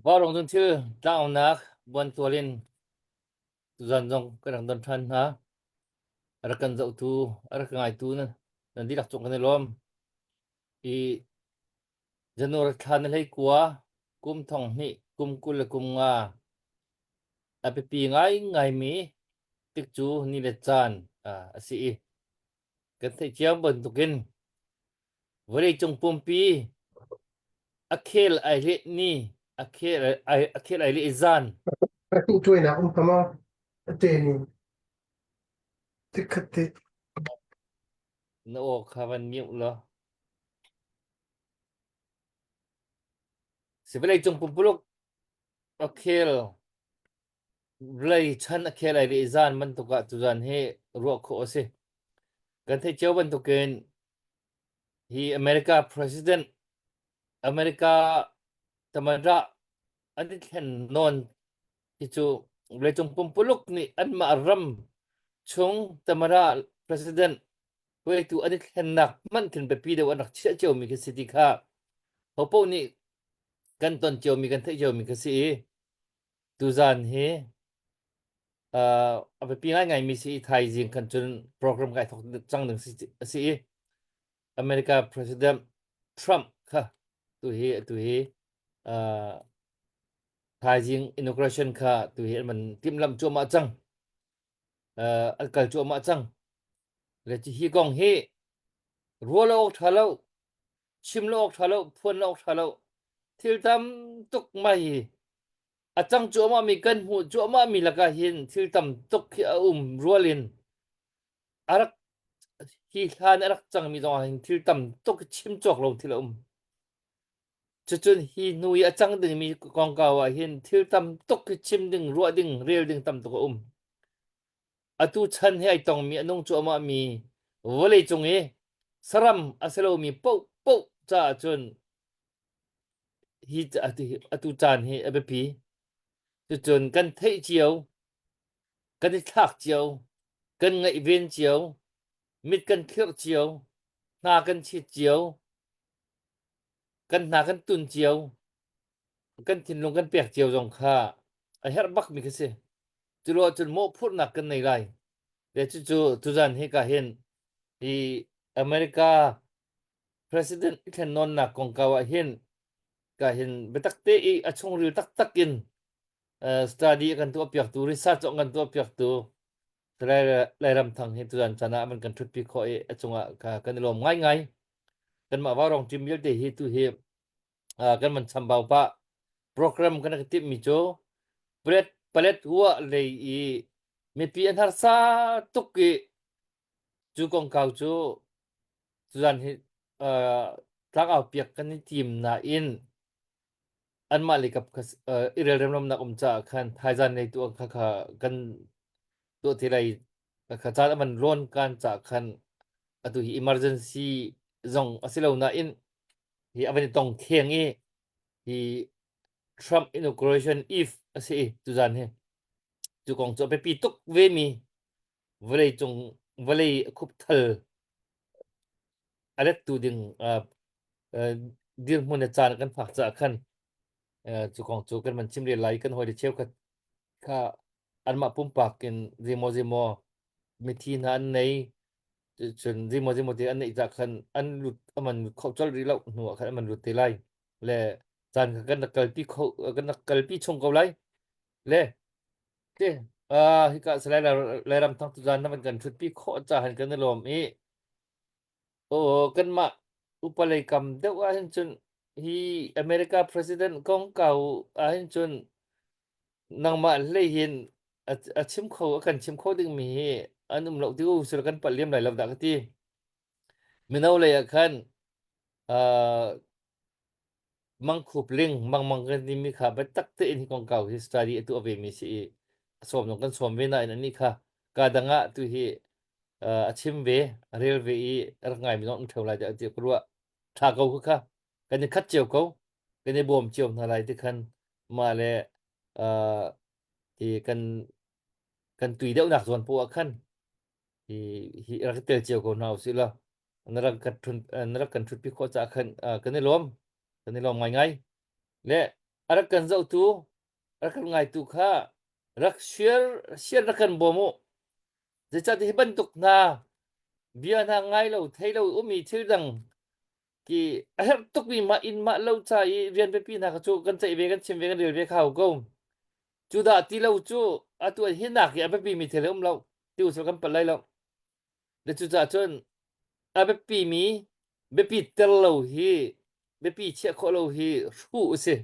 Vaurawng cun thil tlangaunak buantual in tuzan zong kan rak don ṭhan hna. A rak kan zohtu, a rak ka ngaitu nan, nan dihlak cung kan i lawm. I January thla ni 19 kum 2000 kum 25 a biapi ngaingaimi tikcu ni le caan a si i kan theih cio bantukin Vawleicung pumpi a khel ai leh ni a khel ai a khel ai leh zan. Tuainak um kama te ni tikhat te. Na aw kha van mute law. Si vawleicung pumpuluk a khel vawlei chan a khel ai leh zan bantuk ah tuzan hi ruah khawh a si. Kan theih cio bantukin hi America President America tamada an i thlen nawn hi cu vawleicung pumpuluk nih anmah ram chung tamada President hruaitu an i thlennak hmanh khin biapi deuh an rak chiah ciomi khi si ti kha hopoh nih kan ton ciomi kan theih ciomi khi si i tuzan hi uh, a biapi ngaingaimi si i thaizing khan cun program kai thok cang ding si a si i America President Trump kha tu hi tu hi uh, thaizing inauguration kha tu hi an man timhlamh cuahmah cang uh, an kal cuahmah cang le hi kong hi rual awk tha lo chim lo awk tha lo phuan lo awk tha lo thil tam tuk mai hi a cang cuahmah mi kan hmuh cuahmah mi lakah hin thil tam tuk hi a um rual in a rak hi hlan a rak cangmi zong ah hin thil tam tuk chim cawk lo thil a um. Cucun hi hnu i a cang dingmi kongkau ah hin thil tam tuk hi chim ding, ruah ding, rel ding tam tuk a um. Atu chan he ai tongmi a nung cuahmah mi vawlei cung i saram a si lomi paohpaoh caah cun hi atu caan hi a biapi. Cucun kan theih cio, kan i thlak cio, kan ngaihven cio, mit kan thlirh cio, hna kan chit cio, kan hna kan tun cio, kan thinlung kan pek cio zong kha a herh bakmi khi si. Cu ahcun mawhphurhnak kan nei lai. Le cucu tuzan hi ka hin hi America President i thlennawnnak kongkau ah hin ka hin biatak te i a chungril taktak in study a kan tuahpiaktu research zong kan tuahpiaktu Lairam Thang hi tuzan caan ah man kan ṭhutpi khawh i a cungah kan i lawm ngaingai. Kanmah Vaurawng team vialte hi tu hi kan man chambau pah. Program kan rak timhmi cu palet palet huah lei i mipi an harsa tuk i cu kongkau cu tuzan hi tlangau piak kan i tim nain anmah lei kap kha i relremnak um caah khan thaizan lei tu kha kha kan tuah te lai kha caan a man rawn kan caah khan atu hi emergency zong a si lo nain hi a van i tong kheng i hi Trump inauguration eve a si i tuzan hi cu kong cu a biapi tuk ve mi vawlei cung vawlei khupthal a lettu ding dirhmun le caan kan phak caah khan cu kong cu kan van chim rel lai kan hawile cheukhat kha anmah pumpak in zeimaw zeimaw mithi hna an nei cun zeimaw zeimaw te an neih cah khan an lut aman lut kho colh rih lo hnu ah khan aman lut te lai le caan kha kan rak kalpi kho kan rak kalpi chung ko lai le Te, uh, hika Salai Lairam Thang tuzan na van kan ṭhutpi khawh cahan kan i lawm i aw kanmah upa lei kam deuh ahhin cun hi America President kongkau ahhin cun nangmah hlei hin a, a chim kho a kan chim kho dingmi hi an um lo ti u sila kan palh liam lai lo dah ka ti. Mino lei ah khan uh, Mangkhup ling mangmang kan timi kha biatak tein hi kongkau hi study a tuah vemi si i a sawm zong kan sawm ve nain anih kha kaa dang ah tu hi a chim ve a rel ve i a rak ngaimi zong um ṭheo lai tiah ti ka ruah. Ṭha ko kha kha kan i khat cio ko kan i bawm cio hna lai ti khan mah le ti kan kan tui deuhnak zawn poah ah khan hi hi rak tel cio ko hna usih law na rak kan thun na rak kan thutpi khawh caah khan kan i lawm kan i lawm ngaingai le A rak kan zohtu, a rak kan ngaitu kha rak share share rak kan bawm u. Zeicahtiah hi bantuk hna bia hna ngai lo, thei lo ummi thil dang ki a herh tukmi mah inn mah lo ca i rian biapi hna kha cu kan ceih ve, kan chim ve, kan rel ve kha ko. Cu dah ti lo cu atu hi nak i a biapimi thil a um lo. Ti u kan palh lai lo. Le cucaah cun a biapimi biapi tel lo hi biapi chiah khawh lo hi hruh a si.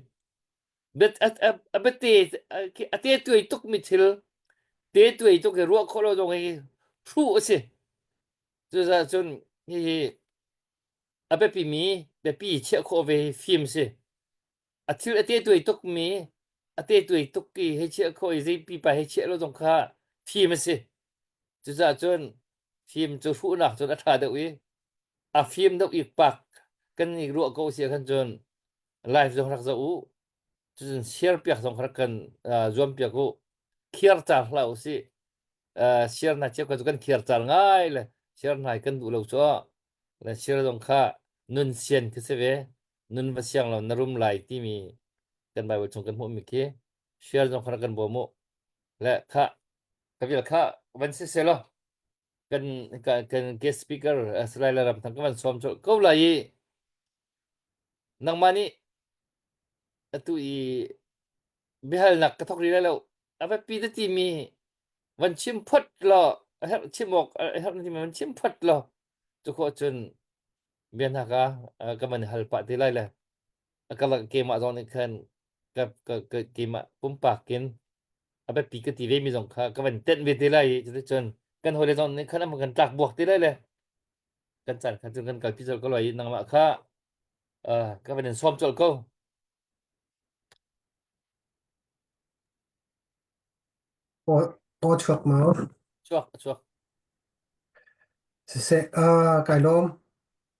A biate a te tuai tukmi thil te tuai tuk i ruah khawh lo zong hi hruh a si. Cucaah cun hihi a biapimi biapi chiah khawh ve hi fim si. A thil a te tuai tukmi a te tuai tuk i hei chiah khawh i zei pipa hei chiah lo zong kha fim a si. Cucaah cun fim cu hruhnak cun a ṭha deuh i a fim deuh i pak kan i ruah ko si ahkhan cun live zong rak zoh u. Cucun share piak zong rak kan zuam piak u. Khiar car hlah u sih. Share hna cio cu kan khiar car ngai le share hna kan duh lo cu le share zong kha nun sian khi si ve. Nun va siang lo na rum lai timi kan Bible chung kan hmuhmi khi share zong kha rak kan bawm u. Le kha ka vial kha van si selaw kan kan guest speaker Salai Ram Thang ka van sawm colh ko lai i nangmah nih atu i biahalnak ka thok rih lai lo a biapi na timi van chim phot law a herh chim awk a herh na timi van chim phot law cu khawh cun bia hna ka ka van hal pah te lai le a ka keimah zong nih khan ka ka ka keimah pumpak in a biapi ka ti ve mi zong kha ka van tenh ve te lai i cuticun kan hawile zong nih khan an kan tlak buak te lai le kan caan kha cun kan kalpi colh ko lai i nangmah kha ka van in sawm colh ko. Aw chuak mau. Chuak chuak. Siseh, kai lawm.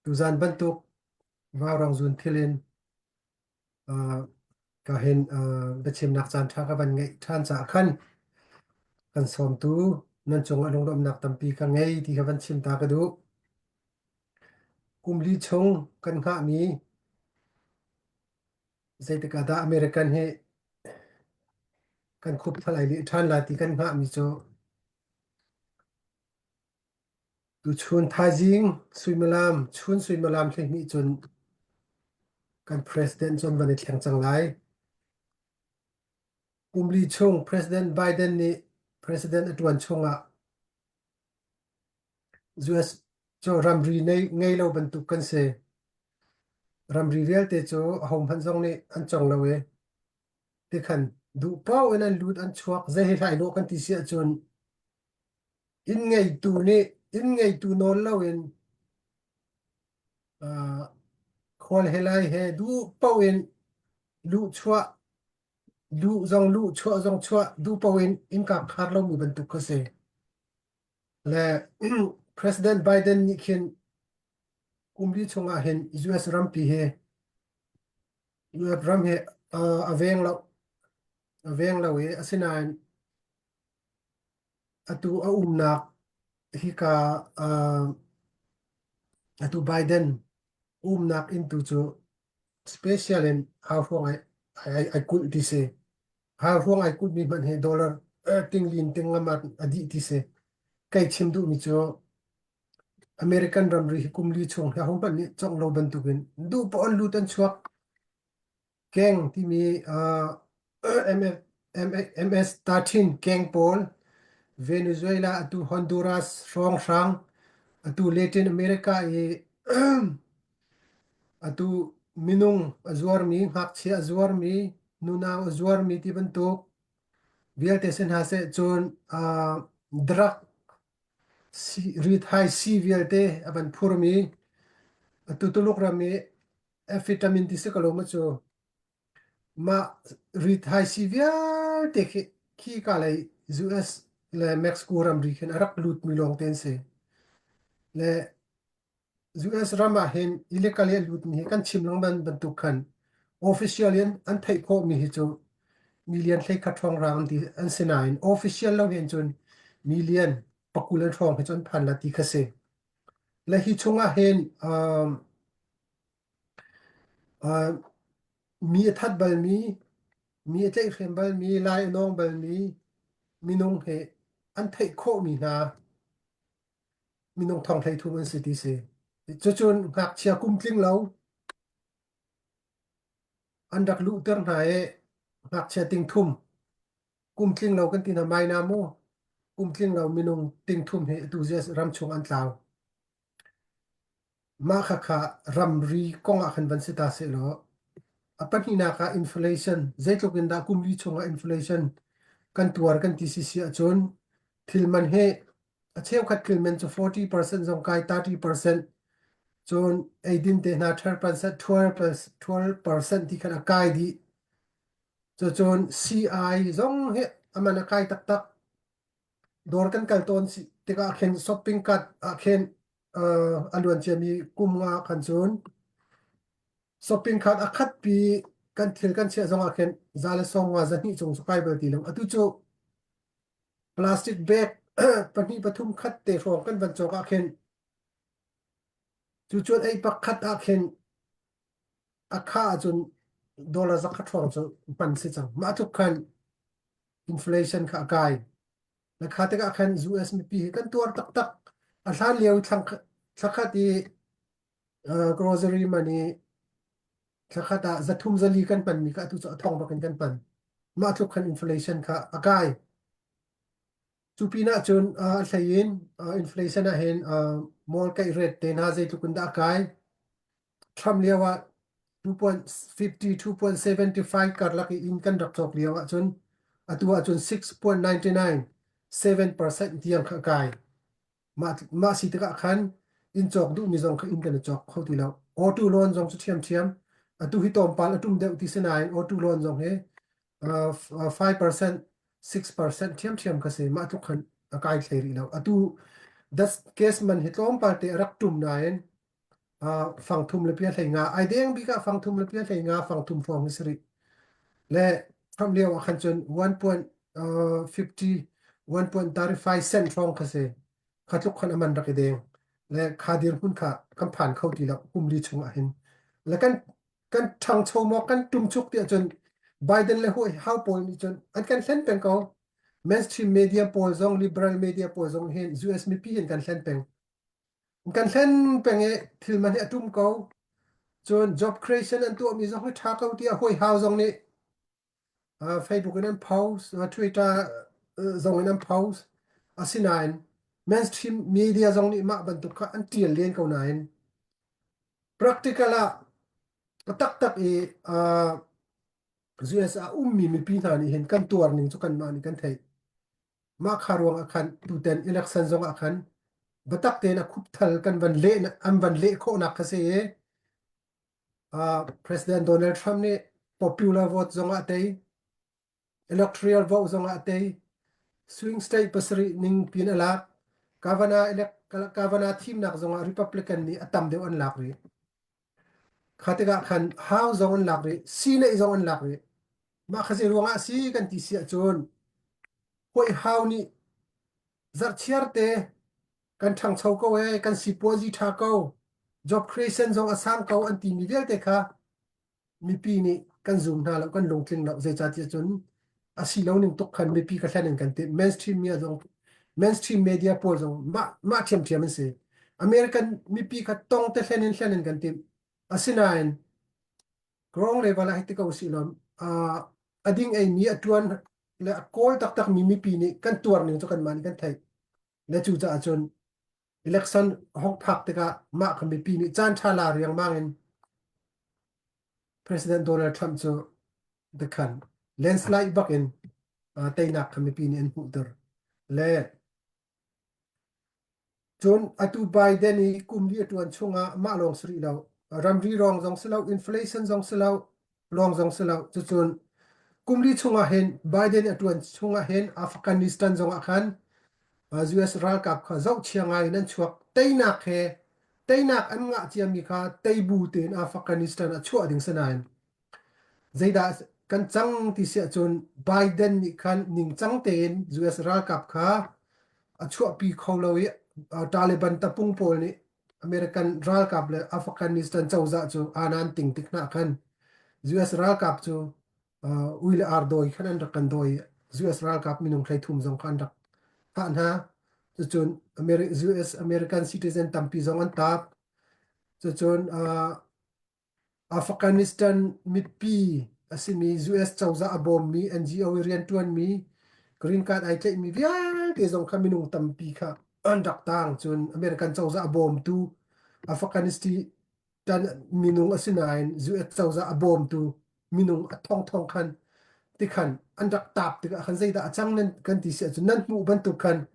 Tuzan bantuk vaurang zun thil in ka hin biachimnak caan ṭha ka van ngeih ṭhan caah khan kan sawmtu nan cungah lunglawmhnak tampi ka ngei ti kha van chim ta ka duh. Kum li chung kan hngahmi zeitik ah dah American hi kan khup thal ai leh ṭhan lai ti kan hngahmi cu Tuchun thaizing suimilam chun suimilam 12 cun kan president cu an van i thleng cang lai. Kum li chung President Biden nih president a ṭuan chungah US cu ramri ngei lo bantuk kan si. Ramri vialte cu ahohmanh zong nih an cong lo i tikhan duh paoh in an lut an chuak zei he hlai lawh kan ti si ahcun Inn ngeitu nih inn ngeitu nawl loin uh, khual he lai he duh paoh in luhchuah luh zong luh chuah zong chuah duh paoh in innka khar lomi bantuk kha si. Le President Biden nih khin kum li chungah hin US rampi hi US ram hi uh, a veng lo a veng lo i asinain Atu a umnak hika uh, atu Biden umnak inn tu cu special in hauhruang ai, ai, ai kulh ti si. Hauhruang ai kulhmi hmanh hi dollar tinglin tinglam a dih ti si. Kai chim duhmi cu American ramri hi kum li chung hi ahohmanh nih congh lo bantukin duh poah an lut an chuak. Keng timi uh, MS-13 keng pawl Venezuela atu Honduras hrawnghrang atu Latin America i atu minung a zuarmi ngakchia a zuarmi nunau a zuarmi ti bantuk vialte si hna seh cun uh, drug rithai si vialte a van phurmi atu Tuluk ram i amphetamine ti si ko lo maw cu mah rithaisi vialte khi khika lei US le Mexico ramri khin a rak lutmi lawngte an si. Le US ram ah hin illegally a lutmi hi kan chim lengmang bantuk khan official in an theih khawhmi hi cu million 13 hrawng an ti an si nain official lo hin cun million pakul an hrawng hi cu an phan la ti kha si. Le hi chungah hin um, Mi a that balmi. Mi a tlaihhrem balmi, lai a nawng balmi minung he an theih khawhmi hna minung thong 13 an si ti si. Cucun ngakchia kum tling lo an rak luhter hna i ngakchia ting thum kum tling lo kan ti hna mai na mu kum tling lo minung ting thum hi atu ram chung an tlau. Mah khakha ramri kong ah khan van si ta sehlaw a pahnihnak ah inflation zeitluk in dah kum li chungah inflation kan tuar kan ti sisi ahcun thil man hi a cheukhat thil man cu 40% zong kai 30% cun eidin te hna 12% 12% ti khan a kai dih. Cucun CI zong hi a man a kai taktak. Dawr kan kal tawn tikah khin shopping cart ah khin a luan ciami kum nga khan cun shopping cart a khatpi kan thil kan chiah zong ah khin za le sawm nga za hnih cung cu kai bal ti lo. Atu cu plastic bag pahnih pathum khat te hrawng kan van cawk ah khin cu cun ei pakhat ah khin a kha ahcun dollar zakhat hrawng cu hman si cang. Mah tluk khan inflation kha a kai. Na kha tikah khan US mipi hi kan tuar taktak. A hlan lio thlakhat i grocery money thlakhat ah zathum zali kan hmanmi kha atu cu a thong bak in kan hman. Mah tluk khan inflation kha a kai. Cu pinah cun a hlei in inflation ah hin mortgage rate te hna zeitluk in dah a kai. Trump lio ah 2.50 2.75 karlak i inn kan rak cawk lio ahcun atu ahcun 6.99 7% tiang kha a kai. Mah, mah si tikah khan inn cawk duhmi zong kha inn kan i cawk kho ti lo. Auto loan zong cu ṭhiamṭhiam. Atu hi tlawmpal a ṭum deuh ti si nain auto loan zong hi 5%, 6% ṭhiamṭhiam kha si. Mah tluk khan a kai hlei rih lo. Atu das case man hi tlawmpal te a rak ṭum nain fangthum le pia hlei nga ai deng bik ah fangthum le pia hlei nga fangthum hrawng hi si rih le Trump lio ah khan cun 1.50 1.35 cent hrawng kha si kha tluk khan aman rak i deng le kha dirhmun kha kan phan kho ti lo kum li chung ah hin le kan kan ṭhangcho maw kan ṭumchuk tiah cun Biden le hau pawl nih cun an kan hlen peng ko mainstream media pawl zong liberal media pawl zong hin US mipi hin kan hlen peng Kan hlen peng i thil man hi a ṭum ko. Cun job creation an tuahmi zong hi ṭha ko tiah hawihau zong nih Facebook in an post, Twitter zong in an post. Asinain mainstream media zong nih mah bantuk kha an ṭial len ko nain practical ah a taktak i US ah ummi mipi hna nih hin kan tuar ning cu kanmah nih kan theih. Mah kha ruang ah khan tuten election zong ah khan biatak tein a khupthal kan van leh an van leh khawhnak kha si i President Donald Trump nih popular vote zong ah tei electoral vote zong ah tei swing state pasarih ning pin a lak governor elect governor thimnak zong ah Republican nih a tam deuh an lak rih kha tikah khan House zong an lak rih Senate zong an lak rih Mah kha zei ruangah a si kan ti si ahcun hawihau nih zarhchiar te kan ṭhangcho ko ee, kan sipuazi ṭha ko, job creation zong a sang ko an timi vialte kha mipi nih kan zum hna lo, kan lungtling lo. Zeicahtiah cun a si lo ning tuk khan mipi ka hlen in kan ti. Mainstream media zong mainstream media pawl zong mah mah ṭhiamṭhiam an si. American mipi kha tong te hlen in hlen in kan timh. Asinain Grong level ah hei ti ko usih law a ding eimi a ṭuan le a kawl taktakmi mipi nih kan tuar ning cu kanmah nih kan theih. Le cucaah cun election hong phak tikah mah kha mipi nih caan ṭha la riangmang in President Donald Trump cu dekhan landslide bak in teinak kha mipi nih an hmuhter. Le Cun atu Biden i kum li a ṭuan chungah mah lawng si rih lo. Ramri rong zong si lo, inflation zong si lo, lawng zong si lo. Cucun kum li chungah hin Biden a ṭuan chungah hin Afghanistan zongah khan US ralkap kha zohchia ngai in an chuak. Teinak he teinak an ngah ciami kha teibu tein Afghanistan a chuah ding si nain Zeidah kan cang ti si ahcun Biden nih khan ningcang tein US ralkap kha a chuahpi kho lo i Taliban tapung pawl nih American ralkap le Afghanistan cozah cu aan an ting tik hna khan US ralkap cu. Ui le ar dawi khan an rak kan dawi. US ralkap minung 13 zong kha an rak thah hna. Cucun US American citizen tampi zong an tap. Cucun Afghanistan mipi a simi US cozah a bawmmi NGO i rianṭuanmi green card ai tlaihmi vialte zong kha minung tampi kha an rak tang. Cun American cozah a bawmtu Afghanistan minung a si nain US cozah a bawmtu minung a thongthong khan tikhan an rak tap tikah khan zeidah a cang nan kan ti si ahcun nan hmuh bantuk khan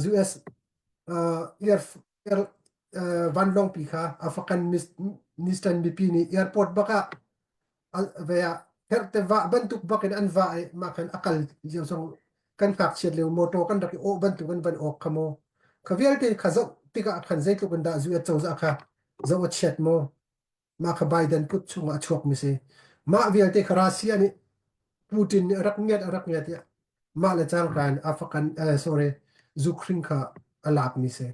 US air air vanlawngpi kha Afghanistan mipi nih airport bak ah ve ah herhte vah bantuk bak in an vah i mah khan a kal lio zong kan ngakchiat lio motor kan rak i awh bantuk an van awk kha maw kha vialte kha zoh tikah khan zeitluk in dah US cozah kha zoh a chiat maw mah kha Biden kut chungah a chuakmi si. Mah vialte kha Russia nih Putin nih a rak ngiat a rak ngiat i mah le cangka in Afghan eh, sorry Ukraine kha a lakmi si.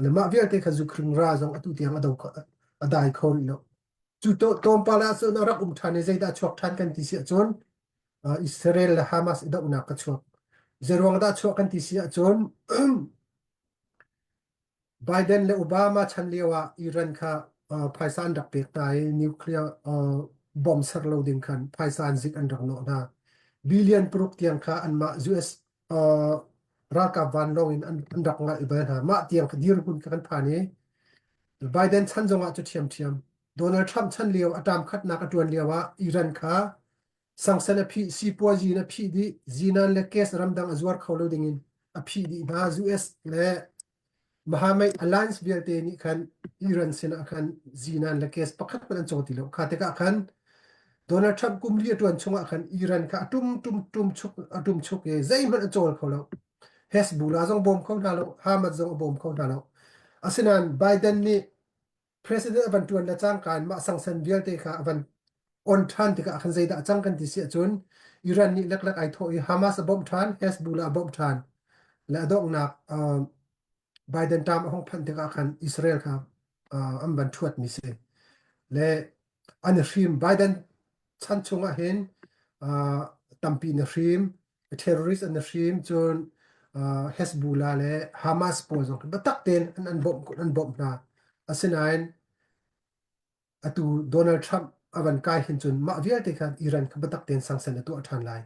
Le mah vialte kha Ukraine ra zong atu tiang a do a dai kho rih lo. Cu to tlawmpal ah cun a rak um ṭhan i zeidah chuak ṭhan kan ti si ahcun Israel le Hamas i dohnak ka chuak. Zeiruang dah chuak kan ti si ahcun Biden le Obama chan lio ah Iran kha phaisa an rak pek hna i nuclear bomb ser lo ding khan phaisa an zik an rak nawh hna. Billion paruk tiang kha anmah US ralkap vanlawng in an rak ngalh bal hna. Mah tiang kha dirhmun kha kan phan i Biden chan zongah cu ṭhiamṭhiam. Donald Trump chan lio a term khatnak a ṭuan lio ah Iran kha Sangsan a phih, sipuazi in a phih dih, zinan le gas ramdang a zuar kho lo dingin a phih dih hna. US le Mahamai Alliance vialte nih khan Iran sinah khan zinan le gas pakhat hmanh an caw ti lo. Kha tikah khan Donald Trump kum li a ṭuan chungah khan Iran kha a ṭum ṭum ṭum chuk a ṭum chuk i zeihmanh a cawl kho lo. Hezbollah zong bawm kho hna lo, Hamas zong a bawm kho hna lo. Asinain Biden nih president a van ṭuan le cangka in mah sangsan vialte kha a van on ṭhan tikah khan zeidah a cang kan ti si ahcun Iran nih leklek ai thawh i Hamas a bawmh ṭhan, Hezbollah a bawmh ṭhan le a donghnak Biden term a hung phanh tikah khan Israel kha an van ṭhuatmi si. Le an i hrim Biden chan chungah hin tampi na hrim terrorist an hrim cun Hezbollah le Hamas pawl zong biatak tein an an bawmh an bawmh hna. Asinain atu Donald Trump a van kai hin cun mah vialte khan Iran kha biatak tein sanction a tuah ṭhan lai.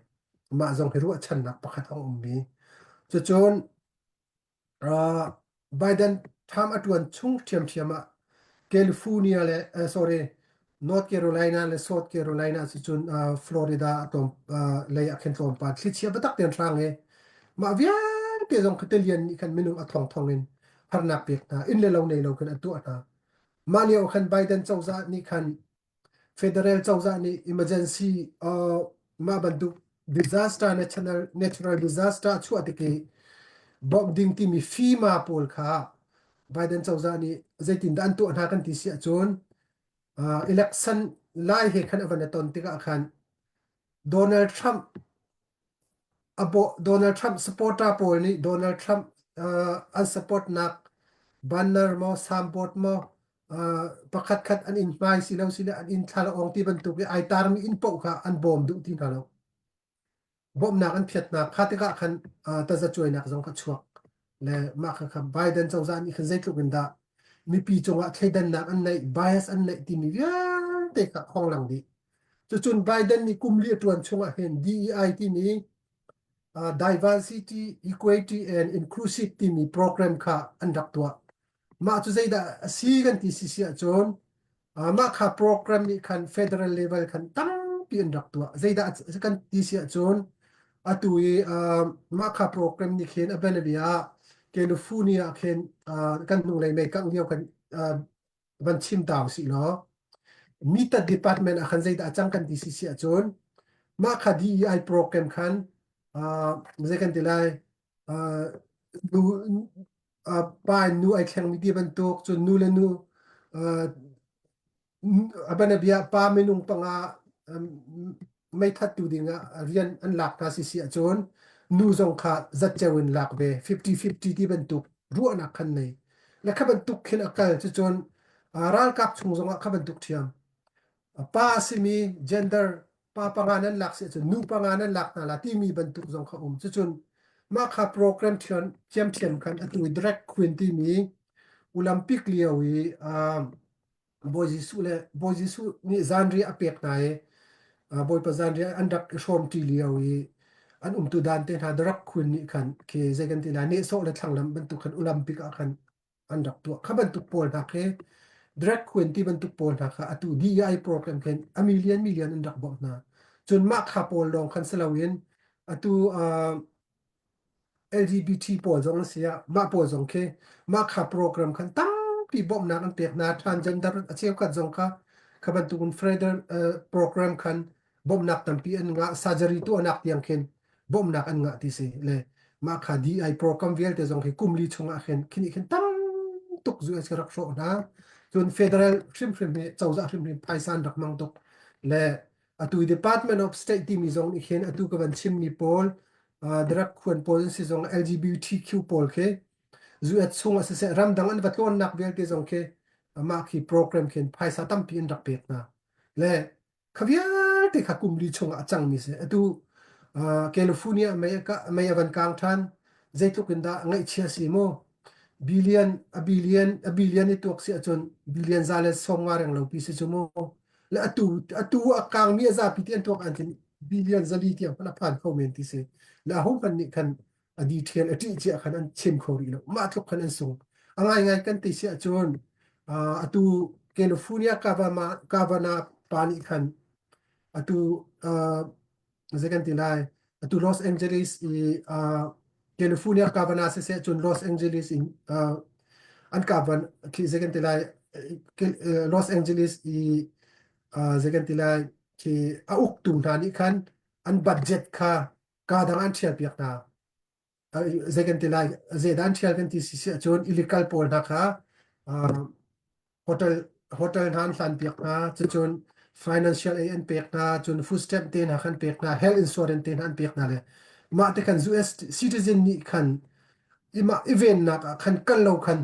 Mah zong hi ruahchannak pakhat a ummi. Cucun Biden term a ṭuan chung ṭhiamṭhiam ah California le sorry North Carolina le South Carolina cucun Florida a tlawm lei ah khin tlawmpal thlichia biatak tein hrang i mah vialte zong kha tilian nih khan minung a thongthong in harnak pek hna inn le lo nei lo khin an tuah hna. Mah lio khan Biden cozah nih khan Federal cozah nih emergency mah bantuk disaster natural natural disaster a chuah tik i bawmh ding timi FEMA pawl kha Biden cozah nih zeitindah an tuah hna kan ti si ahcun election lai he khan a van i ton tikah khan Donald Trump Donald Trump supporter pawl nih Donald Trump an supportnak banner maw signboard maw pakhat khat an inn hmai si lo sile an inn thla awng ti bantuk i ai tarmi inn paoh kha an bawm duh ti hna lo. Bawmhnak an phiatnak kha tikah khan tazacuainak zong kha chuak. Le mah kha kha Biden cozah nih khan zeitluk in dah mipi cungah thleidannak an neih bias an neih timi vialte kha khong lang dih. Cucun Biden nih kum li a ṭuan chungah hin DEI timi Diversity, Equity and Inclusive timi program kha an rak tuah. Mah cu zeidah a si kan ti si si ahcun mah kha program nih khan federal level khan tampi an rak tuah. Zeidah kan ti si ahcun atu i mah kha program nih khin a bianabia ah California ah khin kan hnulei mei kangh lio kan van chim ta usih law mitat department ah khan zeidah a cang kan ti si si ahcun mah kha DEI program khan zei kan ti lai nu pa in nu ai thlengmi ti bantuk cun nu le nu A bianabia pa minung panga meithattu dingah rian an lak hna si si ahcun nu zong kha zatceo in lak ve 50-50 ti bantuk ruahnak khan nei. Le kha bantuk khin a kal cucun ralkap chung zongah kha bantuk ṭhiam. Pa a simi gender. Pa panga nan lak si ahcun nu panga nan lak hna la timi bantuk zong kha um. Cucun mah kha program thiam thiamthiam khan atu i drag queen timi Olympic lio i um, Bawi Jesuh le Bawi Jesuh nih zanriah a pek hna i Bawipa zanriah an rak i hrawmṭi lio i an umtu dan te hna drag queen nih khan khi zei kan ti lai nehsawh le thlanglamh bantuk khan Olympic ah khan an rak tuah. Kha bantuk pawl hna khi drag queen ti bantuk pawl hna kha atu DEI program khin a million million an rak bawmh hna. Cun mah kha pawl lawng khan si loin atu uh, LGBT pawl zong an si ah mah pawl zong khi mah kha program khan tampi bawmhnak an pek hna. Transgender a cheukhat zong kha kha bantukin Freder uh, program khan bawmhnak tampi an ngah surgery tuahnak tiang khin bawmhnak an ngah ti si le mah kha DI program vialte zong hi kum li chung ah khin khini khin tam tuk zu an rak hrawh hna cun federal hrimhrim hi cozah hrimhrim phaisa an rak mang tuk le atu Department of State timi zong nih khin atu ka van chimmi pawl drug khuan pawl an si zong LGBTQ pawl khi US chung ah siseh ramdang an va tlawnnak vialte zong khi mah khi program khin phaisa tampi an rak pek hna le Kha vialte kha kum li chungah a cangmi si. Atu uh, California mei a, mei a van kang ṭhan. Zeitluk in dah ngaihchia si mu. Billion, a billion, a billion i tuak si ahcun billion za le sawm nga reng lo pi si cu mu. Le atu, atu a kangmi a zapi ti an tuak an tin billion zali tiang hmanh a phan kho men ti si. Le aho hmanh nih khan a detail a ṭih cia khan an chim kho rih lo. Mah tluk khan an sung. A ngaingai kan ti si ahcun uh, atu California Kavama, Kavana pa nih khan atu uh, zei kan ti lai atu Los Angeles i uh, California Kavana siseh cun Los Angeles in uh, an kavan khi zei kan ti lai Los Angeles i uh, zei kan ti lai khi a uktu hna nih khan an budget kha kaa dang an ṭhialpiak hna. Zei kan ti lai, zeidah an ṭhial kan ti si si ahcun illegal pawl hna kha hotel hotel hna an hlanpiak hna, cucun financial aid an pek hna, cun food stamp te hna khan pek hna, health insurance te hna an pek hna le mah te khan US citizen nih khan imah i vennak ah khan kal lo khan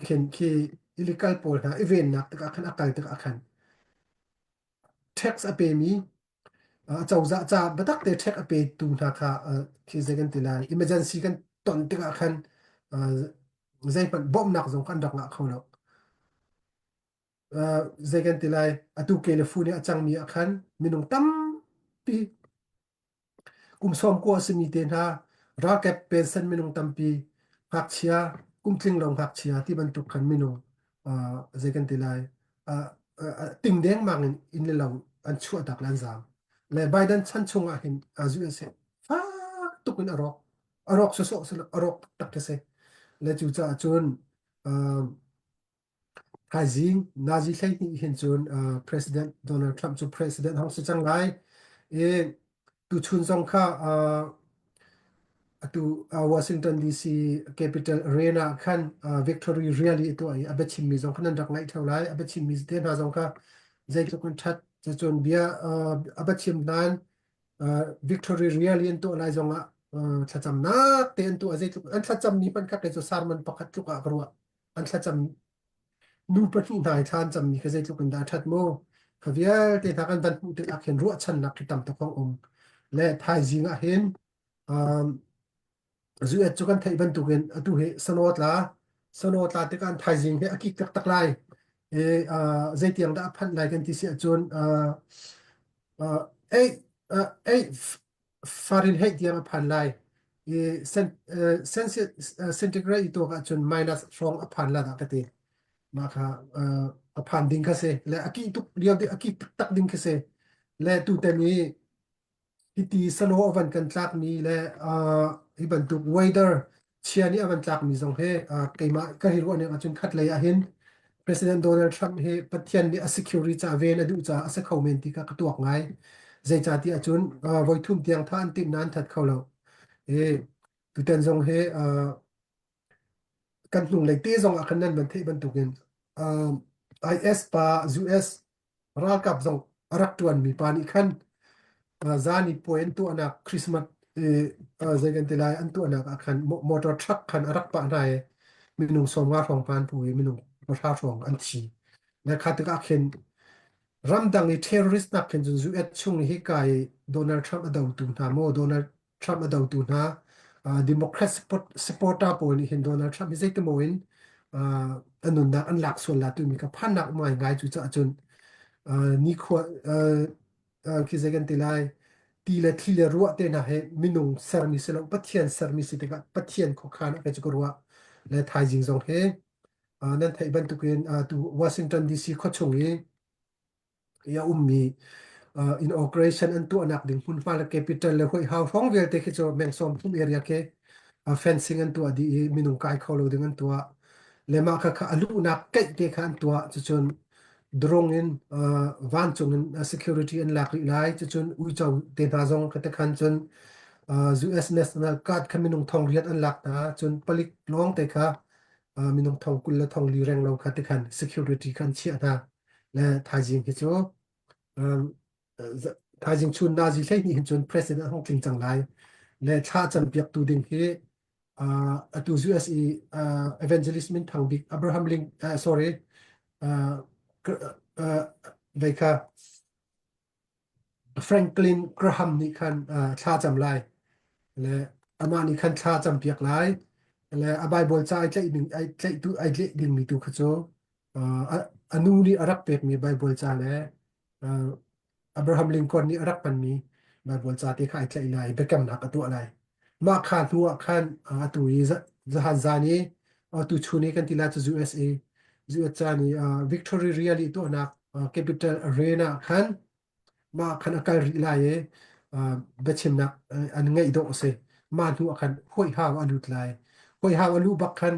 khin khi illegal pawl hna i vennak tikah khan a kal tikah khan tax a pemi Acozah ca biatak te ṭhek a petu hna kha khi zei kan ti lai emergency kan ton tikah khan zeihmanh bawmhnak zong kan rak ngah kho lo. Zei kan ti lai atu ke le fu nih a cangmi ah khan minung tampi kum sawm kua a simi te hna ralkap pension minung tampi ngakchia kum tling lo ngakchia ti bantuk khan minung zei kan ti lai ting dengmang in inn le lo an chuah tak le an zaam le Biden chan chung ah hin USA fak tuk in a rawk a rawk sawsawh si a rawk tak khi si le cu caah cun thaizing nazi 12 hin cun President Donald Trump cu president hong si cang lai i Tuchun zong kha atu Washington DC Capitol Arena ah khan Victory Rally a tuah i a biachimmi zong kha nan rak ngaih ṭheo lai. A biachimmi te hna zong kha zeitluk in ṭhat cun bia a biachim hlan Victory Rally an tuah lai zong ah thlacamnak te an tuah zeitluk an thlacammi hmanh kha kei cu sermon pakhat tluk ah ka ruah. An thlacam Nu pahnih hna i thla an cammi kha zeitluk in dah a ṭhat mu. Kha vialte hna kan van hmuh tikah khin ruahchannak khi tam tuk hong um. Le thaizing ah hin um, zu-et cu kan theih bantukin atu hi sano tla sano tla tikah an thaizing hi a kik taktak lai. I uh, zeitiang dah a phanh lai kan ti si ahcun uh, uh, eight, uh, eight Fahrenheit tiang a phan lai i centigrade i tuak ahcun minus hrawng a phan la dah ka ti. Mah kha a phan ding kha si le a kih tuk lio a kih taktak ding kha si. Le tutan i hiti sano a van kan tlakmi le hi bantuk weather chia nih a van tlakmi zong hi keimah ka hi ruah ning ahcun khat lei ah hin President Donald Trump hi Pathian nih a security ca ven a duh caah a si kho men ti kha ka tuak ngai. Zeicahtiah ahcun voi thum tiang tha an timh nain that kho lo. I tutan zong hi kan hnunglei te zong ah khan nan van theih bantukin IS pa US ralkap zong a rak ṭuanmi pa nih khan zan i puai an tuahnak Christmas zei kan ti lai an tuahnak ah khan motor truck khan a rak pah hna i minung 50 hrawng hma an pu i minung 100 hrawng an thi. Le kha tikah khin Ramdang i terrorist nak khin cun US chung i hika i Donald Trump a dotu hna maw Donald Trump a dotu hna uh, Democrat support, supporter pawl nih hin Donald Trump hi zeitimaw in uh, a nunnak an lak sual la timi ka phannak ngai ngai cu caah cun uh, nikhua uh, uh, khi zei kan ti lai ti le thli le ruah te hna he minung sermi si lo Pathian sermi si tikah Pathian khuakhan ah ka cu ka ruah le thaizing zong he uh, nan theih bantukin uh, tu Washington DC khuachung i i a ummi uh, inauguration an tuahnak ding hmunhma le capital le huihau hrawng vialte khi cu meng 30 area khi uh, fencing an tuah dih i minung kai kho lo ding an tuah le mah kha kha a luhnak keih te kha an tuah cucun drone in uh, vancung in uh, security an lak rih lai cucun uico te hna zong kha te khan cun uh, US National Guard kha minung thong riat an lak hna cun palik lawng te kha uh, minung thong 20 le thong li reng lo kha te khan security khan chiah hna le thaizing hi cu um, thaizing chun nazi 12 hin cun president hong tling cang lai le thla cam piak tu ding hi uh, atu US i uh, evangelist min thang bik Abraham Link uh, sorry uh, uh, vei kha Franklin Graham nih khan uh, thla cam lai le amah nih khan thla cam piak lai le a Bible ca ai tlaih ding ai tlaih tu ai tlaih ding mi tu kha cu uh, a, a nu nih a rak pekmi Bible ca le uh, Abraham Lincoln nih a rak hmanmi Bible ca te kha ai tlaih lai biakamnak a tuah lai mah kha hnu ah khan uh, atu i zahan zan i atu chun i kan ti lai cu USA US caan i uh, Victory Rally tuahnak uh, Capital Arena khan mah khan a kal rih lai i uh, biachimnak an ngeih dawh a si. Mah hnu ah khan huaihau a lut lai. Huaihau a luh bak khan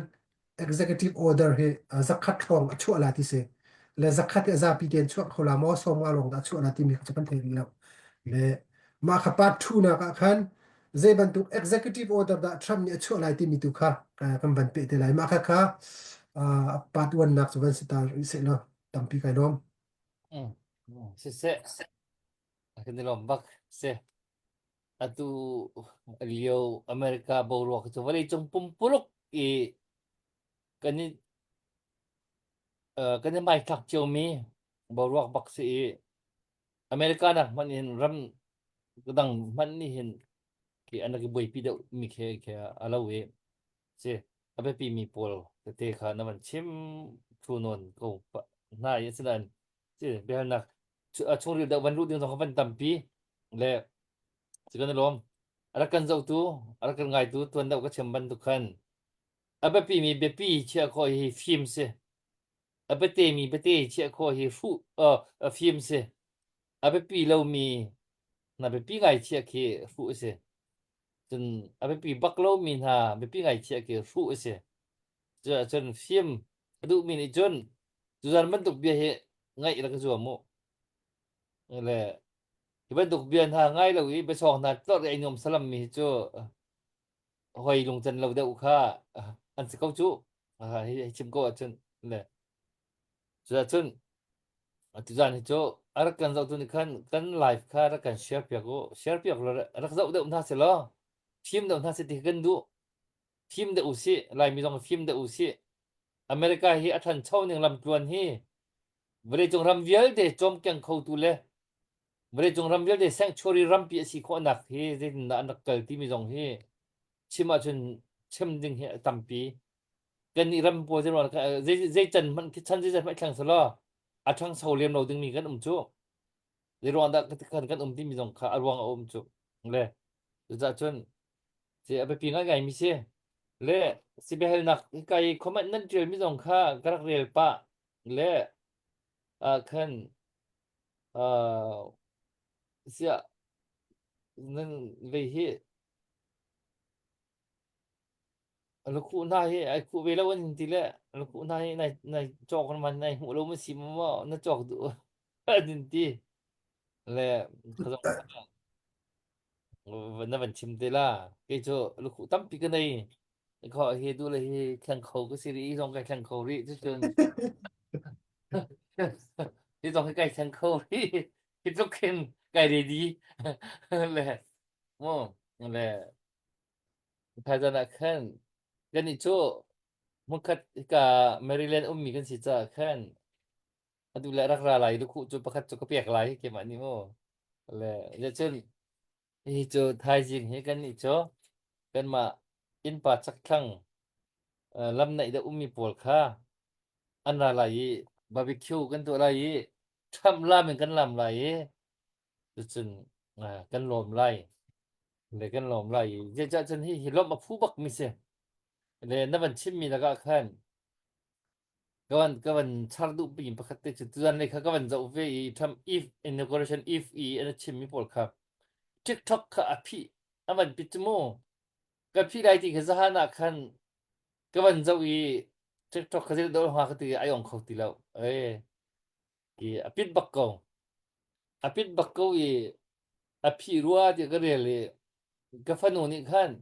executive order hi zakhat hrawng a chuah la ti si. Le zakhat hi a zapi tein chuah kho la maw 50 lawng dah a chuah la timi kha cu kan thei rih lo. Le mah kha part 2 nak ah khan zei bantuk executive order dah Trump nih a chuah lai timi tu kha kan van peh te lai. Mah kha kha part 1 nak cu van si ta rih seh law tampi kai lawm. Mm. Siseh, kan i lawm bak. Si. Atu lio America boruak cu vawleicung pumpuluk i kan i uh, kan i hmaithlak ciomi boruak bak si i America nak hmanh in ram dang hmanh nih hin khi an rak i buaipi deuh mi khi khi a lo i si a biapi mi pawl tete kha na van chim thlu nawn ko hna i asinain si biahalnak chungril deuh van luh ding zong kha van tampi le si kan i lawm a rak kan zohtu a rak kan ngaitu tuan deuh ka chim bantuk khan a biapi mi biapi chiah khawh hi fim si a biate mi biate chiah khawh hi hruh uh, fim si a biapi lomi na biapi ngai chiah khi hruh a si Cun a biapi bak lomi hna biapi ngaihchiah khi hruh a si. Cuahcun fim a duhmi nih cun tuzan bantuk bia hi ngaih rak i zuam u. Le hi bantuk bia hna ngai lo i biasawng hna tlorh i ai nuam salammi hi cu hoi lungcan lo deuh kha an si ko cu. Hi chim ko ahcun le Cuahcun tuzan hi cu a rak kan zohtu nih khan kan live kha rak kan share piak u. Share piak law rak zoh deuh hna seh law fim deuh hna seh ti kan duh. Fim deuh usih. Laimi zong fim deuh usih. America hi a ṭhancho ning lamtluan hi vawleicung ram vialte cawmkeng khotu le vawleicung ram vialte sanctuary rampi a si khawhnak hi zeitindah an rak kal timi zong hi chim ahcun chim ding hi a tampi. Kannih ram pawl zei zei can hmanh khi chan zei hmanh thleng selaw a ṭhangcho lem lo dingmi kan um cu. Zei ruang dah kan kan um timi zong kha a ruang a um cu. Le cucaah cun si a biapi ngaingai mi si. Le si biahalnak hika i comment nan ṭialmi zong kha ka rak rel pah. Le ah khan uh, siah nan vei hi Lukhuh hna hi ai khuh ve lo an ti le lukhuh hna hi nai nai cawk man nai hmuh lo ma si maw na cawk duh an in ti le khazong na van chim te la kei cu lukhuh tampi ka nei kho hi du le hi thleng kho ka si rih zong kai thleng kho rih cucun hi zong hi kai thleng kho rih hi tluk khin kai ready le mu le Thaizan ah khan kannih cu hmunkhat hika Maryland ummi kan si caah khan. Atu le rak ra lai lukhuh cu pakhat cu ka pek lai keimah nih mu. Le cun hihi cu thaizing hi kan nih cu kanmah innpa chakthlang lam naih deuh ummi pawl kha an ra lai i barbecue kan tuah lai i Trump lam in kan lam lai i cucun kan lawm lai le kan lawm lai i zeicah cun hi hi lawmh a phu bak mi si le na van chimmi lakah khan ka van ka van char duh pin pakhat te cu tuzan lei kha ka van zoh ve i Trump if inauguration if i an chimmi pawl kha TikTok kha a phih a van pit cu mu ka phih lai ti kha zahan ah khan ka van zoh i TikTok kha zei dawh hnga ka ti ai ong kho ti lo e i a pit bak ko a pit bak ko i a phih rua ti ka rel i ka fanu nih khan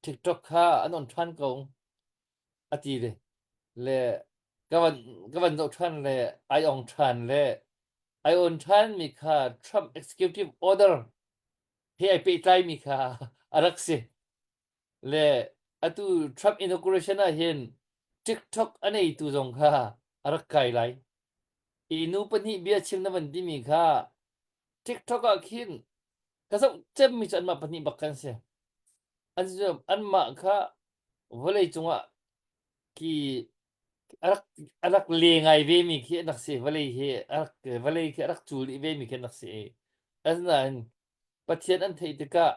TikTok kha an on ṭhan ko a ti le le ka van ka van zoh ṭhan le ai ong ṭhan le ai on ṭhan mi kha Trump executive order he ai pehtlai mi kha a rak si le atu Trump inauguration ah hin TikTok a neitu zong kha a rak kai lai i nu pahnih bia chim na van timi kha TikTok ah khin ka zoh cemmi cu anmah pahnih bak kan si an anmah kha vawlei cungah ki a rak a rak le ngai ve mi khi an rak si vawlei hi a rak vawlei khi a rak cul i ve mi khi an rak si i asinain Pathian an theih tikah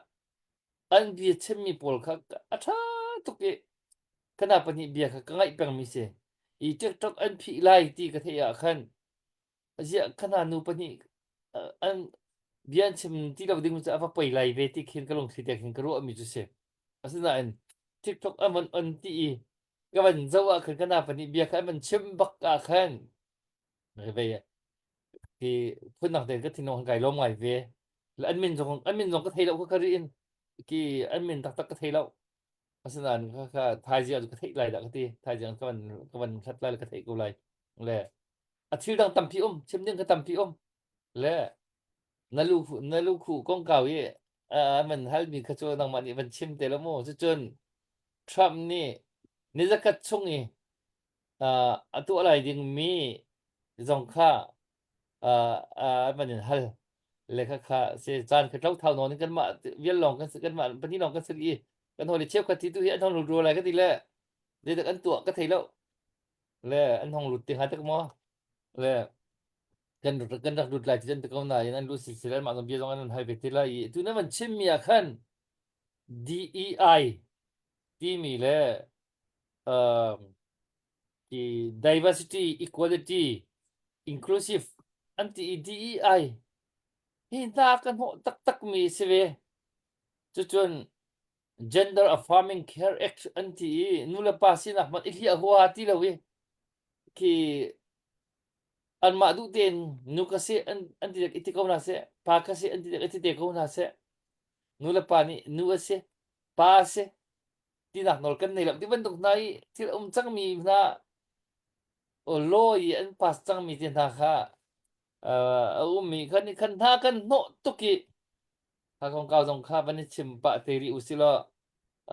an bia chimmi pawl kha a ṭha tuk i kana pahnih bia kha ka ngaih pengmi si i TikTok an phih lai ti ka theih ah khan Ziah kha hna nu pahnih an bia an chim ti lo ding cu a va poi lai ve ti khin ka lungthli te khin ka ruahmi cu si. Asinain TikTok an van on ti i ka van zoh ah khan ka na pahnih bia kha an van chim bak ah khan ve hi phundang tein ka thinlung han kai lawm ngai ve. An min zong an min zong ka thei lo kha ka ri in ki an min taktak ka thei lo. Asinain kha kha thaizing ah ka theih lai dah ka ti. Thaizing ka van ka van hlat lai ka theih ko lai. Le a thil dang tampi um chim ding kha tampi um le na lu na lu khu kongkau i man halmi kha cu nangmah nih van chim te lo mu cucun Trump nih ni zakhat chung i a tuah lai ding mi zong kha man in hal le kha kha se caan kha tlo thau nawn in kanmah vial lawng kan kanmah pahnih lawng kan si i kan hawile cheukhat ti tu hi an hong lut rua lai ka ti le zeidak an tuah ka thei lo Le an hong lut ti hnga tak maw? Le kan kan rak lut lai ti an ti ko nain an lut silsila anmah zong bia zong an hal ve te lai i tu na van chimmi ah khan DEI timi le um, ti diversity, equality, inclusive an ti i DEI hi hna kan hnawh taktak mi si ve. Cucun Gender Affirming Care Act an ti i nulepa sinak hmanh i hliah hua ti lo i khi anmah duh tein nu ka si an, an ti i ti ko hna seh pa ka si an ti i ti te ko hna seh nulepa nih nu a si pa a si tinak nawl kan nei lo ti bantuk hna i thil um cangmi hna law i an pass cangmi te hna kha a ummi khan khan hna kan hnawh tuk i Kha kongkau zong kha van i chim pah te rih usih law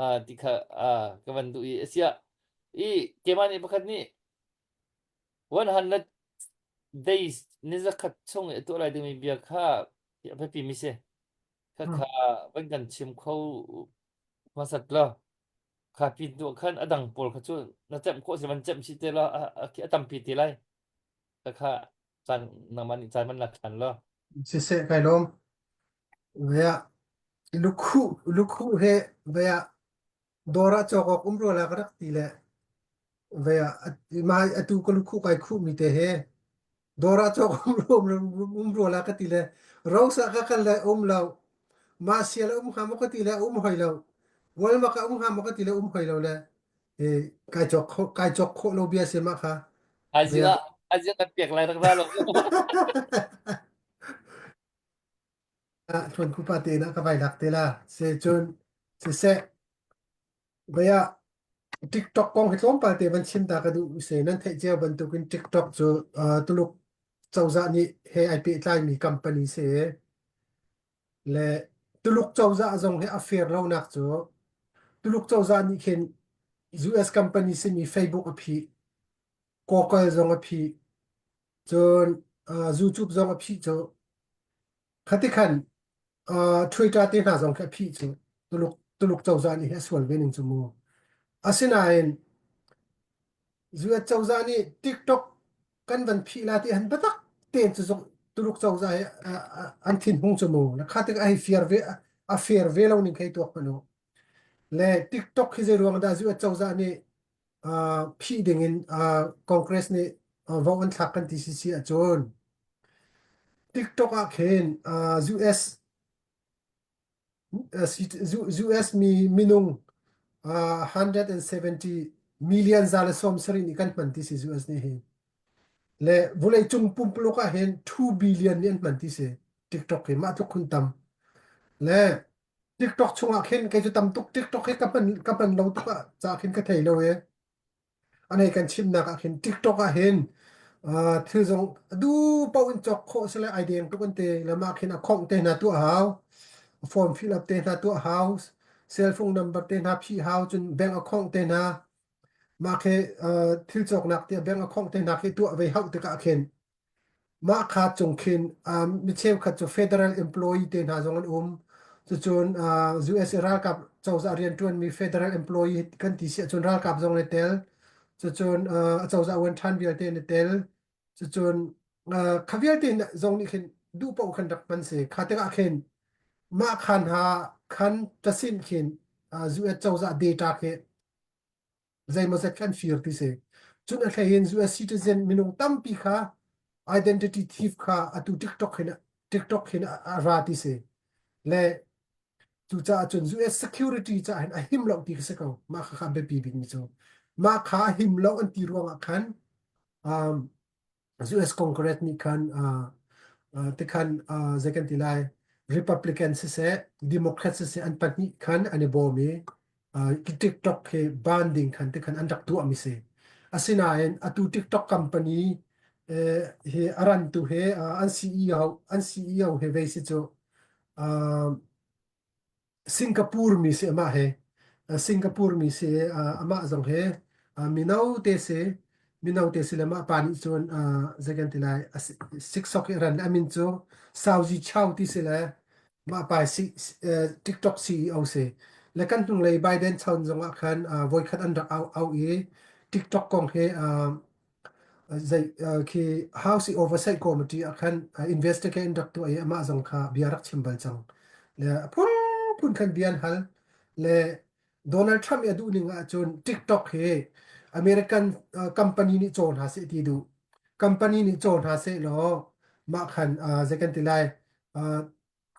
uh, ti kha uh, ka van duh i asiah i keimah nih pakhat nih 100 days ni zakhat chung i a tuah lai dingmi bia kha a biapi mi si kha kha van kan chim kho hmasat law kha pin tuah khan a dang pawl kha cu na cemh khawh si van cemh si te law a, a, a tampi te lai kha kha caan nangmah nih caan van la ṭhan law Siseh kai lawm. Ve ah lukhuh lukhuh he ve ah dawr ah cawk awk um rua la ka rak ti le ve ah mah atu ka lukhuh kai khuh mi te he dawr ah cawk um um rua la ka ti le rosa ka kal le um lo mah sial um hnga maw ka ti le um hoi lo Walmart ah um hnga maw ka ti le um hoi lo le kai cawk khawh kai cawk khawh lo bia si mah kha Thaizing ah thaizing kan pek lai rak ra lo. Ah thuan kupa te na ka vai lak te la se cun siseh vaya TikTok kong hi tlawmpal te van chim ta ka duh se nan theih cio bantukin TikTok cu Tuluk cozah nih he ai pehtlai mi company si le Tuluk cozah zong hi a fair lonak cu Tuluk cozah nih khin US company simi Facebook a phih Google zong a phih. Cun YouTube zong a phih cu. Khati khan Twitter te hna zong khi a phih cu. Tuluk Tuluk cozah nih hi a sual ve ning cu mu. Asinain US cozah nih TikTok kan van phih la ti han biatak tein cu zong Tuluk cozah hi an thinhung cu mu. Kha tik a hei fiar ve a fair ve lo ning khei tuak hmanh u. Le TikTok hi zei ruang dah US cozah nih phih ding in Congress nih vote an thlak kan ti si si ahcun TikTok ah khin US US mi minung 170 million za le sawm sarih nih kan hman ti si US nih hin. Le vawleicung pumpuluk ah hin 2 billion nih an hman ti si TikTok hi mah tluk khun tam. Le TikTok chungah khin kei cu tam tuk TikTok hi ka hman lo tuk ah ca khin ka thei lo i a nei kan chimnak ah khin TikTok ah hin thil zong du paoh in cawk khawh si le ai deng tuk an ti le mah khin a khongh te hna tuah hau form fill up te hna tuah hau cell phone number te hna phih hau cun bank account te hna mah khi thil cawknak te bank account te hna khi tuah ve hauh tikah khin Mah kha cung khin mi cheukhat cu federal employee te hna zong an um. Cucun US i ralkap cozah rianṭuanmi federal employee kan ti si ahcun ralkap zong an i tel. Cucun acozah uan ṭhan vialte an i tel. Cucun kha vialte zong nih khin duh paoh khan rak hman si. Kha tikah khin mah kha hna khan ṭasin khin US cozah data khi zeimawzat kha an fir ti si. Cun a hlei in US citizen minung tampi kha identity thief kha atu TikTok hin TikTok hin a ra ti si. Le cucaah cun US security caah hin a him lo ti kha si ko. Mah kha kha biapi bikmi cu. Mah kha a him lo an ti ruangah khan um, US Congress nih khan tikhan zei kan ti lai Republican siseh Democrat siseh an pahnih khan an i bawm i TikTok hi ban ding khan tikhan an rak tuahmi si. Asinain atu TikTok company hi a rantu he an CEO an CEO he vei si cu Singapore mi si amah he Singapore mi si amah zong he mino te si mino te si le mah pa nih cun zei kan ti lai siksok hi ran amin cu Sauzi Chow ti si le mah pa si TikTok CEO si le kan hnunglei Biden chan zong ah khan voikhat an rak au au i TikTok kong he zei khi House Oversight Committee ah khan investigate in rak tuah i amah zong kha bia rak chim bal cang. Le a phunphun khan bia an hal. Le Donald Trump i a duh ning ahcun TikTok hi American company nih caw hna seh ti duh. Company nih caw hna seh law mah khan zei kan ti lai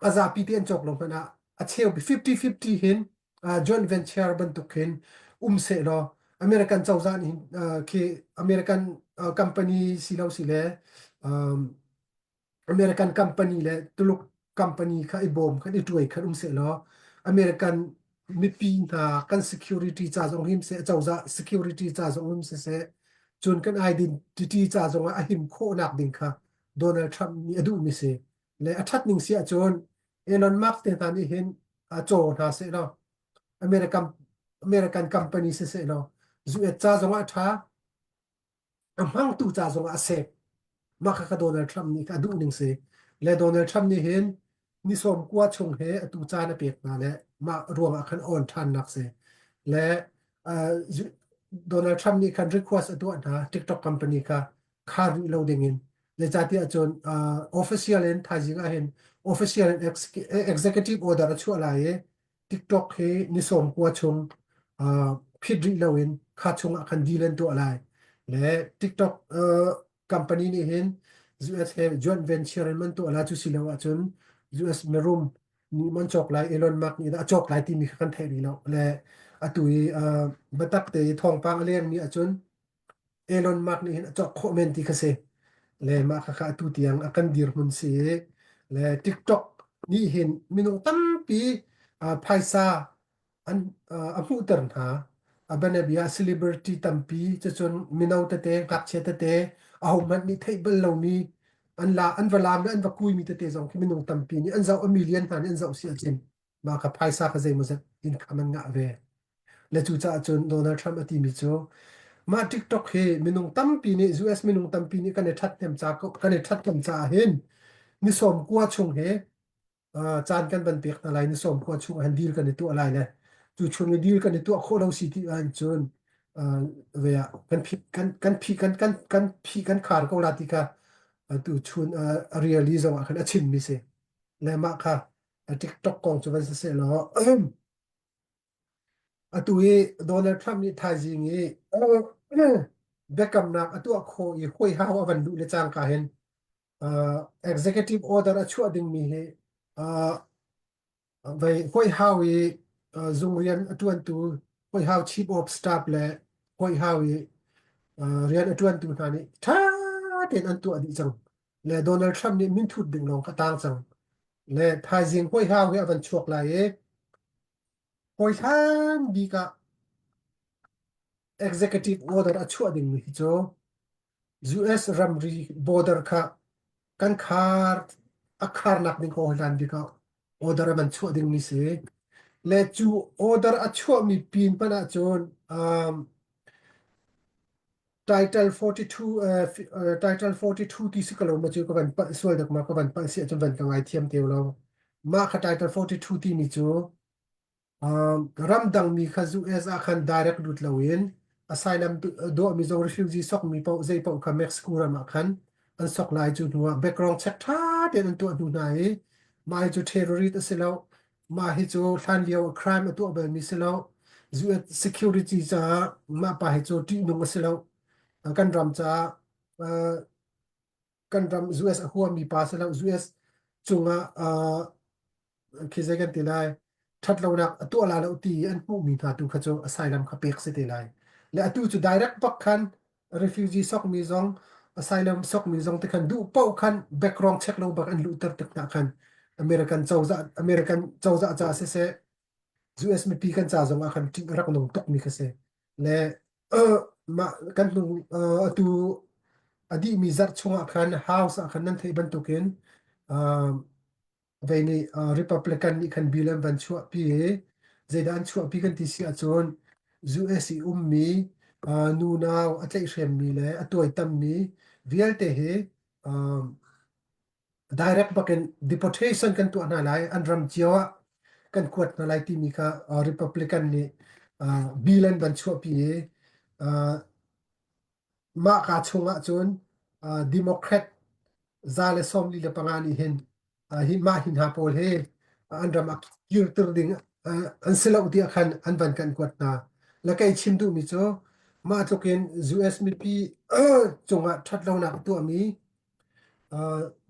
a zapi te an cawk lo hmanh ah a cheu 50-50 hin joint venture bantuk hin um seh law American cozah nih khi American company si lo si le American company le Tuluk company kha i bawm khan i tuai khan um seh law American mipi hna kan security ca zong him seh cozah security ca zong him seh cun kan identity ca zong ah a him khawhnak ding kha Donald Trump nih a duhmi si. Le a ṭhat ning si ahcun Elon Musk te hna nih hin a caw hna seh law American American company si seh law US ca zong ah a ṭha a hmangtu ca zong ah a sek mah kha Donald Trump nih a duh ning si le Donald Trump nih hin ni sawm kua chung he atu caan a pek hna le mah ruang ah khan on ṭhannak si le uh, Donald Trump nih khan request a tuah hna TikTok company kha khar rih lo ding in zeicahtiah cun uh, official in thaizing ah hin official in executive order a chuah lai i TikTok hi ni sawm kua chung uh, phit rih lo in kha chung ah khan deal an tuah lai le TikTok uh, company nih hin US he joint venture in man tuah la cu si lo ahcun US mirum nih man cawk lai Elon Musk nih dah a cawk lai timi kha kan theih rih lo le atu i uh, biatak te i thawngpang a leng mi ahcun Elon Musk nih hin a cawk khawh men ti kha si. Le mah khakha atu tiang a kan dirhmun si i le TikTok nih hin minung tampi uh, phaisa an uh, a hmuhter hna. A bianabia celebrity tampi cucun mino tete, ngakchia tete, ahohmanh nih theih bal lomi an la an va laam le an va kuimi tete zong khi minung tampi nih an zoh a million hna nih an zoh si ahcun mah kha phaisa kha zeimawzat income an ngah ve. Le cucaah cun Donald Trump a timi cu Mah TikTok hi minung tampi nih US minung tampi nih kan i ṭhathnem ca kan i ṭhathnem caah hin ni sawm kua chung hi caan kan van pek hna lai ni sawm kua chung ah deal kan i tuah lai le cu chung i deal kan i tuah khawh lo si ti ahcun ve ah kan phi kan kan phi kan kan kan phi kan khar ko la ti kha tu chun a really zong ah khan a chim mi si le mah kha TikTok kong cu van si seh law atu hi Donald Trump nih thaizing i biakamnak a tuah khawh i hoi hau a van luh le cangka hin executive order a chuah dingmi hi vei hoi i zung rian a ṭuantu hoi hau chief of staff le hoi hau i rian a ṭuantu hna nih ṭha tein an tuah dih cang. Le Donald Trump nih minthut ding lawng kha tang cang. Le thaizing hoi hau hi a van chuak lai i hoi hlan bik ah executive order a chuah dingmi hi cu US ramri border kha kan khar a kharnak ding ko hlan bik ah order a man chuah dingmi si. Le cu order a chuahmi pin hmanh ahcun um, Title 42 uh, Title 42 ti si ko lo ma cu ka van palh sual dak ma ka van palh si ahcun van ka ngaithiam te lo. Mah kha Title 42 timi cu Ramdangmi kha US ah khan direct lut loin asylum duahmi zong refugee sokmi paoh zei paoh kha Mexico ram ah khan an sok lai. Cu hnuah background check ṭha tein an tuah hnu hna i mah hi cu terrorist a si lo, mah hi cu hlanlio ah crime a tuah balmi si lo, US security caah mah pa hi cu ṭihnung a si lo, kan ram caah kan ram US a huami pa si lo, US cungah khi zei kan ti lai ṭhatlonak a tuah la lo ti an hmuhmi hna tu kha cu asylum kha pek si te lai le atu cu direct bak khan refugee sokmi zong asylum sokmi zong te khan duh paoh khan background check lo bak an luhter tik hna khan American cozah American cozah ca siseh US mipi kan ca zong ah khan ṭih rak nung tukmi kha si le mah kan hnung atu a dihmi zarh chungah khan house ah khan nan theih bantukin vei nih Republican nih khan bill an van chuahpi i zeidah an chuahpi kan ti si ahcun US i ummi nunau a tlaihhremmi le a tuaitammi vialte hi direct bakin deportation kan tuah hna lai an ram cio ah kan kuat hna lai timi kha Republican nih bill an van chuahpi i mah ka chung ahcun Democrat 145 nih hin hi mah hi hna pawl hi an ram ah kirter ding an si lo tiah khan an van kan kuat hna. Le kei chim duhmi cu mah tluk in US mipi cungah ṭhatlonak tuahmi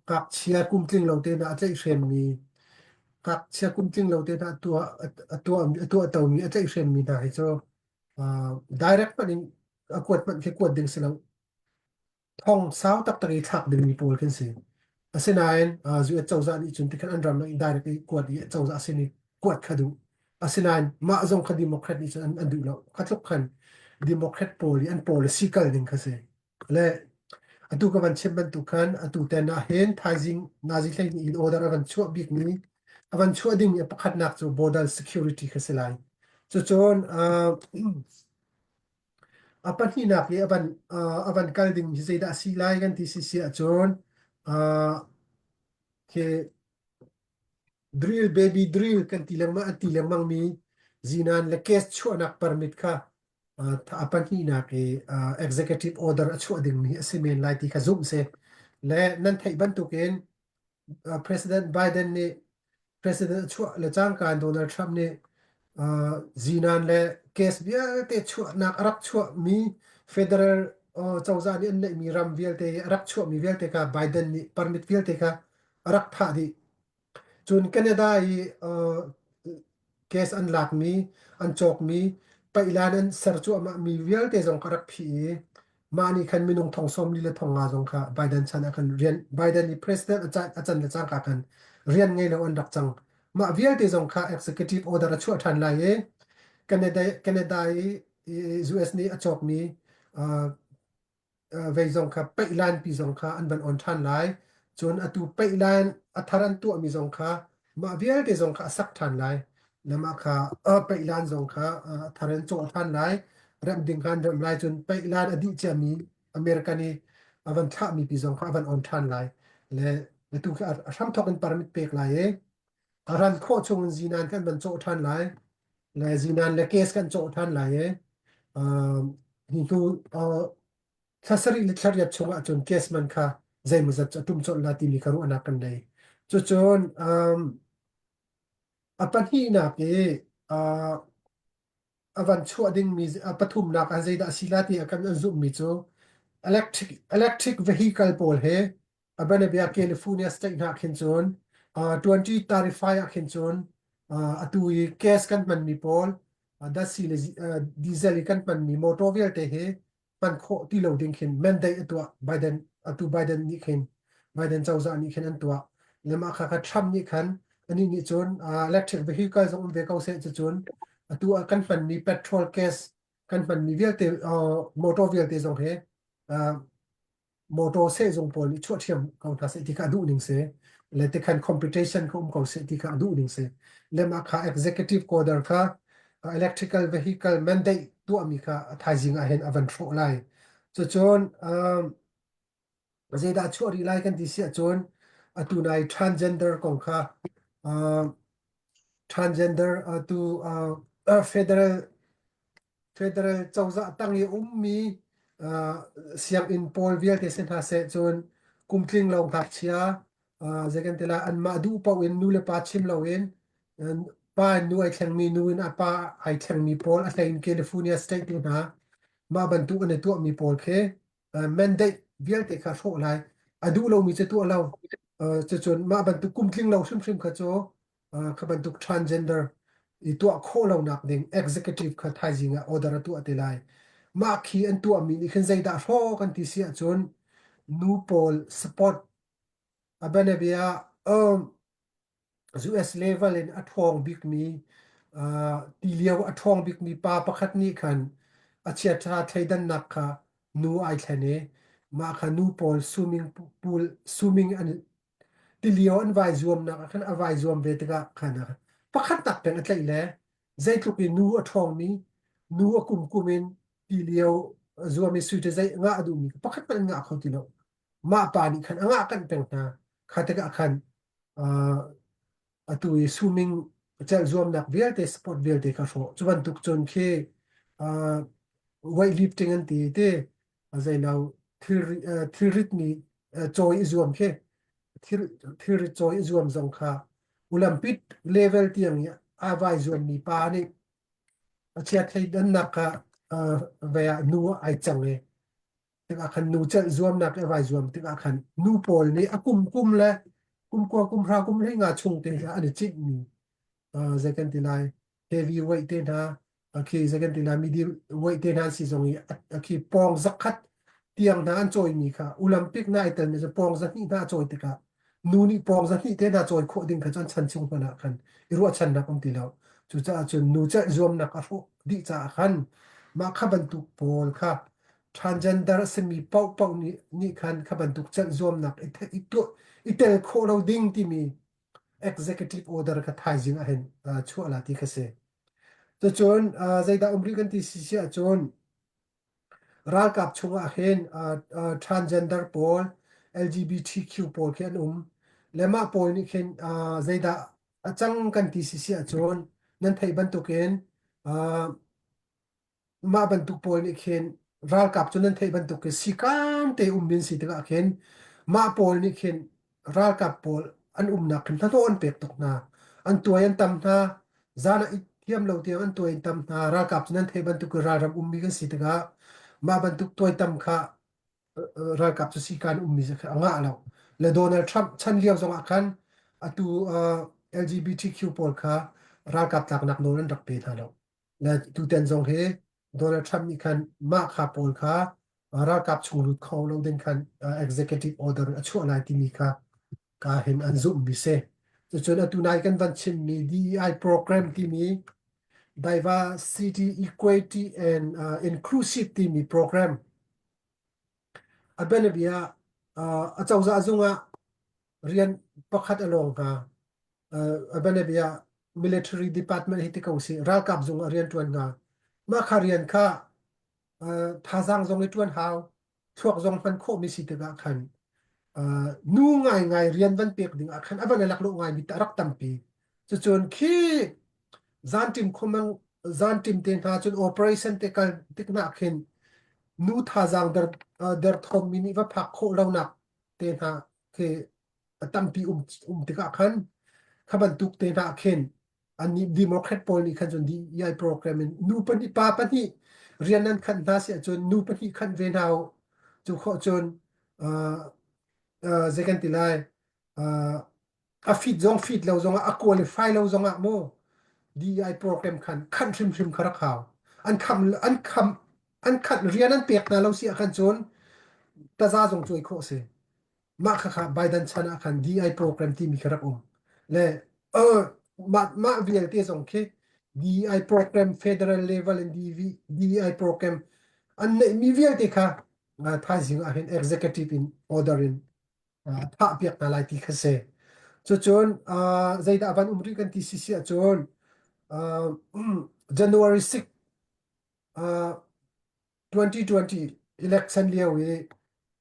ngakchia kum tling lo te hna a tlaihhremmi ngakchia kum tling lo te hna a tuah a tuah a tuahtomi a tlaihhremmi hna hi cu direct hmanh in a kuat hmanh khi kuat ding si lo. Thong sau taktak i thlak dingmi pawl kan si. Asinain US cozah nih cun tikhan an ram in direct i kuat i cozah sin i kuat kha duh. Asinain mah zong kha Democrat nih cun an, an duh lo. Kha tluk khan Democrat pawl i an policy kal ning kha si. Le atu ka van chim bantuk khan atu ten ah hin thaizing nazi 12 in order a van chuah bikmi a van chuah dingmi a pakhatnak cu border security kha si lai. Cucun uh, A pahnihnak i a van kal ding hi zeidah a si lai kan ti si si ahcun khi drill baby drill kan ti lengmang an ti lengmang mi zinan le case chuahnak permit kha a pahnihnak i executive order a chuah ding mi a si men lai ti kha zumh si. Le nan theih bantukin President Biden nih President a chuah le cangka in Donald Trump nih zinan le case vialte chuahnak a rak chuahmi federal cozah nih an neihmi ram vialte a rak chuahmi vialte kha Biden nih permit vialte kha a rak thah dih. Cun Canada i case an lakmi, an cawkmi, paihlan an ser cuahmahmi vialte zong kha rak phih i mah nih khan minung thong 40 le thong nga zong kha Biden chan ah khan rian Biden i president a can, a can le cangka khan rian ngei lo an rak cang. Mah vialte zong kha executive order a chuah ṭhan lai i Canada, Canada i US nih a cawkmi uh, vei zong kha peihlan pi zong kha an van on ṭhan lai. Cun atu peihlan a thar an tuahmi zong kha mah vialte zong kha a sak ṭhan lai. Na mah kha peihlan zong kha a thar an cawh ṭhan lai. Remh ding kha an remh lai cun paih lan a dih ciami American i a van thlahmi pi zong kha a van on ṭhan lai. Le atu khi a hramthawk in permit pek lai i a ran khawh chung in zinan kan van cawh ṭhan lai. Le zinan le case kan cawh ṭhan lai i hi hnu thla sarih le thla riat chung ahcun case man kha zeimawzat cu a ṭum colh la timi kha ruahnak kan nei. Cucun a pahnihnak i a van chuah dingmi a pathumnak ah zeidah a si la ti a kan an zumhmi cu electric electric vehicle pawl he a banabia California state hna khin cun 2035 ah khin cun atu i gas kan hmanmi pawl dasi le diesel i kan hmanmi motor vialte hi hman khawh ti lo ding khin mandate a tuah Biden atu Biden nih khin Biden cozah nih khin an tuah le mah kha kha Trump nih khan anih nih cun electric vehicle zong um ve ko seh cucun atu ah kan hmanmi petrol gas kan hmanmi vialte motor vialte zong he motor sehzung pawl nih chuah ṭhiam ko hna seh ti kha a duh ning si le tikhan competition kha um ko seh ti kha a duh ning si le mah kha executive order kha electrical vehicle mandate tuahmi kha a thaizing ah hin a van hrawh lai cucun um, zeidah chuah rih lai kan ti si ahcun atu nai transgender kong kha uh, transgender atu uh, federal Federal cozah tang i ummi sianginn pawl vialte si hna seh cun kum tling lo ngakchia zei kan ti lai anmah duh paoh in nu le pa chim loin pa in nu ai thlengmi nu in a pa ai thlengmi pawl a hlei in California state tu hna mah bantuk an i tuahmi pawl khi mandate vialte kha hrawh lai a duh lomi cu tuah lo cucun mah bantuk kum tling lo hrimhrim kha cu kha bantuk transgender i tuah khawh lonak ding executive kha thaizing ah order a tuah te lai mah khi an tuahmi nih khin zeidah hrawh kan ti si ahcun nu pawl support a banabia um US level in a ṭhawng bikmi ti lio a ṭhawng bikmi pa pakhat nih khan a chiaṭha thleidannak kha nu ai thlen i mah kha nu pawl swimming pool swimming an tilio an vai zuamnak ah khan a vai zuam ve tikah khan pakhat tak peng a tlaih le zeitluk in nu a ṭhawngmi nu a kumkum in tilio zuam i sui zei ngah a duhmi pakhat hmanh an ngah kho ti lo mah pa nih khan a ngah kanh peng hna kha tikah khan atu i swimming celh zuamnak vialte sport vialte kha hrawh cu bantuk cun khi weight lifting an ti ti zeilo thilri thilrit mi cawi i zuam khi thil thilrit cawi i zuam zong kha Olympic level tiang i a vai zuammi pa nih a chiat thleidannak kha ve ah nu ai cang i tikah khan nu celh zuamnak i vai zuam tikah khan nu pawl nih a kum kum le kum kua kum hra kum hlei nga chung te an i citmi zei kan ti lai heavy weight te hna khi zei kan ti lai medium weight te hna si zong i khi pawng zakhat tiang hna an cawimi kha Olympic na ai telmi cu pawng zahnih hna a cawi tikah nu nih pawng zahnih te hna cawi khawh ding kha cu an chan chung hmanh ah khan i ruahchannak um ti lo cucaah cun nu celh zuamnak a hrawh dih caah khan mah kha bantuk pawl kha transgender a simi paohpaoh nih nih khan kha bantuk celh zuamnak i i tuah i tel khawh lo ding timi executive order kha thaizing ah hin chuah la ti kha si. Cucun zeidah um rih kan ti si si ahcun ralkap chungah hin transgender pawl LGBTQ pawl khi an um le mah pawl nih khin zeidah a cang kan ti si si ahcun nan theih bantukin mah bantuk pawl nih khin ralkap cu nan theih bantuk khi sikan te um min si tikah khin mah pawl nih khin ralkap pawl an umnak khin hnahnawh an pek tuk hna an tuai an tam hna zan ah i thiam lo tiang an tuai an tam hna ralkap cu nan theih bantuk ralram ummi kan si tikah mah bantuk tuai tam kha ralkap cu sikan ummi cu a ngah lo le Donald Trump chan lio zongah khan atu LGBTQ pawl kha ralkap tlaknak nawl an rak pe hna lo Le tutan zong hi Donald Trump nih khan mah kha pawl kha ralkap chung lut kho lo ding khan executive order a chuah lai timi kha ka hin an zumhmi si. Cucun atu nai kan van chimmi DEI program timi Diversity, Equity and uh, Inclusive timi program a bianabia uh, a cozah zung ah rian pakhat a lawng hnga a bianabia military department hi ti ko si ralkap zung ah rian ṭuan hnga mah kha rian kha. Thazaang zong i ṭuan hau, thluak zong hman khawhmi si tikah khan nu ngaingai rian van pek ding ah khan a van i laklawh ngaimi a rak tampi. Cucun khi zanṭim khuamang zanṭim te hna cun operation te kal tik hna khin nu thazaang der derthawmmi nih va phak khawh lonak te hna khi a tampi um um tikah khan kha bantuk te hna khin annih Democrat pawl nih khan cun DEI program in nu pahnih pa pahnih rian nan khanh hna si ahcun nu pahnih khanh ve hna u cu khawh cun uh, uh, zei kan ti lai uh, a fit zong fit lo zong ah a qualify lo zong ah mu DEI program khan khanh hrimhrim kha rak hau an kham an kham an khanh rian an pek hna lo si ah khan cun taza zong cuai khawh si Mah khakha Biden chan ah khan DI program timi kha rak um. Le uh, mah, mah vialte zong khi DI program federal level in DV, DI program an neihmi vialte kha uh, thaizing ah hin executive in order in uh, thah piak hna lai ti kha si. Cucun uh, zeidah van um rih kan ti si si ahcun uh, January 6 uh, 2020 election lio i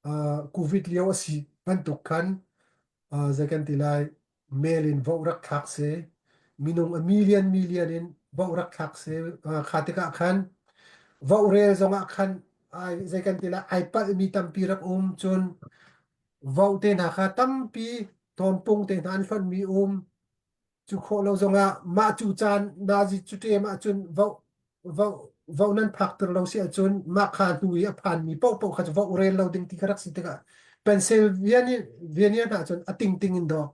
uh, COVID lio a si bantuk khan uh, zei kan ti lai mail in vote rak thlak si minung a million million in vote rak thlak si uh, kha tikah khan vote rel zongah khan ai zei kan ti lai ai palh mi tampi rak um cun vote te hna kha tampi hnawmpung te hna an hlonh mi um Cu khawh lo zongah mah cu caan nazi cu ṭem ahcun voh voh voh nan phakter lo si ahcun mah kha hnu i a phanmi paohpaoh kha cu voh rel lo ding ti kha rak si tikah Pennsylvania Pennsylvania hna cun a tingting in dawh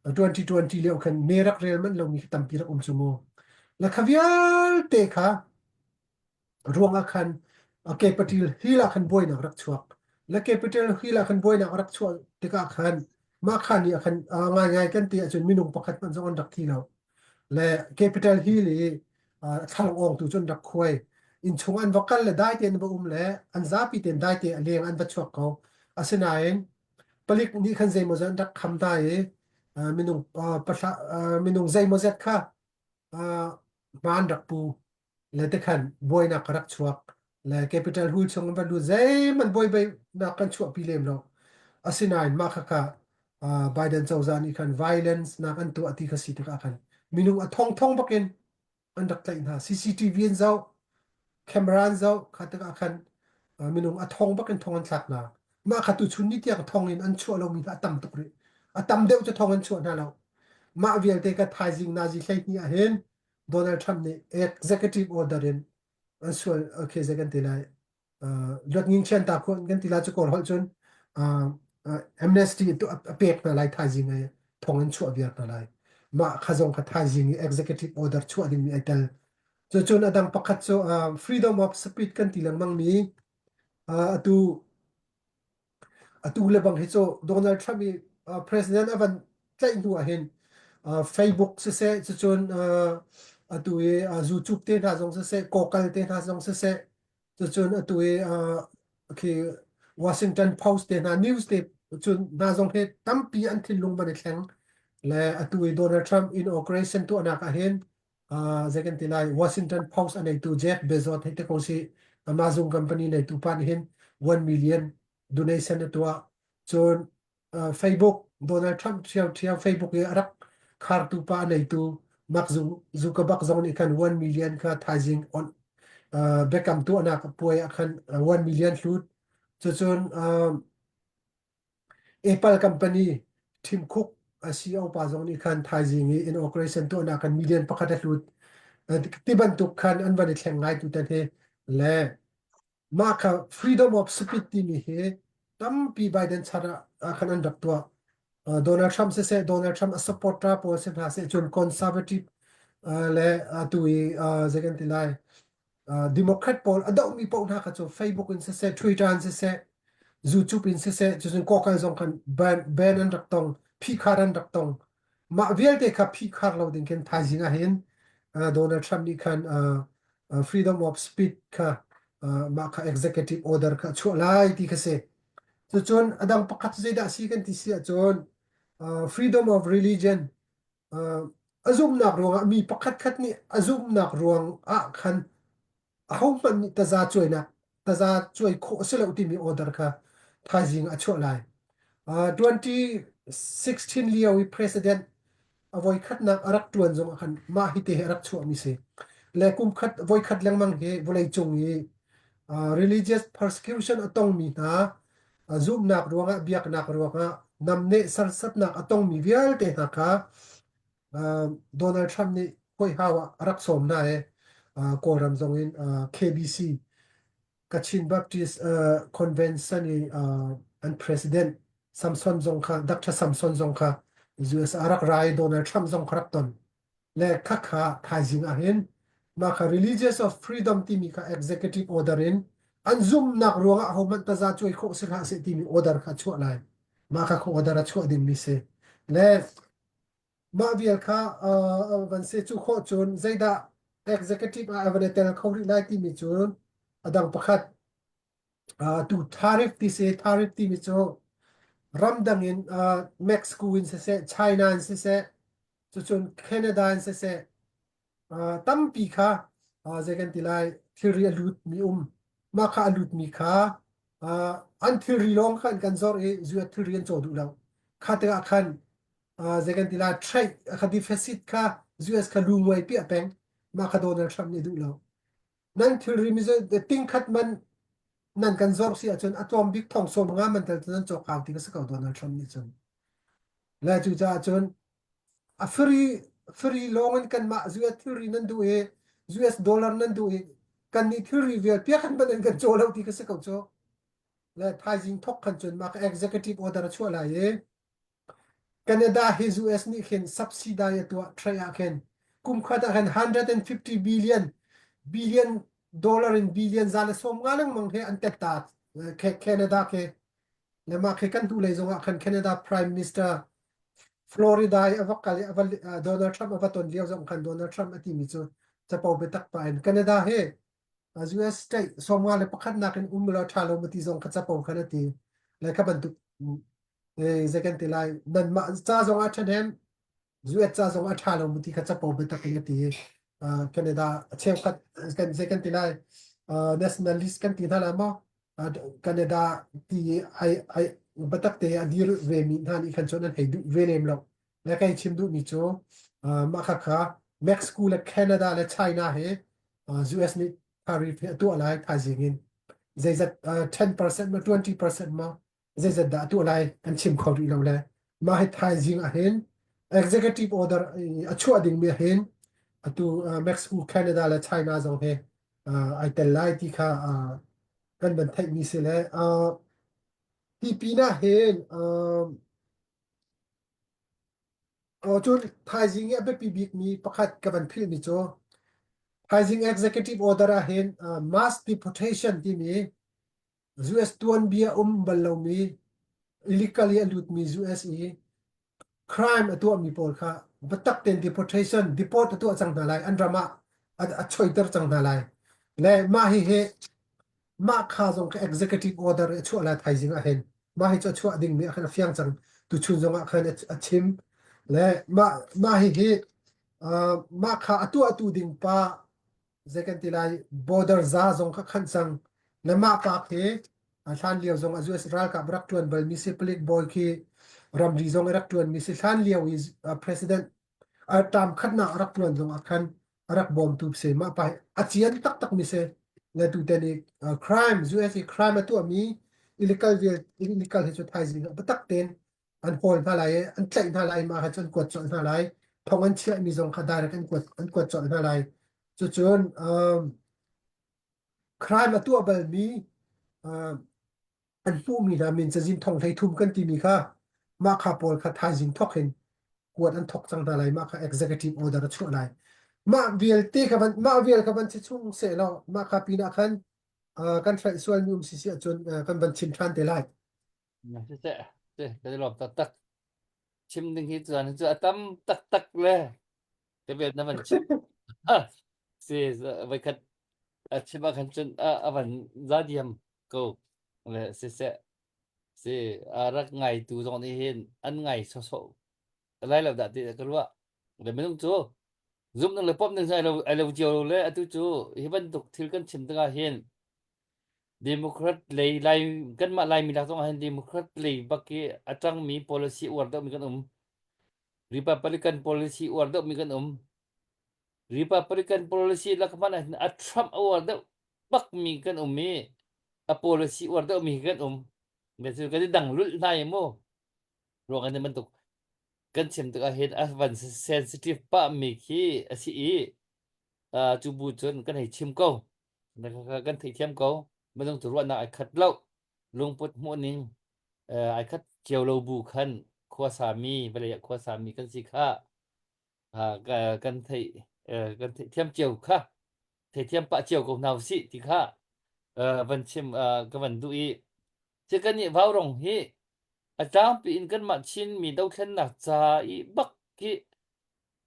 2020 lio khan me rak rel manh lomi kha tampi rak um cu mu. La kha vialte kha ruangah khan Capitol Hill ah khan buainak rak chuak. Le Capitol Hill ah khan buainak rak chuah tikah khan mah kha ni ah khan ngaingai kan ti ahcun minung pakhat hmanh zong an rak thi lo. Le Capitol Hill i thlalangawng tu cu an rak khuai. Innchung an va kal le dai tein va um le an zapi tein dai te a leng an va chuak ko. Asinain palik nih khan zeimawzat an rak kham hna i minung pahra minung zeimawzat kha hma an rak pu. Le tikhan buainak ka rak chuak le capital hul chung in va lut zeihmanh buaibainak kan chuahpi lem lo asinain mah khakha Biden cozah nih khan violence nak an tuah ti kha si tikah khan minung a thongthong bakin an rak tlaih hna CCTV an zoh camera an zoh kha tikah khan minung a thong bakin thong an thlak hna mah kha tuchun ni tiang thong in an chuah lomi hna a tam tuk rih a tam deuh cu thong an chuah hna lo mah vialte ka thaizing nazi 12 ah hin Donald Trump nih executive order in an sual okay zei kan ti lai luat nging chian ta khun kan ti lai cu kawl holh cun amnesty a pek hna lai thaizing ai thong in chuah viar hna lai mah kha zong kha thaizing i executive order chuah ding mi ai tel cu cun adang pakhat cu freedom of speech kan ti lengmang mi atu Atu le bang hi cu Donald Trump i president a van tlaih hnu ah hin Facebook siseh cucun atu i YouTube te hna zong siseh Google te hna zong siseh cucun atu i khi Washington Post te hna news te cun hna zong hi tampi an thinlung van i thleng le atu i Donald Trump inauguration tuahnak ah hin zei kan ti lai Washington Post a neitu Jeff Bezos hei te ko si Amazon company neitu pa nih hin 1 million donation a tuah cun Facebook Donald Trump ṭhiamṭhiam Facebook i a rak khartu pa a neitu Mark Zuckerberg zong nih khan 1 million kha thaizing on biakam tuahnak puai ah khan 1 million hlut cucun Apple company Tim Cook a CEO pa zong nih khan thaizing i inauguration tuahnak khan million pakhat a hlut ti bantuk khan an van i thleng ngai tutan hi le mah kha freedom of speech timi hi tampi Biden chan ah khan an rak tuah. Donald Trump siseh Donald Trump a supporter pawl si hna seh cun conservative le atu i zei kan ti lai Democrat pawl a dohmi paoh hna kha cu Facebook in siseh Twitter in siseh YouTube in siseh cucun Google zong khan ban, ban an rak tong phihkhar an rak tong mah vialte kha phihkhar lo ding khin thaizing ah hin Donald Trump nih khan freedom of speech kha mah kha executive order kha chuah lai ti kha si cucun a dang pakhat zeidah si kan ti si ahcun freedom of religion a zumhnak ruangah mi pakhatkhat nih a zumhnak ruangah khan ahohmanh nih taza cuainak taza cuai khawh a si lo timi order kha thaizing a chuah lai. 2016 lio i president a voikhatnak a rak ṭuan zong ah khan mah hi te hi a rak chuahmi si. Le kum khat voikhat lengmang hi vawleicung i religious persecution a tongmi hna zumhnak ruangah biaknak ruangah namneh sarsatnak a tongmi vialte hna kha Donald Trump nih hawihau ah a rak sawm hna i Kawlram zong in KBC Kachin Baptist Convention i an president Samson zong kha Dr. Samson zong kha US a rak ra i Donald Trump zong kha rak ton. Le khakha thaizing ah hin mah kha religious of freedom timi kha executive order in an zumnak ruangah hohmanh taza cuai khawh si hlah seh timi order kha chuah lai. Mah kha order a chuah dingmi si. Le Mah vial kha van si cu khawh cun zeidah executive ah a van i tel kho rih lai timi cu a dang pakhat. Tu tariff ti si tariff timi cu ramdang in Mexico in siseh, China in siseh, cucun Canada in siseh, tampi kha zei kan ti lai thilri a lutmi um. Mah kha a lutmi kha an thilri lawng kha an kan zorh i zuat thilri an caw duh lo. Kha tikah khan zei kan ti lai trade kha deficit kha US kha lu nguai piah peng mah kha Donald Trump nih duh lo nan thilri mi ting khat man nan kan zor si ahcun a tlawm bik thong sawm nga man tel nan cawk hau ti ka si ko Donald Trump nih cun le cu caah cun a free free lawng in kanmah US thilri nan duh i US dollar nan duh i kan nih thilri vial piak kan ban in kan caw lo ti ka si ko cu le thaizing thok khan cun mah ka executive order a chuah lai i Canada hi US nih khin subsidy a tuah trade ah khin kum khat ah khin 150 billion billion dollar in billion za le sawm nga lengmang he an tet ta Canada khi le mah khi kan hnulei zong ah khan Canada Prime Minister Florida i a va kal i a va Donald Trump a va ton lio zong khan Donald Trump a timi cu capo biatak pah in Canada hi US state sawmnga le pakhat nakin um law ṭha lo ma ti zong kha capo khan a ti le kha bantuk zei kan ti lai nanmah ca zong ah ṭhahnem US ca zong a ṭha lo mu ti kha capo biatak in a ti Canada cheukhat kan zei kan ti lai nationalist kan ti hna lai maw Canada ti ai ai biatak te a dir ve mi hna nih khan cun an hei duh ve lem lo le kai chim duh mi cu mah kha kha Mexico le Canada le China he US nih tariff hi a tuah lai thaizing in zeizat 10% ma 20% ma zeizat dah tuah lai kan chim kho rih lo le mah hi thaizing ah hin executive order a chuah dingmi ah hin atu Mexico Canada le China zong he ai tel lai ti kha kan van theihmi si le hi pinah hin cun thaizing i a biapi bikmi pakhat ka van philhmi cu thaizing executive order ah hin mass deportation timi US tuanbia um bal lomi illegally a lutmi US i crime a tuahmi pawl kha biatak tein deportation deport a tuah cang hna lai an ram ah a choiter cang hna lai le mah hihi mah kha zong kha executive order a chuah lai thaizing ah hin mah hi cu a chuah dingmi ah khan a fiang cang tuchun zong ah khan a chim le mah mah hihi mah kha a tuahtu ding pa zei kan ti lai border za zong kha khanh cang le mah pa khi hlan lio zong a US ralkap rak tuan bal mi si palik bawi khi ramri zong rak tuan mi si hlan lio i president term khatnak rak tuan zong ah khan rak bawmtu si mah pa a cian taktak mi si le tu te ni crime US i crime a tuah mi illegal illegal hi cu thaizing ah biatak tein an hawl hna lai i an tlaih hna lai mah kha cu an kuat colh hna lai thong an chiahmi zong kha direct an kuat an kuat colh hna lai cucun um, crime a tuah balmi uh, an hmuhmi hna min cazin thong hlei thum kan timi kha mah kha pawl kha thaizing thok in kuat an thok cang hna lai mah kha executive order a chuah lai mah vialte kha van mah vial kha van si chung seh law mah kha pinah khan uh, kan hrelh sualmi um si si ahcun uh, kan van chim ṭhan te lai Siseh, kan i lawm taktak. Chim ding hi cun cu a tam taktak le te vel na van chim. Si voikhat a chim ah khan cun a van za diam ko. Le siseh, si a rak ngaitu zong nih hin an ngai sawsawh lai lo dah ti ka ruah. Le minung cu zumh ning le pom ning ai lo ai lo cio lo le atu cu hi bantuk thil kan chim tikah hin. Democrat lei Lai kanmah Laimi lak zong ah hin Democrat lei bak i a ṭangmi policy uar deuhmi kan um. Republican policy uar deuhmi kan um. Republican policy lak hmanh ah hin a Trump a uar deuh bakmi kan um i a policy uar deuhmi kan um. Cu kan i dang lulh hna i mu. Ruang an i bantuk kan chim tikah hin a van sensitive pahmi khi a si i cu bu cun kan hei chim ko. Kan theihthiam ko. Minung cu ruahnak ai khat lo. Lungput hmuhning ai khat cio lo bu khan khuasami vawlei ah khuasami kan si kha kan theih kan theihthiam cio kha theithiam pah cio ko hna usih ti kha van chim ka van duh i cu kan nih vaurong hi a tlangpi in kanmah Chinmi dothlennak ca i bak hi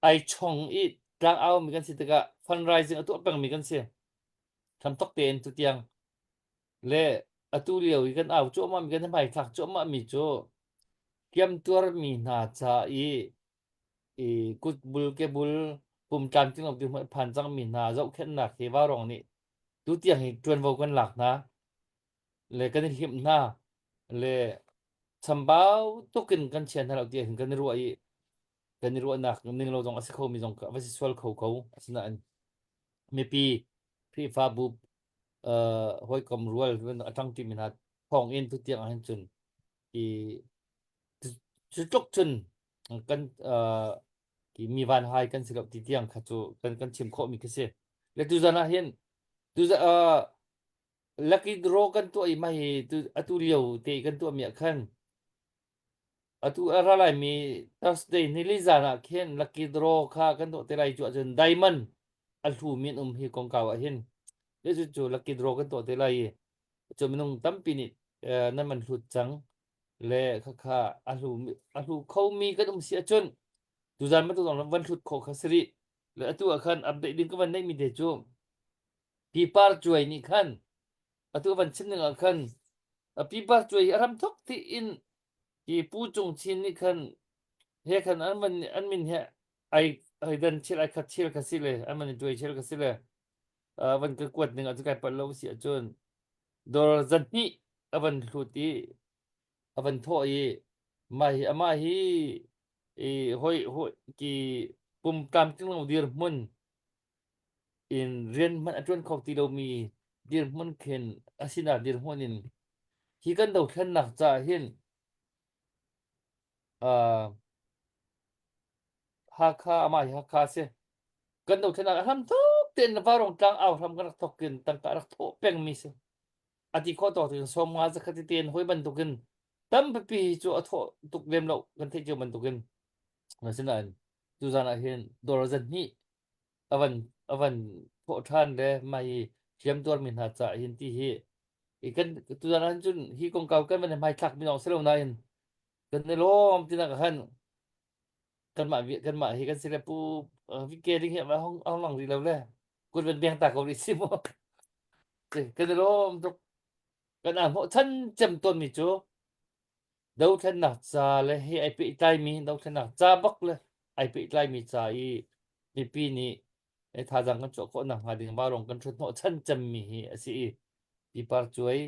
ai chong i tlangau mi kan si tikah fundraising a tuah pengmi kan si. Hramthok tein tutiang le atu lio i kan au cuahmah mi kan hmaithlak cuahmah mi cu kiamtuar mi hna ca i i kutbul kebul pum tlamtling lo ti hmanh phan cang mi hna zohkhenhnak hi vaurong nih tutiang hi ṭuanvo kan lak hna le kan i hlimh hna le chambau tukin kan chia hna lo tiah hin kan i ruah i kan i ruahnak ning lo zong a si kho mi zong va si sual kho ko. Asinain mipi Khrihfabu uh, hawikom rual a ṭangṭi mi hna thawng in tutiang ah hin cun i cu tluk cun kan uh, mi van hai kan si lo ti tiang kha cu kan kan chim khawh mi khi si. Le tuzan ah hin tu uh, lucky draw kan tuah i mah hi tu atu lio te kan tuah mi ah khan Atu a ra laimi Thursday nili zan ah khin lucky draw kha kan tuah te lai cu ahcun diamond a hlumi an um hi kongkau ah hin. Cu cu lucky draw kan tuah te lai i cu minung tampi nih eh, nan man hlut cang le khakha a hlu a hlu khomi kan um si ahcun tuzan bantuk zong van hlut khawh kha si rih. Le atu ah khan update ding ka van neihmi te cu pipar cuai nih khan atu van chim ning ah khan pipar cuai hi a ram thok ti in Hi Pu Cung Chin nih khan he khan an man an min he ai ai dan chel ai khat chel kha si le an man i tuai chel kha si le uh, van ka kuat ning ah cu kai palh lo si ahcun dor zan hnih a van hlut i a van thawh i mah hi amah hi i hoi hoi ki pum tlamtling lo dirhmun in rian hmanh a ṭuan kho ti lomi dirhmun khin a sinak dirhmun in hi kan dothlennak caah hin uh, Hakha amah hi Hakha a si. Kan dothlennak a hram tuk tein Vaurawng tlang au hram kan rak thok in tangka rak thawh pengmi si. A ti khawh tawk tein 50 zakhat tein hoi bantukin tampipi cu a thawh tuk lem lo kan theih cio bantukin. Asinain tuzan ah hin dawr zan hnih a van a van thawh ṭhan le mah hi hliamtuarmi hna caah hin ti hi i kan tuzan ah cun hi kongkau kan van i hmaithlak mi lawng si lo nain kan i lawm tinak ah khan kanmah kanmah hi kan si le pu Vike ding hi a hong a hong lang rih lo le kut van beng ta ko rih si mu kan i lawm tuk kan aa hnawhchan cem tawnmi cu Dothlennak ca le he ai pehtlaimi dothlennak ca bak le ai pehtlaimi ca i mipi nih thazaang kan chuah khawh nakhnga ding vaurawng kan ṭhut hnawhchan cemmi hi a si i Pipar Cuai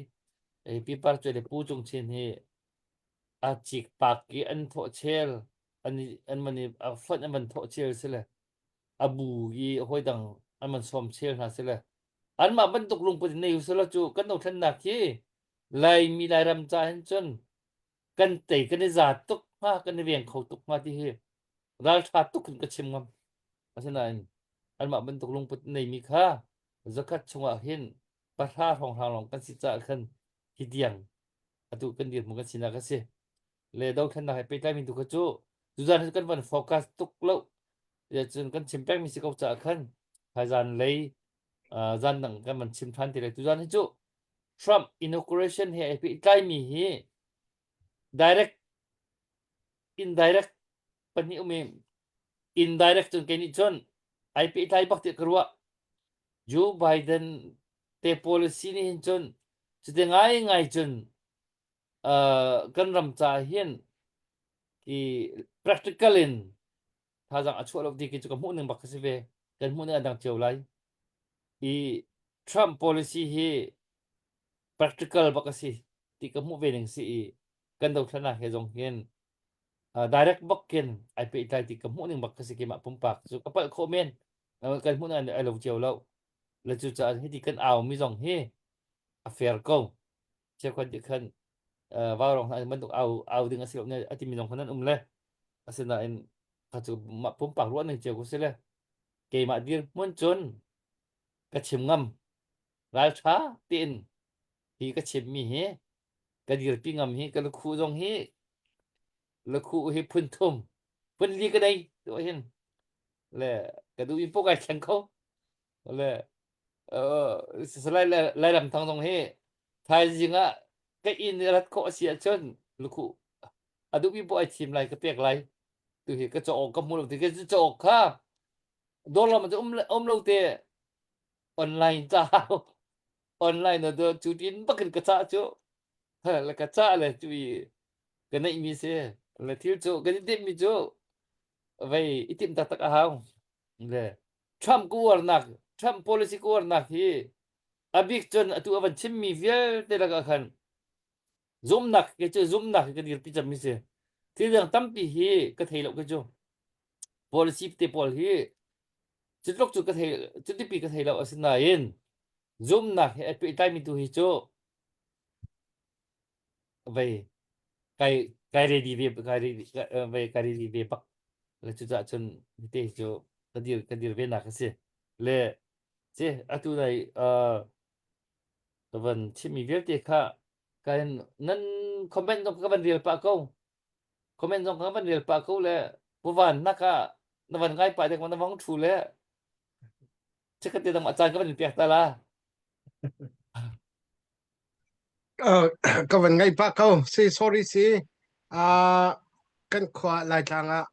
Pipar Cuai le Pu Cung Chin hi a cikpak i an thawh chel an an van i a fonh an van thawh chel si le a bu i hawidang an van sawm chel hna si le anmah bantuk lungput in nei usila cu kan dothlennak hi Laimi Lairam ca hin cun kan tei kan i za tuk hnga kan i veng kho tuk hnga ti hi ralṭha tuk in ka chim ngam. Asinain anmah bantuk lungput neimi kha zakhat chungah hin pahra hrawnghrang lawng kan si caah khan hi tiang atu kan dirhmun kan sinak a si. Le dothlennak he pehtlaimi tu kha cu tuzan hi kan van focus tuk lo. Cun kan chim pengmi si ko caah khan thaizan lei zan dang kan van chim ṭhan ti lai. Tuzan hi cu Trump inauguration he ai pehtlaimi hi direct indirect pahnih um i indirect cun kei nih cun ai pehtlai bak tiah ka ruah. Joe Biden te policy nih hin cun cuti ngaingai cun uh, kan ram caah hin i practical in thazaang a chuah lo ti khi cu ka hmuh ning bak ka si ve. Kan hmuh ning a dang cio lai. I Trump policy hi Practical bak a si ti ka hmuh ve ning si i kan dothlatnak he zong hin uh, direct bak kin ai pehtlai ti ka hmuh ning bak ka si keimah pumpak cu ka palh khawh men kan hmuh ning ai lo cio lo le cu caah hiti kan au mi zong hi a fair ko cheukhat nih khan uh, vaurong hna bantuk au au ding a si lo ne a timi zong khan an um le asinain kha cu mah pumpak ruah ning cio ko si le keimah dir hmun cun ka chim ngam ralṭha tein hi ka chimmi hi ka dirpi ngam hi ka lukhuh zong hi lukhuh hi phun thum phun li ka nei tu hin le ka duh in poh kai thleng kho le salai lailam thang zong hi thaizing ah ka inn rat khawh a si ahcun lukhuh a duhmi poh ai thim lai ka pek lai tu hi ka caw ka hmu lo ti ka caw kha dawr lam um um lo te online ca online na do cu tin bakin ka ca cu le ka ca le cu i ka neih mi si le thil cu kan i timh mi cu vei i timh taktak a hau le Trump ku uarnak Trump policy ku uarnak hi a bik cun atu a van chimmi vialte lakah khan zumnak ke cu zumnak hi ka dirpi cemmi si thil dang tampi hi ka thei lo ke cu policy te pawl hi cutluk cu ka thei cutipi ka thei lo asinain zumnak he a pehtlaimi tu hi cu vei kai kai ready ve kai ready vei kai ready ve bak le cucaah cun hite hi cu ka dir ka dir ve nak a si le ci atu nai uh, ka van chimmi vialte kha kan nan comment zong ka van rel pah ko comment zong ka van rel pah ko le puvan naka na van ngai pah dek na vang thu le Chikkhat te dang caan ka van in pek ta la. Uh, ka van ngai pah ko. Si, sorry si. Uh, kan khua Laitlang ah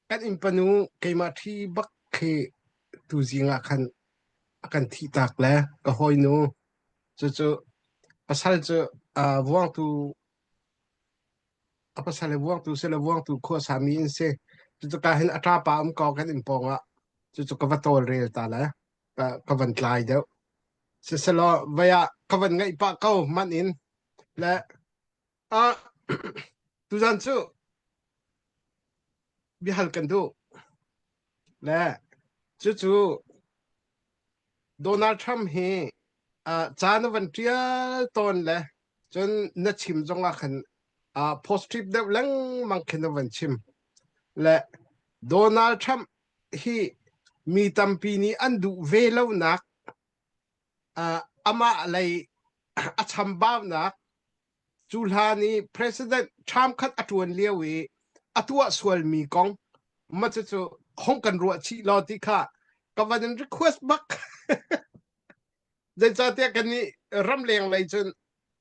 kan innpanu keimah ṭhi bak khi tuzing ah khan a kan thih tak le ka hawinu cucu pasal cu uh, vuangtu a pasal le vuangtu si le vuangtu khua sami in si cucu ka hin a ṭapa um ko kan inn pawng ah cucu ka va tawlrel ta le ka, ka van tlai deuh siselaw vai ah ka van ngaih pah ko man in le a tuzan cu biahal kan duh le cucu Donald Trump hi uh, ca na van ṭial tawn le cun na chim zong ah khan uh, positive deuh lengmang khin na van chim le Donald Trump hi mi tampi nih an duh ve lonak uh, amah lei a chambaunak cu hlan i President Trump khat a ṭuan lio i a tuah sualmi kong ma cucu hong kan ruah chih law ti kha ka van in request bak zeicahtiah kan nih ramleng lei cun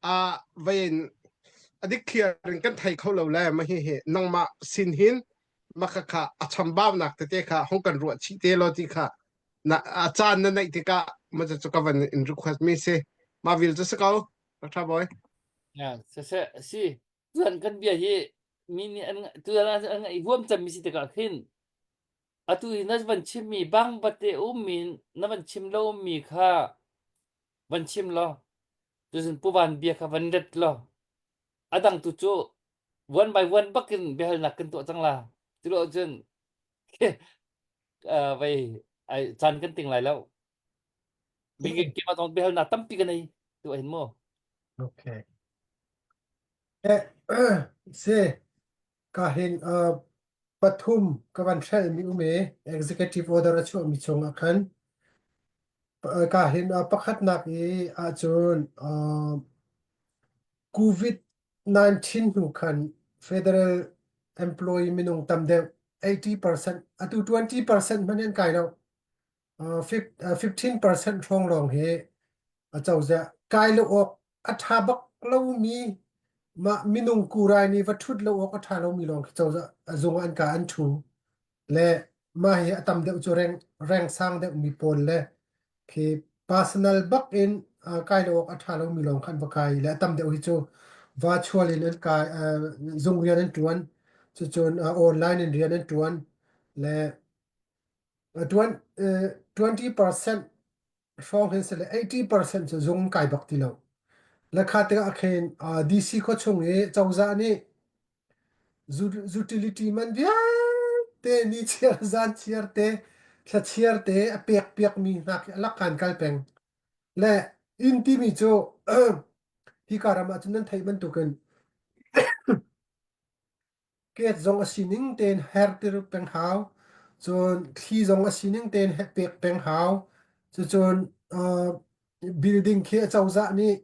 a vein a dik in kan thei kho lo le ma hi hi nangmah sin hin maka kha a chambaunak tete kha hong kan ruah chih te law ti kha na a caan na neih tikah ma cu ka van in request mi si ma vil cu si ko Dr. Boy Ya, siseh si tuan kan bia hi mi nih an tuan an ngaih huam cemmi si tikah khin atu hi na van chimmi bang bate ummi na van chim lomi kha van chim law tuzun puvan bia kha van ret law a dang tu cu one by one bakin biahalnak kan tuah cang la culo cun uh, vei ai caan kan ting lai lo keimah zong biahalnak tampi ka nei tu hin mu Okay. Eh, si ka hin uh, pathum ka van hrelh mi um i executive order a chuah mi chung ah khan ka hin uh, pakhatnak i ahcun uh, COVID-19 hnu khan federal employee minung tam deuh 80% atu 20% hmanh an kai lo 15% hrawng lawng hi acozah kai lo awk a ṭha bak lomi mah minung kurai nih va ṭhut lo awk a ṭha lomi lawng khi cozah zung ah an ka an ṭhu le mah hi a tam deuh cu reng reng sang deuhmi pawl le khi personal bak in kai lo awk a ṭha lomi lawng khan va kai le a tam deuh hi cu virtual in an kai zung rian an ṭuan cucun online in rian an ṭuan le 20% hrawng hin sile 80% cu zung kai bak ti lo. Le kha tikah khin DC khuachung i cozah nih utility man vialte ni chiar zan chiar te thla chiar te a pek piakmi hna khi a lakkan kal peng. Le inn timi cu hika ram ah cun nan theih bantukin Ket zong a sining tein hertir peng hau. Cun thli zong a sining tein pek peng hau. Cucun uh, building khi acozah nih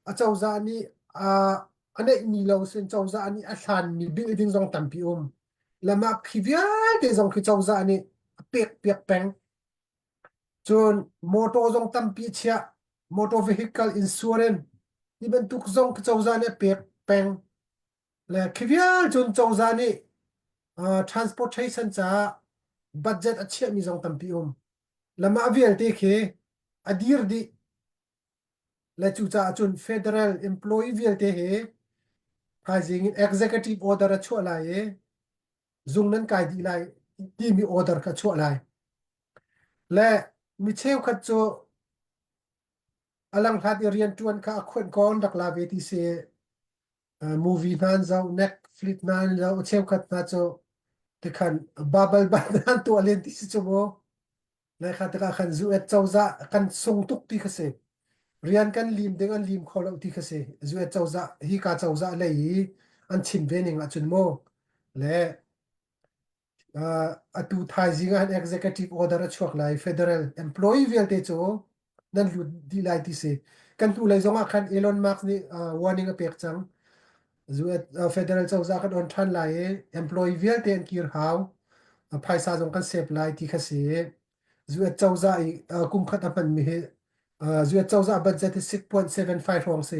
acozah nih uh, a neihmi lo sin cozah nih a hlanmi building zong tampi um. Lamah khi vialte zong khi cozah nih a pek piak peng. Cun motor zong tampi a chiah. Motor vehicle insurance ti bantuk zong khi cozah nih a pek peng. Le khi vial cun cozah nih uh, transportation caah budget a chiahmi zong tampi um. Le mah vialte khi a dir dih. Le cucaah cun federal employee vialte hi thaizing in executive order a chuah lai i zung nan kai dih lai timi order kha chuah lai. Le mi cheukhat cu a langhlat i rianṭuan kha a khuanh ko an rak la ve ti si. Movie hna an zoh, Netflix hna an zoh, cheukhat hna cu tikhan bubble bath an tuah len ti si cu mu. Lai kha tikah khan US cozah kan sung tuk ti kha si. Rian kan lim ding an lim kho lo ti kha si. US cozah hi ka cozah lei i an chim ve ning ahcun mu. Le atu thaizing ah executive order a chuak lai federal employee vialte cu nan lut dih lai ti si kan hnulei zong ah khan Elon Musk nih warning a pek cang federal cozah kan on ṭhan lai i employee vialte an kir hau phaisa zong kan save lai ti kha si US cozah i kum khat a hmanmi hi US cozah budget hi 6.75 hrawng si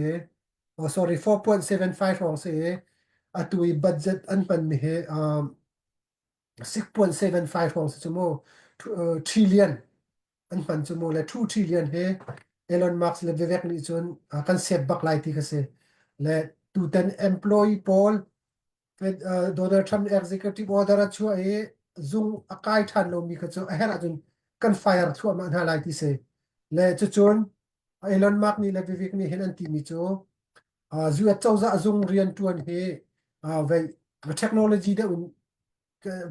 oh, sorry 4.75 hrawng si i atu i budget an hmanmi hi 6.75 hrawng si cu mu trillion an hman cu mu le 2 trillion hi Elon Musk le Vivek nih cun kan save bak lai ti kha si le tutan employee pawl Donald Trump executive order a chuah i zung a kai ṭhan lomi kha cu a herh ahcun kan fire thluahmah hna lai ti si le cucun Elon Musk nih le Vivek nih hin an timi cu US cozah zung rianṭuan hi vei technology deuh in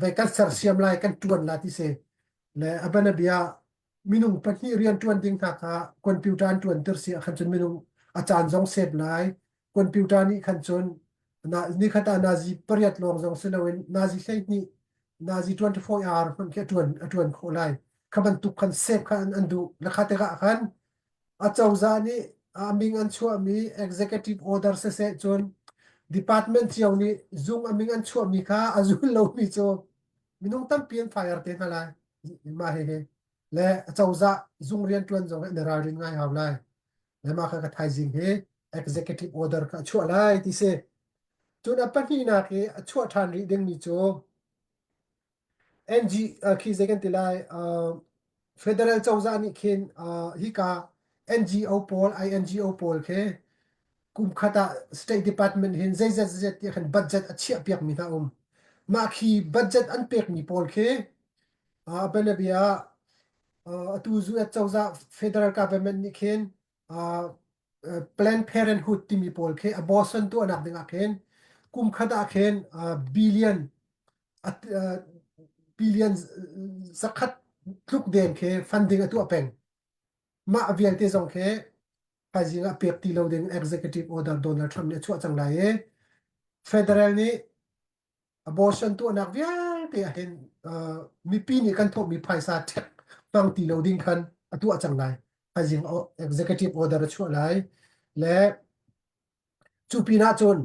vei kan sersiam lai kan ṭuan la ti si le a bianabia minung pahnih rianṭuan ding hna kha computer an ṭuanter si ah khan cun minung a caan zong save lai computer nih khan cun na nikhat ah nazi pariat lawng zong si loin nazi 12 nazi 24 hour hmanh khi a ṭuan a ṭuan khawh lai kha bantuk khan save kha an, an duh le kha tikah khan Acozah nih a min an chuahmi executive order siseh cun department cio nih zung a min an chuahmi kha a zul lomi cu minung tampi an fire te hna lai. Mah hihi le acozah zung rianṭuan zong hi an i ralrin ngai hau lai. Le mah kha ka thaizing hi executive order kha a chuah lai ti si. Cun a pahnihnak i a chuah ṭhan rih dingmi cu NG khi zei kan ti lai federal cozah nih khin hika NGO pawl INGO pawl khi kum khat ah State Department hin zeizat zeizat ti khan budget a chiah piak mi hna um mah khi budget an pek mi pawl khi bianabia atu US cozah federal government nih khin Planned Parenthood timi pawl khi abortion tuahnak ding ah khin kum khat ah khin billion billion zakhat tluk deng khi funding a tuah peng. Mah vialte zong khi thaizing ah pek ti lo ding executive order Donald Trump nih a chuah cang lai i federal nih abortion tuahnak vialte ah hin mipi nih kan thawhmi phaisa ṭhek hmang ti lo ding khan a tuah cang lai. Thaizing executive order a chuah lai. Le cu pinah cun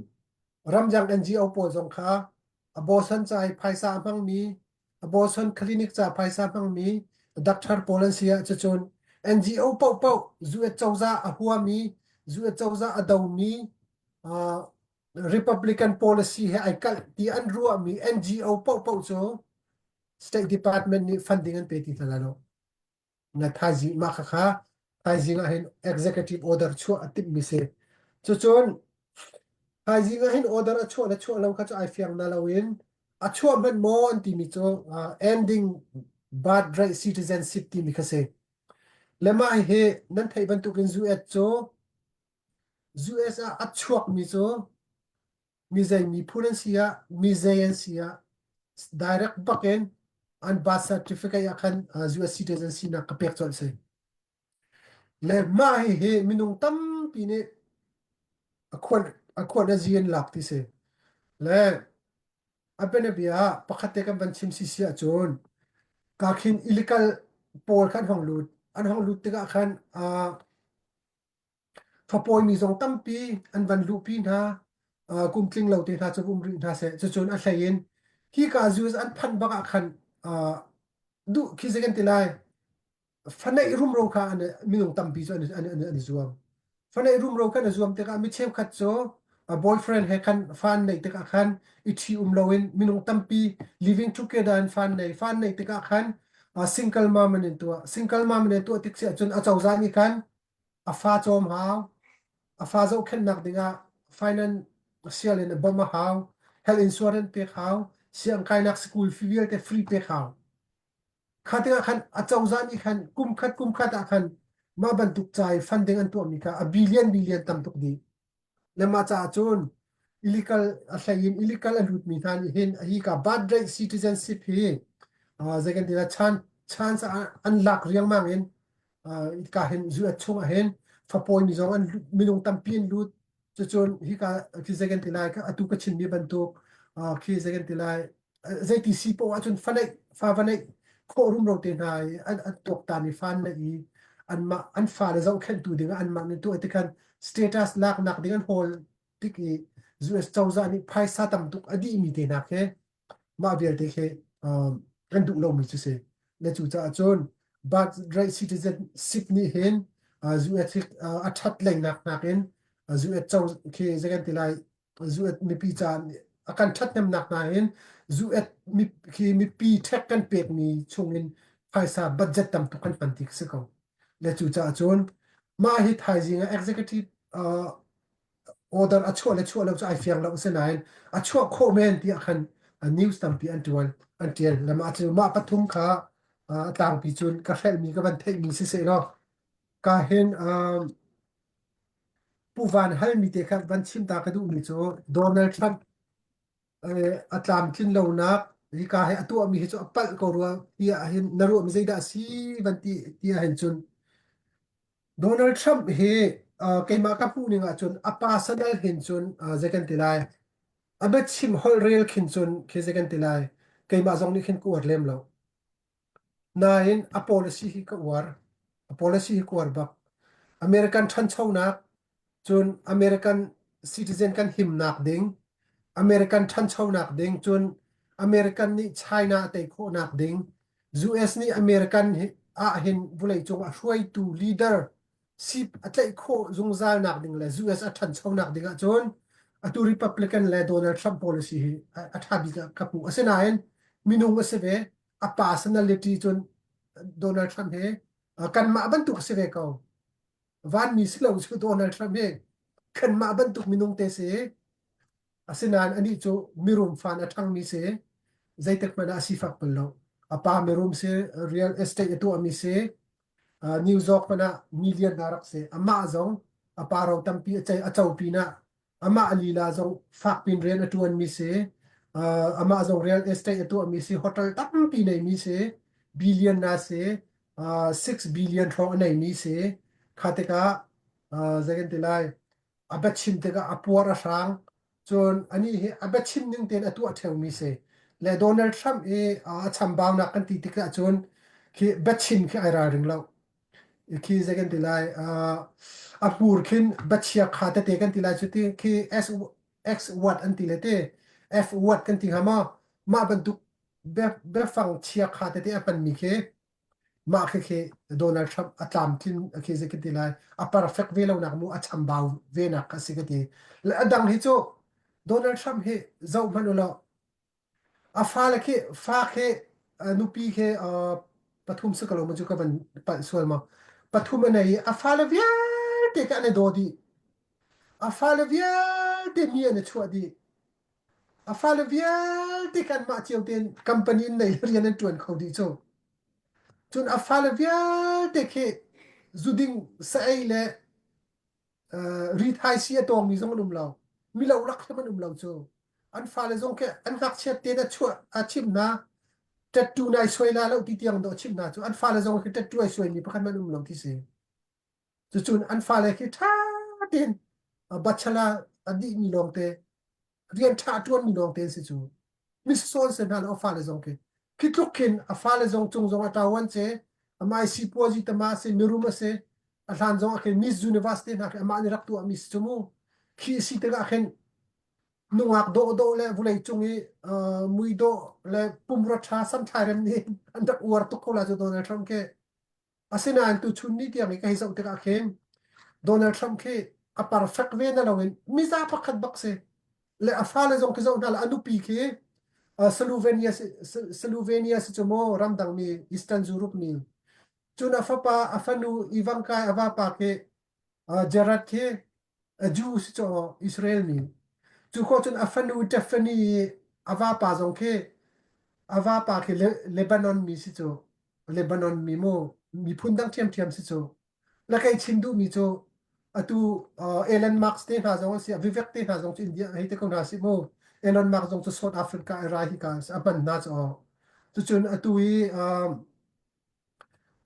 ramdang NGO pawl zong kha abortion ca i phaisa a hmangmi abortion clinic ca phaisa hmangmi doctor pawl an si ah cucun NGO paohpaoh US cozah a huami US cozah a domi Republican policy he ai kalh ti an ruahmi NGO paohpaoh cu State Department nih funding an pe ti hna lai lo. Na thaizing mah khakha thaizing ah hin executive order chuah a timhmi si. Cucun thaizing ah hin order a chuah le chuah lo kha cu ai fiang na loin a chuah hmanh maw an timi cu uh, ending birthright citizenship timi kha si. Le mah hi nan theih bantukin US cu. US ah a chuakmi cu mi zei miphun an si ah mi zei an si ah direct bak in an birth certificate ah khan US citizen sinak ka pek colh si. Le mah hihi minung tampi nih a khuan a khuan a zi an lak ti si. Le a bianabia ah pakhat te kan van chim si si ahcun ka khin illegal pawl khan hong lut an hong lut tikah khan uh, Fapawimi zong tampi an van luhpi hna. Uh, kum tling lo te hna cu um rih hna seh. Cucun a hlei in hika Jews an phanh bak ah khan uh, duh khi zei kan ti lai faneih rumro kha an minung tampi cu an, an, an, an i zuam. Faneih rumro khan a zuam tikah mi cheukhat cu a boyfriend he khan fan neih tikah khan i ṭhi um loin minung tampi living together in fan nei fan neih tikah khan uh, single mom an in tuah single mom an in tuah tik si ahcun a cozah nih khan a fa cawm hau a fa zohkhenhnak dingah financial in a bawmh a hau health insurance pek hau siangkainak school fee vialte free pek hau kha tikah khan a cozah nih khan kum khat kum khat ah khan mah bantuk ca i funding an tuahmi kha a billion billion tam tuk dih le mah caah cun illegal a hlei in illegal a lutmi hna nih hin hi ka birthright citizenship hi zei kan ti la chan chance an lak riangmang in ka hin US chung ah hin fapawi mi zong an minung tampi an lut cucun hika khi zei kan ti lai atu ka chimmi bantuk khi zei kan ti lai zeiti si poah ahcun fa neih fa va neih khawh rumro te hna i an an tuaktan i fa an neih i anmah an fale zohkhenhtu ding ah anmah nih tuah tikhan status laknak ding an hawl tik i US cozah nih phaisa tam tuk a dihmi te hna khi mah vialte khi um, kan duh lomi cu si le cucaah cun birthright citizenship nih hin uh, US hi uh, a ṭhat leinak nakin uh, US co khi zei kan ti lai zuet mipi ca a kan ṭhathnemnak hna hin zuet khi mipi ṭhek kan pekmi chungin phaisa budget tam tuk kan hman ti si ko le cucaah cun mah hi thaizing ah executive uh, order a chuah le chuah lo cu ai fiang lo asinain a chuah khawh men tiah khan news tampi an ṭuan an ṭial le mah cu mah pathum kha a tlangpi cun ka hrelhmi ka van theihmi siseh law ka hin um, Pu Van halmi te kha van chim ta ka duhmi cu Donald Trump a tlamtlin lonak hika he a tuahmi hi cu a palh ko rua tiah hin na ruahmi zeidah a si van ti ti ahhin cun Donald Trump hi keimah ka hmuh ning ahcun a personal hin cun zei kan ti lai a biachim holh rel khin cun khi zei kan ti lai keimah zong nih khin ka uar lem lo. Nain a policy hi ka uar. A policy hi ka uar bak. American ṭhanchonak, cun American citizen kan himnak ding, American ṭhanchonak ding, cun American nih China a tei khawhnak ding, US nih American ah hin vawleicung a hruaitu leader sip a tlaih khawh zungzalnak ding le US a ṭhanchonak ding ahcun atu Republican le Donald Trump policy hi a ṭha bik ah ka hmuh. Asinain minung a si ve, a personality cun Donald Trump hi kanmah bantuk a si ve ko. Vanmi si lo cu Donald Trump hi kanmah bantuk minung te si. Asinain anih cu mirum fan a ṭhangmi si. Zeitik hmanh ah a sifak bal lo. A pa mirum si, real estate a tuahmi si, New York hmanh ah million a rak si. Amah zong a pa ro tampi a cei a co pinah amah lila zong fakpin rian a ṭuanmi si. Amah zong real estate a tuahmi si, hotel tampi neimi si, billion na si, 6 billion hrawng a neimi si. Kha tikah zei kan ti lai, a biachim tikah a puar a hrang. Cun anih hi a biachim ning tein a tuah ṭheumi si. Le Donald Trump i a chambaunak kan ti tikah cun khi biachim khi ai ralring lo. Khi zei kan ti lai, a hmur khin biachia kha tete kan ti lai cu ti khi S X word an ti le te F word kan ti hnga maw? Mah bantuk biafang chia kha tete a hmanmi khi Mah khikhi Donald Trump a tlamtlin khi zei ka ti lai a perfect ve lonak mu a chambau ve nak a si ka ti. Le a dang hi cu Donald Trump hi zoh hmanh u law a fale khi fa khi nupi khi pathum si ko lo mu cu ka van palh sual maw pathum a nei i a fale vialte ka an i daw dih a fale vialte mi an i chuah dih A fale vialte kanmah cio tein company in nei rian an ṭuan kho dih cu. Cun a fale vialte khi zuding sa ei le Rithaisi a tawngmi zong an um lo. Milo rak hrim an um lo cu. An fale zong khi an ngakchiat tein a chuah a chimh hna. Tattoo nai suai la lo ti tiang dawh a chimh hna cu. An fale zong khi tattoo ai suaimi pakhat hmanh um lo ti si. Cucun an fale khi ṭha tein bachelor a dihmi lawngte rian ṭha a ṭuanmi lawngte an si cu. Misawn se hna le a fale zong khi. Khi tluk khin a fale zong cung zong a ṭawan ce, amai sipuazi tama a si, mirum a si, a hlan zong ah khin Miss Universe te hna khi amah nih rak tuahmi si cu mu. Khi si tikah khin nungak dawhdawh le vulei cung i uh, mui dawh le pumrua ṭha samthlai rem nih an rak uar tuk ko la cu Donald Trump khi. Asinain tuchun ni tiang i ka hei zoh tikah khin Donald Trump khi a perfect ve na loin miza pakhat bak si. Le a fale zong khi zoh hna le a nupi khi uh, Slovenia Slovenia si cu maw ramdang mi Eastern Europe mi. Cun a fapa a fanu Ivanka a vapa khi uh, Jared khi a Jew si cu Israel mi. Cu khawh cun a fanu Tiffany a vapa zong khi a vapa khi Lebanon mi si cu Lebanon mi mu miphun dang ṭhiamṭhiam si cu. La kei chim duhmi cu atu uh, Elon Musk te hna zong an si Vivek te hna zong cu India hei te ko hna si mu Elon Musk zong cu South Africa i rai hi ka a hman hna cu cucun atu i um,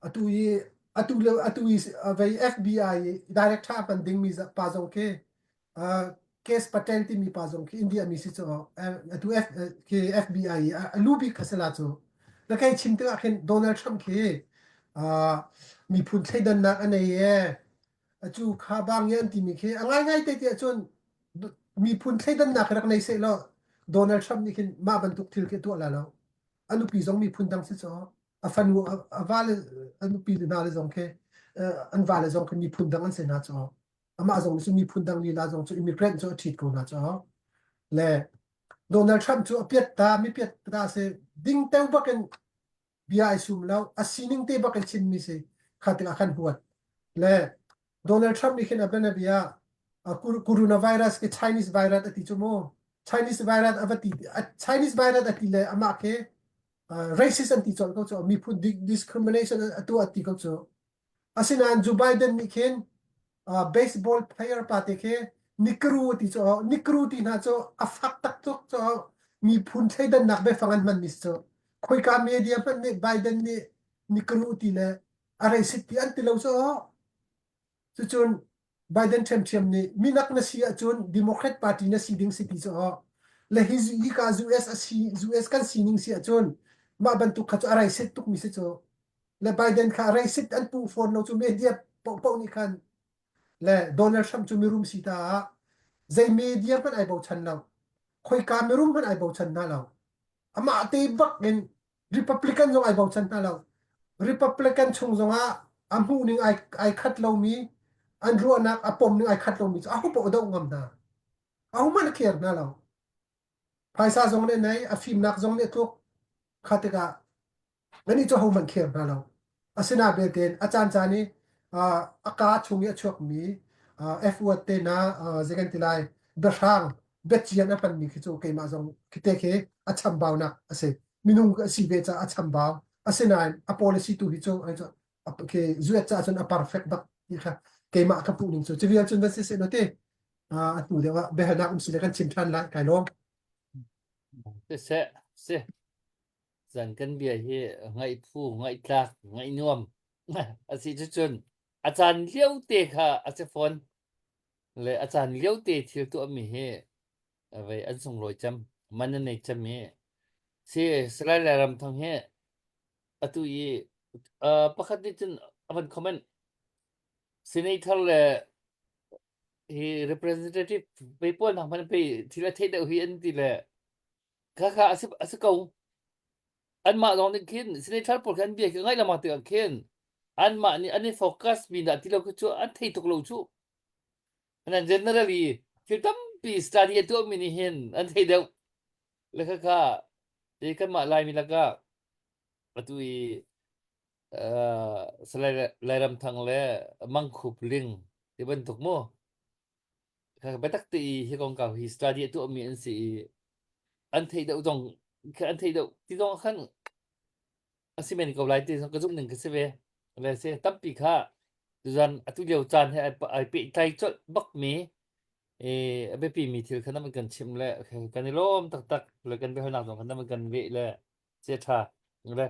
Atu i atu le atu i vei FBI i director a hman dingmi pa zong khi uh, Case Patel timi pa zong khi India mi si cu atu F, khi FBI i a lu bik a si la cu. Na kei chim tikah khin Donald Trump khi uh, miphun thleidannak a nei e acu kha bang an timi khi a ngaingai te tiah cun miphun thleidannak rak nei seh law Donald Trump nih khin mah bantuk thil khi a tuah la lo. A nupi zong miphun dang si cu a fanu a vale a nupi hna le zong khi an vale zong khi miphun dang an si hna cu amah zong cu miphun dang lila zong cu immigrant cu a ṭhit ko hna cu le Donald Trump cu a piat ta mi piat ta si ding teu bakin bia ai sum lo a sining te bakin chimmi si kha tikah khan huat le Donald Trump nih khin a bianabia coronavirus ke Chinese virus a ti cu mu Chinese virus a va ti Chinese virus a ti le amah khi racist an ti colh ko cu miphun discrimination a tuah ti ko cu asinain Joe Biden nih khin baseball player pa te khi Nikru ti cu Nikru ti hna cu a fak tak tuk cu miphun thleidannak biafang an hman mi cu khoika media hmanh nih Biden nih Nikru ti le a racist ti an ti lo cu Cucun Biden ṭhiamṭhiam nih minak na si ahcun Democrat Party na si ding si ti cu le hi hika US a si US kan sining si ahcun mah bantuk kha cu a racist tukmi si cu le Biden kha a racist an puh fawn lo cu media paohpaoh nih khan le Donald Trump cu mirum si ta ah zei media hmanh ai bochan lo khoika mirum hmanh ai bochan hna lo amah te bak in Republican zong ai bochan hna lo. Republican chung zongah a hmuhning ai, ai khat lomi, an ruahnak a pomning ai khat lomi cu aho paoh a doh ngam hna. Ahohmanh a care hna lo. Phaisa zong nih nei, a fimnak zong nih a tluk. Kha tikah anih cu ahohmanh care hna lo. Asina belte a caancaan i a kaa chung i a chuakmi F-word te hna zei kan ti lai biahrang biacian a hmanmi khi cu keimah zong khite khi a chambaunak a si. Minung a si ve caah a chambau. Asinain a policy tu hi cu khi US caah cun a perfect bak ti kha keimah ka puh ning cu. Cu vial cun van si seh law ti a hnu deuh ah biahalnak um si le kan chim ṭhan lai kai lawm. Siseh, si. Zan kan bia hi ngaih phu, ngaih tlak, ngaih nuam a si cucun a caan lio te kha a si fawn le a caan lio te thil tuahmi hi vei an sunglawi cem man an nei cem i si Salai Lairam Thang hi atu i uh, pakhat nih cun a van comment senator le hi representative pe pawl nak hmanh pe thil a theih deuh hi an ti le Khakha a si, a si ko. Anmah lawng nih khin senator pawl khi an bia khi ngaih lengmang tikah khin anmah nih an i focus mi dah ti lo khi cu an thei tuk lo cu. Nan generally thil tampi study a tuahmi nih hin an thei deuh. Le khakha i kanmah Laimi lakah atu i uh, Salai Lairamthang le Mangkhup Ling ti bantuk mu Biatak te i hi kongkau hi study a tuahmi an si i an theih deuh zong an theih deuh ti zong ah khan a si men ko lai ti zong ka zumh ning ka si ve. Le si tampi kha. Tuzan atu lio caan he ai pehtlai colh bakmi a biapimi thil kha na kan chimh le kan i lawm taktak le kan biahalnak zong kha na kan veh le sia ṭha le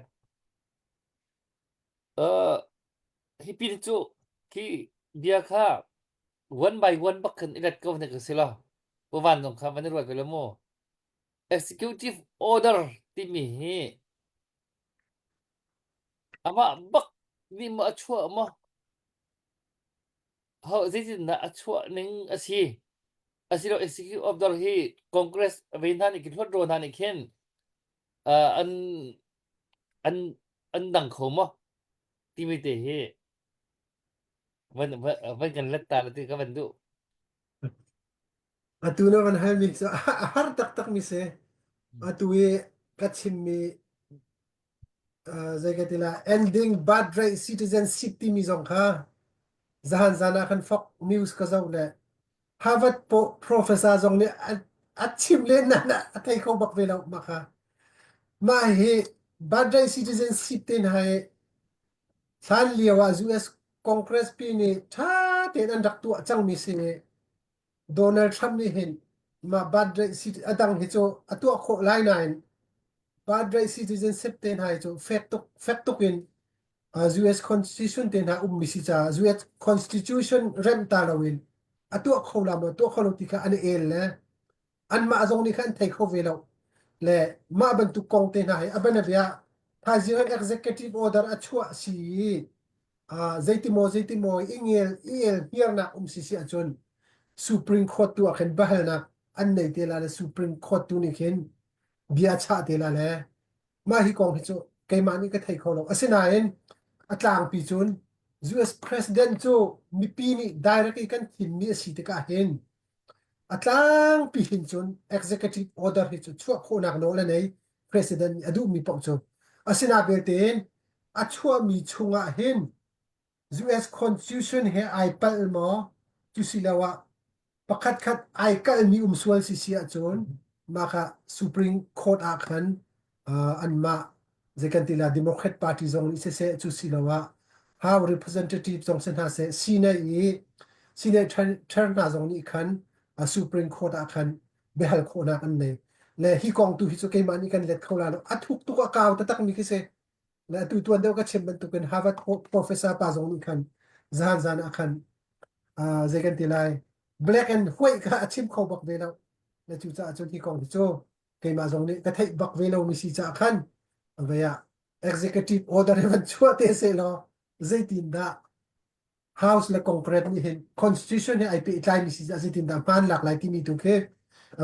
uh, hi pin cu khi bia kha one by one bak khan i let ko ne ka si lo Pavan zong kha van i ruat ve lo mu executive order timi hi amah bak nih maw a chuah maw ho zeitindah a chuah ning a si asilo executive order hi congress ve hna nih khin hluat ro hna nih khin uh, an an an dang kho maw timi te hi van van kan let ta la ti ka van duh Atu na van halmi cu a har taktak mi si. Atu i ka chimmi uh, zei ka ti la ending birthright citizenship timi zong kha zahan zan ah khan Fox News ka zoh le Harvard po professor zong nih a, a chim len na a thei kho bak ve lo mah kha. Mah hi birthright citizenship te hna hi hlan lio ah US Congress pi nih ṭha tein an rak tuah cangmi si i Donald Trump nih hin mah birthright a dang hi cu a tuah khawh lai nain birthright citizenship te hna hi cu fek tuk fek tuk in US Constitution te hna ummi si caah US Constitution remh ta loin a tuah kho la maw tuah kho lo ti kha an i el le anmah zong nih khan an thei kho ve lo le mah bantuk kong te hna hi a bianabia thaizing an executive order a chuah si i zeitimaw zeitimaw i ngel i el hniarnak um si si ahcun Supreme Court tu ah khin biahalnak an nei te la le Supreme Court tu nih khin bia chah te la le mah hi kong hi cu keimah nih ka thei kho lo asinain a tlangpi cun US President cu mipi nih direct i kan thimmi a si tikah hin A tlangpi hin cun executive order hi cu chuah khawhnak nawl a nei president nih a duhmi paoh cu. Asinain belte in a chuahmi chungah hin US Constitution he ai palh maw cusiloah pakhatkhat ai kalhmi um sual si si ahcun mah kha Supreme Court ah khan anmah zei kan ti la Democrat Party zong nih siseh cu siloah House Representative zong si hna seh Senate i Senate chair hna zong nih khan Supreme Court ah khan biahal khawhnak an nei le hi kong tu hi cu keimah nih kan let kho la lo a thuk tuk a kau taktak mi khi si le atu tuan deuh ka chim bantukin Harvard professor pa zong nih khan zan zan ah khan zei kan ti lai black and white kha a chim kho bak ve lo le cu caah cun hi kong hi cu keimah zong nih ka theih bak ve lomi si caah khan vei ah executive order hi van chuah te seh law zeitin dah House le Congress nih hin constitution he ai pehtlai mi si caah zeitin dah hmaan lak lai timi tu khi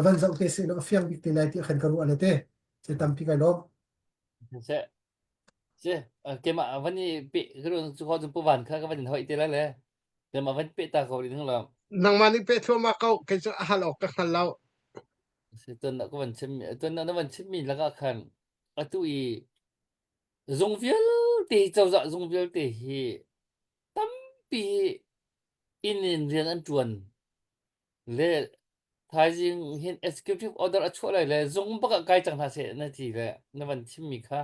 van zoh te seh law a fiang bik te lai ti khan ka ruah le te se tampi kai lawm. Se se keimah van i pe cu ko cu pu van kha ka van in hoi te lai le keimah van pe ta ko ding lo. Nangmah nih pe thluahmah ko kei cu a hal awk ka hngal lo. Tuan ka van chim tuan na van chimmi lakah khan atu i zung vialte hi cozah zung vialte hi tampi hi inn in rian an ṭuan le thaizing hin executive order a chuah lai le zung bak ah kai cang hna seh na ti le na van chimmi kha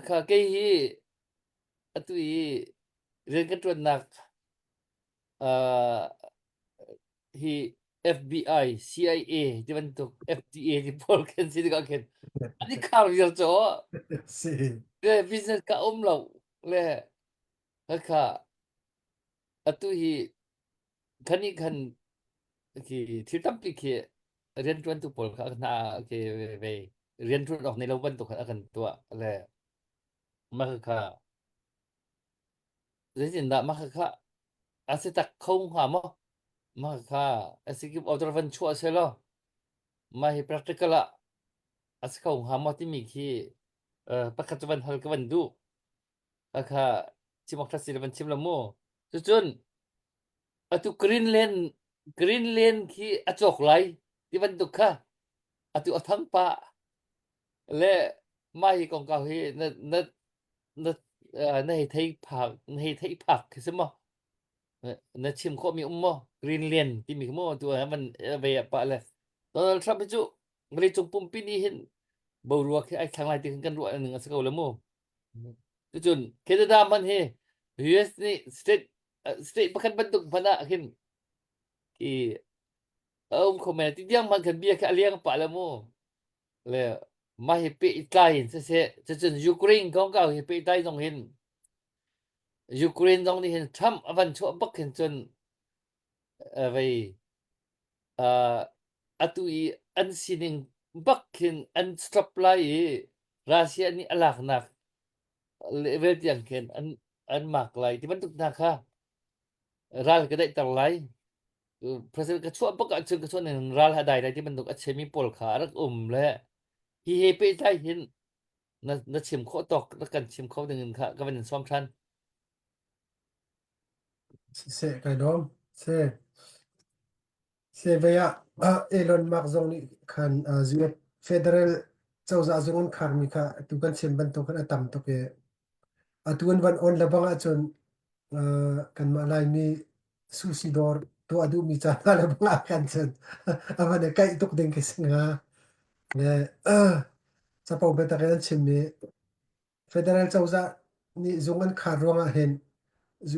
kha kei hi atu i rian ka ṭuannak uh, hi FBI, CIA ti bantuk FDA ti pawl khin si tikah khin an i khar viar cu Si. le business ka um lo le kha atu hi khani khan khi thil tampi khi rianṭuantu pawl kha hna khi ve rianṭuan awk nei lo bantuk khan a kan tuah le mah kha Zeitindah mah khakha a si tak kho hnga maw? Mah khakha a si kip order van chuah selaw mah hi practical ah a si kho hnga maw timi khi uh, pakhat cu van hal ka van duh. Khakha chim awk si le van chim lo mu. Cucun atu Greenland Greenland khi a cawk lai ti bantuk kha atu a thang pah le mah hi kongkau hi na na na na hei thei phak na hei theih phak khi si maw na chim khawhmi um maw Greenland timi khi maw tu ah van ve pah le Donald Trump hi cu vawleicung pumpi nih hin boruak hi ai thlang lai ti kan ruah ning a si ko le mu cucun Canada man hi US nih state state pakhat bantuk hmanh ah khin khi a um kho men ti tiang hmanh khan bia khi a liang pah le mu. Le mah hi pehtlai in siseh cucun Ukraine kongkau hi pehtlai zong hin Ukraine zong nih hin Trump a van chuah bak hin cun vei atu i an sining bak khin an stop lai i Russia nih a laknak level tiang khin an an mak lai ti bantuk hna kha ral ka daihter lai. President ka chuah bak ahcun ka chuah ning ral ha dai lai ti bantuk a chimmi pawl kha a rak um le hi he pehtlai hin na na chim khawh tawk na kan chim kho ding in kha ka van in sawm than. Siseh kai lawm. Se. Se vei ah Elon Musk zong nih khan US federal cozah zung an kharmi kha atu kan chim bantuk khan a tam tuk i atu an van on lebang ahcun kanmah Laimi sushi dawr tuah duhmi ca hna lebang ah khan cun a van i kaih tuk ding khi si hnga. Le capo biatak in an chimmi Federal cozah nih zung an khar ruangah hin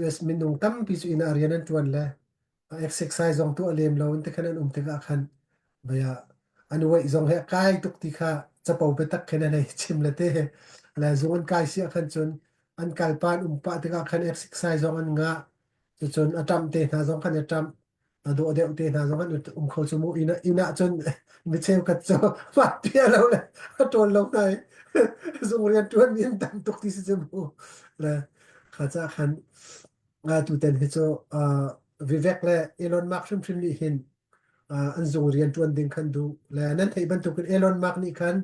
US minung tampi cu inn ah rian an ṭuan le exercise zong tuah lem lo in tikhan an um tikah khan bia an uaih zong hi a kai tuk ti kha capo biatak khin an hei chim le te le zung an kai si ah khan cun an kal pa an um pah tikah khan exercise zong an ngah cucun a ṭamh te hna zong khan a ṭamh a dawh deuh te hna zong an um kho cu mu inn inn ah cun mi cheukhat cu pi lo le a ṭawl lo hna i zung rian ṭuan mi an tam tuk ti si cu mu le kha ca khan tutan hi cu Vivek le Elon Musk hrimhrim nih hin an zung rian ṭuan ding khan duh le nan theih bantukin Elon Musk nih khan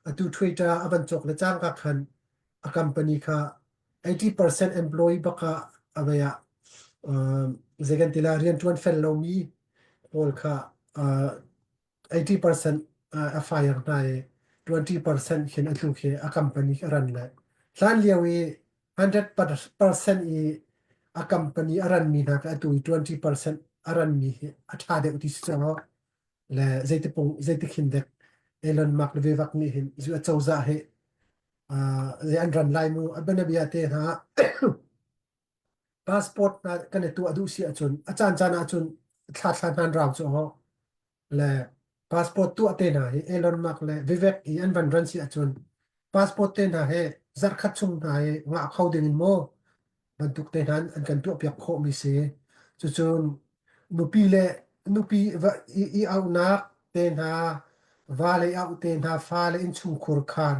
atu Twitter a van cawk le cangka khan a company kha 80% employee bak ah a vei ah zei kan ti la rianṭuan fel lomi pawl kha 80% a fire hna i 20% khin a tluk hi a company a ran le hlan lio i 100% i a company a ranmi hna kha atu i 20% a ranmi hi a ṭha deuh ti si cang le zeitipung zeitikhin dek Elon Musk le Vivek nih hin zu a cozah hi uh, an ran lai mu a bianabia te hna passport hna kan i tuah duh si ahcun a caan caan ahcun thla thla hnan rau cu ho le passport tuah te hna hi Elon Musk le Vivek i an van ran si ahcun passport te hna he zarhkhat chung hna hi ngah kho ding in maw bantuk te hna an kan tuahpiak khawhmi si. Cucun nupi le nupi va i, i auhnak te hna, va le i auh te hna, fa le innchungkhur khar,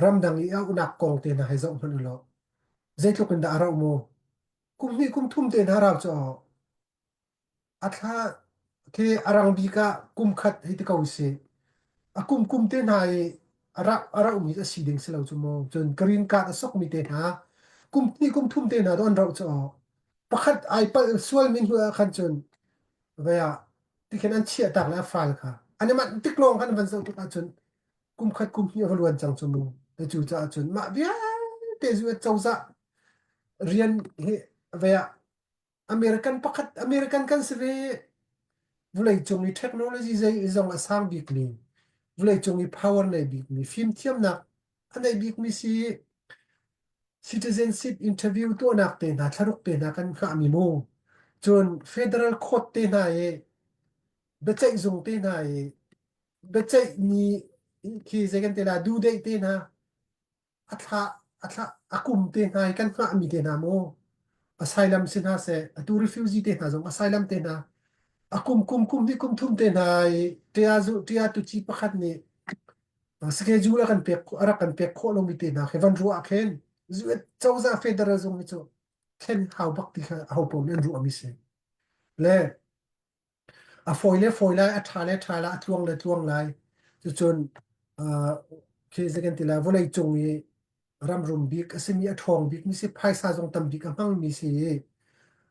ramdang i auhnak kong te hna hei zoh hmanh u law. Zeitluk in dah a rauh mu? Kum hnih kum thum te hna rau cu A thla khi a rang bik ah kum khat hei ti ko usih. A kum kum te hna i a rauh a rauhmi a si ding si lo cu mu. Cun green card a sokmi te hna kum hnih kum thum te hna tu an rauh cu aw. Pakhat ai palh sualmi hnu ah khan cun vei ah tikhin an chiah tak le a file kha an i manh tik lawng khan van zoh tik ahcun kum khat kum hnih a va luan cang cu mu. Cu caah cun mah vialte zu cozah rian hi vei ah American pakhat American kan si ve. Vawleicung i technology zei zong a sang bikmi, vawleicung i power nei bikmi, fimthiamnak a nei bikmi si. Citizenship interview tuahnak te hna, thlaruk te hna kan hngahmi mu. Cun federal court te hna i biaceih zung te hna i biaceih ni khi zei kan te la due date te hna a thla a thla a kum te hna i kan hngahmi te hna maw asylum si hna seh atu refugee te hna zong asylum te hna a kum kum kum hnih kum thum te hna i ṭia zu ṭia tuci pakhat nih schedule a kan pek a rak kan pek khawh lomi te hna khi van ruah ah khin cozah federal zung hi cu thlen hau bak ti kha aho paoh nih an ruahmi si le A fawi le fawi lai, a ṭha le ṭha lai, a tluang le tluang lai. Cucun uh, khi zei kan ti lai, vawleicung i ram rum bik a simi, a ṭhawng bikmi si, phaisa zong tam bik a hmangmi si i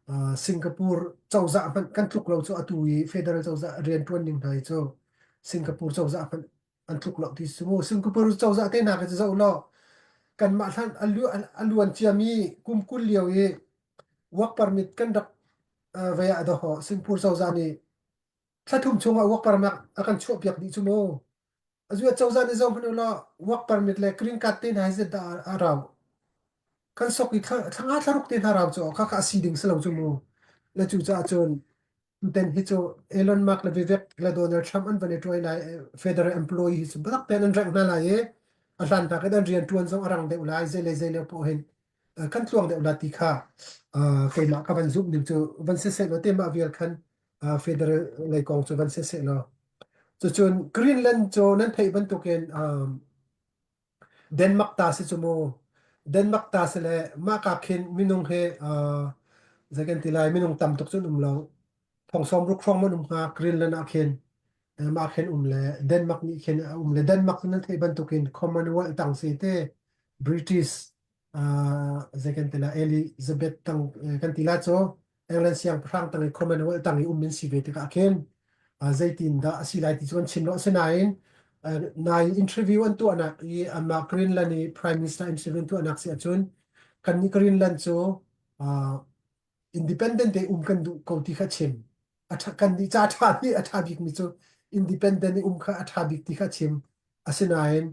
uh, Singapore cozah hmanh kan tluk lo cu atu i federal cozah rianṭuan ning hna hi cu Singapore cozah hmanh an tluk lo ti si mu. Singapore cozah te hna kha cu zoh law kanmah hlan a, lu, a luan ciami kum 20 lio i work permit kan rak vei ah dawh Singapore cozah nih thla thum chungah work permit a kan chuahpiak dih cu mu. Azu cozah nih zoh hmanh u law work permit le green card te hna hi zet dah a rau. Kan sok i thla thla nga thla ruk te hna rau cu kha kha a si ding si lo cu mu. Le cu caah cun tuten hi cu Elon Musk le Vivek le Donald Trump an van i tuai lai federal employee hi cu biatak tein an rengh hna lai i a hlan hna in an rian tuan zong a rang deuh lai zei le zei le poh hin kan tluang deuh la ti kha keimah ka van zumh ning cu van si seh law te mah vial khan federal lei kong cu van si seh law cucun Greenland cu nan theih bantukin Denmark ta si cu mu. Denmark ta si le mah ka khin minung he zei kan ti lai minung tam tuk cun um lo. Thong sawm ruk hrawng man um hnga Greenland ah khin mah khin um le Denmark nih khin a um le Denmark cu nan theih bantukin Commonwealth tang si te British zei kan ti lai Elizabeth tang kan ti lai cu England siangpahrang tang i Commonwealth tang i um in si ve tikah khin zeitin dah a si lai ti cu an chim lo asinain nai interview an tuahnak i amah Greenland i Prime Minister interview an tuahnak si ahcun kannih Greenland cu independent te um kan duh ko ti kha chim a ṭha kan nih ca ṭha nih a ṭha bikmi cu independent i um kha a ṭha bik ti kha chim asinain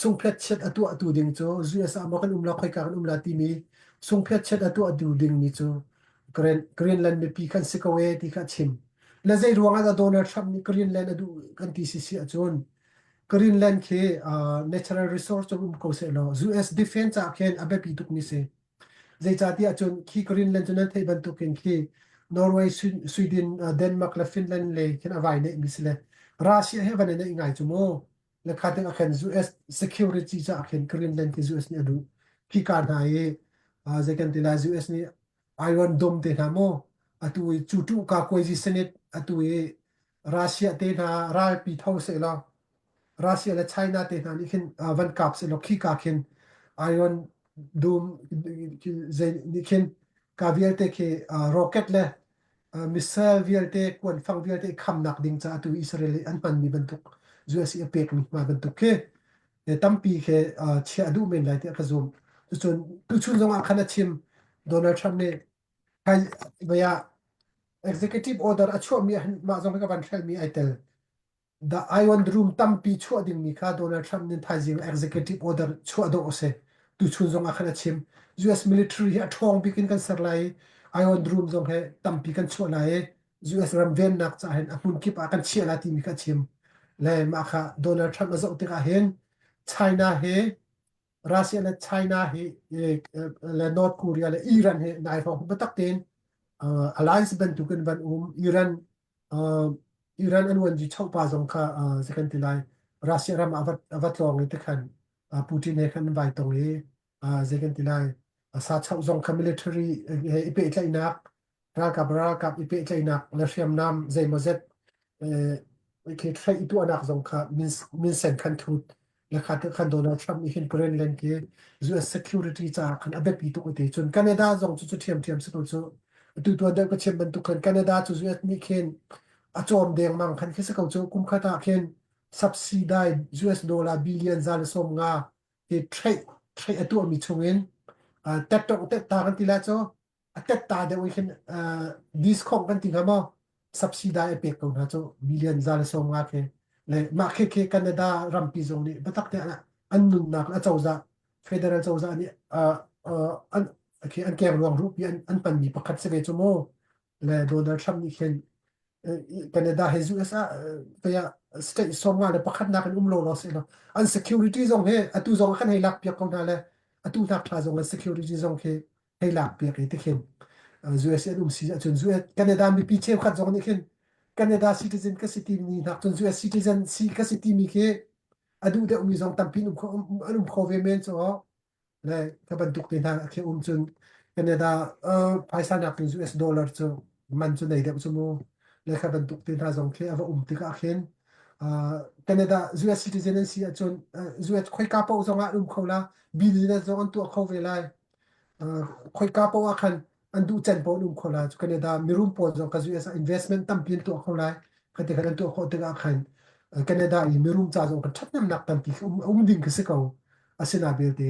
sungphet chiat a tuahtu ding cu US ah maw kan um la khoika kan um la timi sungphet chiat a tuahtu dingmi cu Greenland mipi kan si ko e ti kha chim le zei ruang ah dah Donald Trump nih Greenland a duh kan ti si si ahcun Greenland khi natural resource cu um ko seh law US defense ah khin a biapi tukmi si. Zeicahtiah cun khi Greenland cu nan theih bantukin khi Norway, Sweden, Denmark le Finland le khin a vai neihmi si le Russia he van i neih ngai cu mu. Le kha tik ah khan US security caah khin Greenland khi US nih a duh. Khika hna i zei kan ti lai US nih Iron Dome te hna mu atu i cu tu ka kuaiji senate atu i Russia te hna ralpi tho seh law Russia le China te hna nih khin van kap seh law khika khin Iron Dome zei nih khin ka vialte khi rocket le missile vialte kuanfang vialte khamnak ding caah tu Israel i an hmanmi bantuk US i a pekmi hna bantuk khi tampi khi chiah a duh men lai tiah ka zumh. Cucun tuchun zong ah khan a chim Donald Trump nih hai ah executive order a chuahmi ah mah zong hi ka van hrelmi ai tel. The Iron Room tampi chuah dingmi kha Donald Trump nih thaizing executive order chuah dawh a si. Tuchun zong ah khan a chim. US military hi a ṭhawng bik in kan ser lai i Iron Room zong he tampi kan chuah lai i US ram vennak caah hin a hmun kip ah kan chiah lai timi kha a chim. Le mah kha Donald Trump a zoh tikah hin China he Russia le China hi le North Korea le Iran he nai hrawng biatak tein alliance bantukin van um Iran Iran an uan chopa zong kha zei kan ti lai Russia ram ah a va tlawng i tikhan Putin he khan an vai tong i zei kan ti lai sa choh zong kha military he i pehtlaihnak ralkap ralkap i pehtlaihnak le hriamnam zeimawzet khi threih i tuahnak zong kha minsen khan thut le kha te khan Donald Trump nih hin Greenland khi US security caah khan a biapi tuk ti cun Canada zong cu cu ṭhiamṭhiam si ko cu atu tuan deuh ka chim bantuk khan Canada cu US nih khin a cawm dengmang khan khi si ko cu kum khat ah khin subsidize US dollar billion za le sawm nga hi trade trade a tuahmi chungin tet tong tet ta kan ti la cu a tetta deuh in khin discount kan ti hnga maw subsidy a pek ko hna cu million za le sawm nga khi le mah khi khi Canada rampi zong nih biatak te an nunnak a cozah federal cozah nih an khi an keng ruang rupi an an panmi pakhat si ve cu mu le Donald Trump nih khin Canada he US ah kaya state sawm nga le pakhat nak in um lo lo se lo an security zong he atu zong kan hei lak piak ko hna le atu hnak thla zong le security zong khi hei lak piak i tikhin US an um si ahcun US Canada mipi cheukhat zong nih khin Canada citizen ka si timi hnak cun US citizen si ka si timi khi a duh deuhmi zong tampi an um kho an um kho ve men cu le ka bantuk te hna khi um cun Canada phaisa nak in US dollar cu man cu nei deuh cu mu le kha bantuk te hna zong khi a va um tikah khin Canada US citizen an si ahcun US khoika paoh zong ah an um kho la business zong an tuah kho ve lai khoika paoh ah khan an duh can paoh an um kho lai. Canada mirum pawl zong ka US ah investment tampi an tuah kho lai. Khati khan an tuah khawh tikah khan Canada i mirum ca zong kan ṭhathnemnak tampi khi um, um ding khi si ko. Asina belte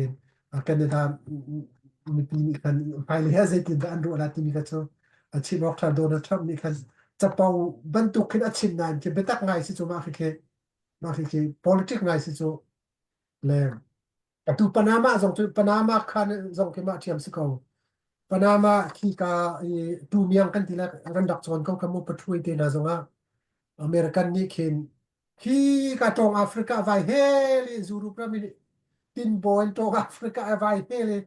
Canada mipi nih khan hmailei ah zeitin dah an ruah la timi kha cu a chim awk ṭha Donald Trump nih khan capo bantuk khin a chim nain khi biatak ngai si cu mah khi khi mah khi khi politic ngai si cu le. Atu Panama zong cu Panama khan zong khi mah ṭhiam si ko. Panama khi ka i tumiang kan ti le kan rak cawn ko kha mu pathui te hna zongah American nih khin khi ka tawng Africa vai hel i Europe ram i tinbaw in tawng Africa vai hel i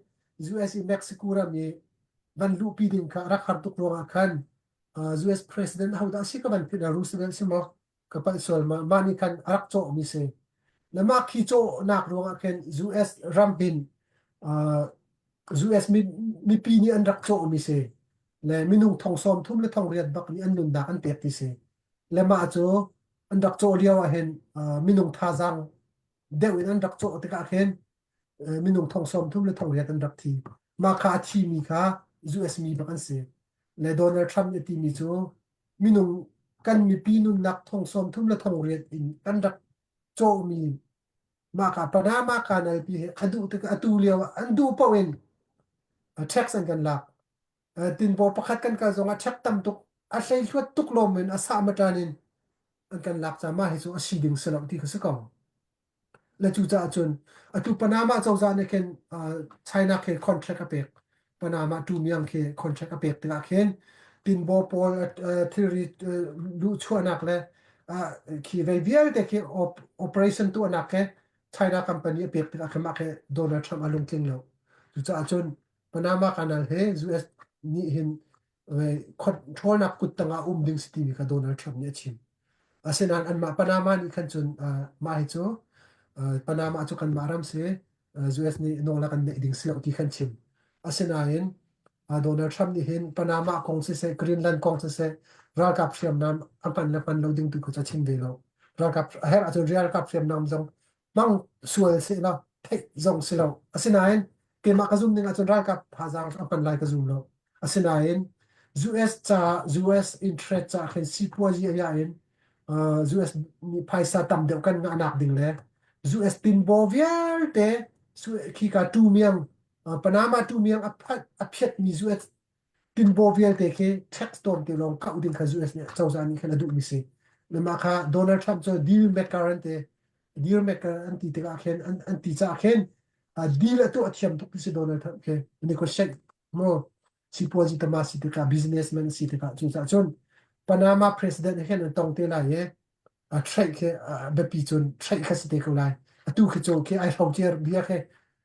US i Mexico ram i van luhpi ding kha rak har tuk ruangah khan US President hodah si ka van philh Roosevelt si maw ka palh sual ma mah nih khan a rak cawhmi si na mah khi cawhnak ruangah khin US ram hin US mipi nih an rak cawhmi si le minung thong sawm thum le thong riat bak nih an nunnak an pek ti si le mah cu an rak cawh lio ah hin minung thazaang deuh in an rak cawh tikah khin minung thong sawm thum le thong riat an rak thi mah kha a thimi kha US mi bak an si le Donald Trump nih a timi cu minung kan mipi nunnak thong sawm thum le thong riat in kan rak cawhmi mah ka Panama Canal pi hi a duh tik atu lio ah an duh paoh in tax an kan lak tinbaw pakhat kan kal zong ah tax tam tuk a hleihluat tuk lawm in a sah matan in an kan lak ca mah hi cu a si ding si lo ti kha si ko. Le cucaah cun atu Panama cozah nih khin China khi contract a pek. Panama Tumiang khi contract a pek tikah khin tinbaw pawl thilri luhchuahnak le khi vei vialte khi operation tuahnak khi China company a pek tikah khin mah khi Donald Trump a lungtling lo. Cucaah cun Panama Canal hi US nih hin controlnak kut tangah um ding si timi kha Donald Trump nih a chim. Asinain anmah Panama nih khan cun mah hi cu Panama cu kanmah ram si US nih nawl a kan neih ding si lo ti khan chim. Asinain Donald Trump nih hin Panama kong siseh Greenland kong siseh ralkap hriamnam a hman le hman lo ding tu kha cu a chim ve lo. Ralkap a herh ahcun ralkap hriamnam zong hmang sual seh law theih zong si lo. Asinain keimah ka zum ning ahcun ralkap thazaang a hman lai ka zum lo. Asinain US ca US interest ca khin sipuazi a in US nih phaisa tam deuh kan ngahnak ding le US tinbaw vialte khika tumiang Panama tumiang a phiatmi US tinbaw vialte khi tax tawn te lawng kauh ding kha US nih cozah nih khan a duhmi si. Mah kha Donald Trump cu deal maker an ti. Deal maker an ti tikah khin an ti caah khin deal a tuah thiam tuk ti si Donald Trump khi. Negotiate mu sipuazi tama si tikah businessman si tikah cucaah cun Panama president he khin an tong te lai i a trade khi biapi cun trade kha si te ko lai atu khi cu khi ai hrocer bia khi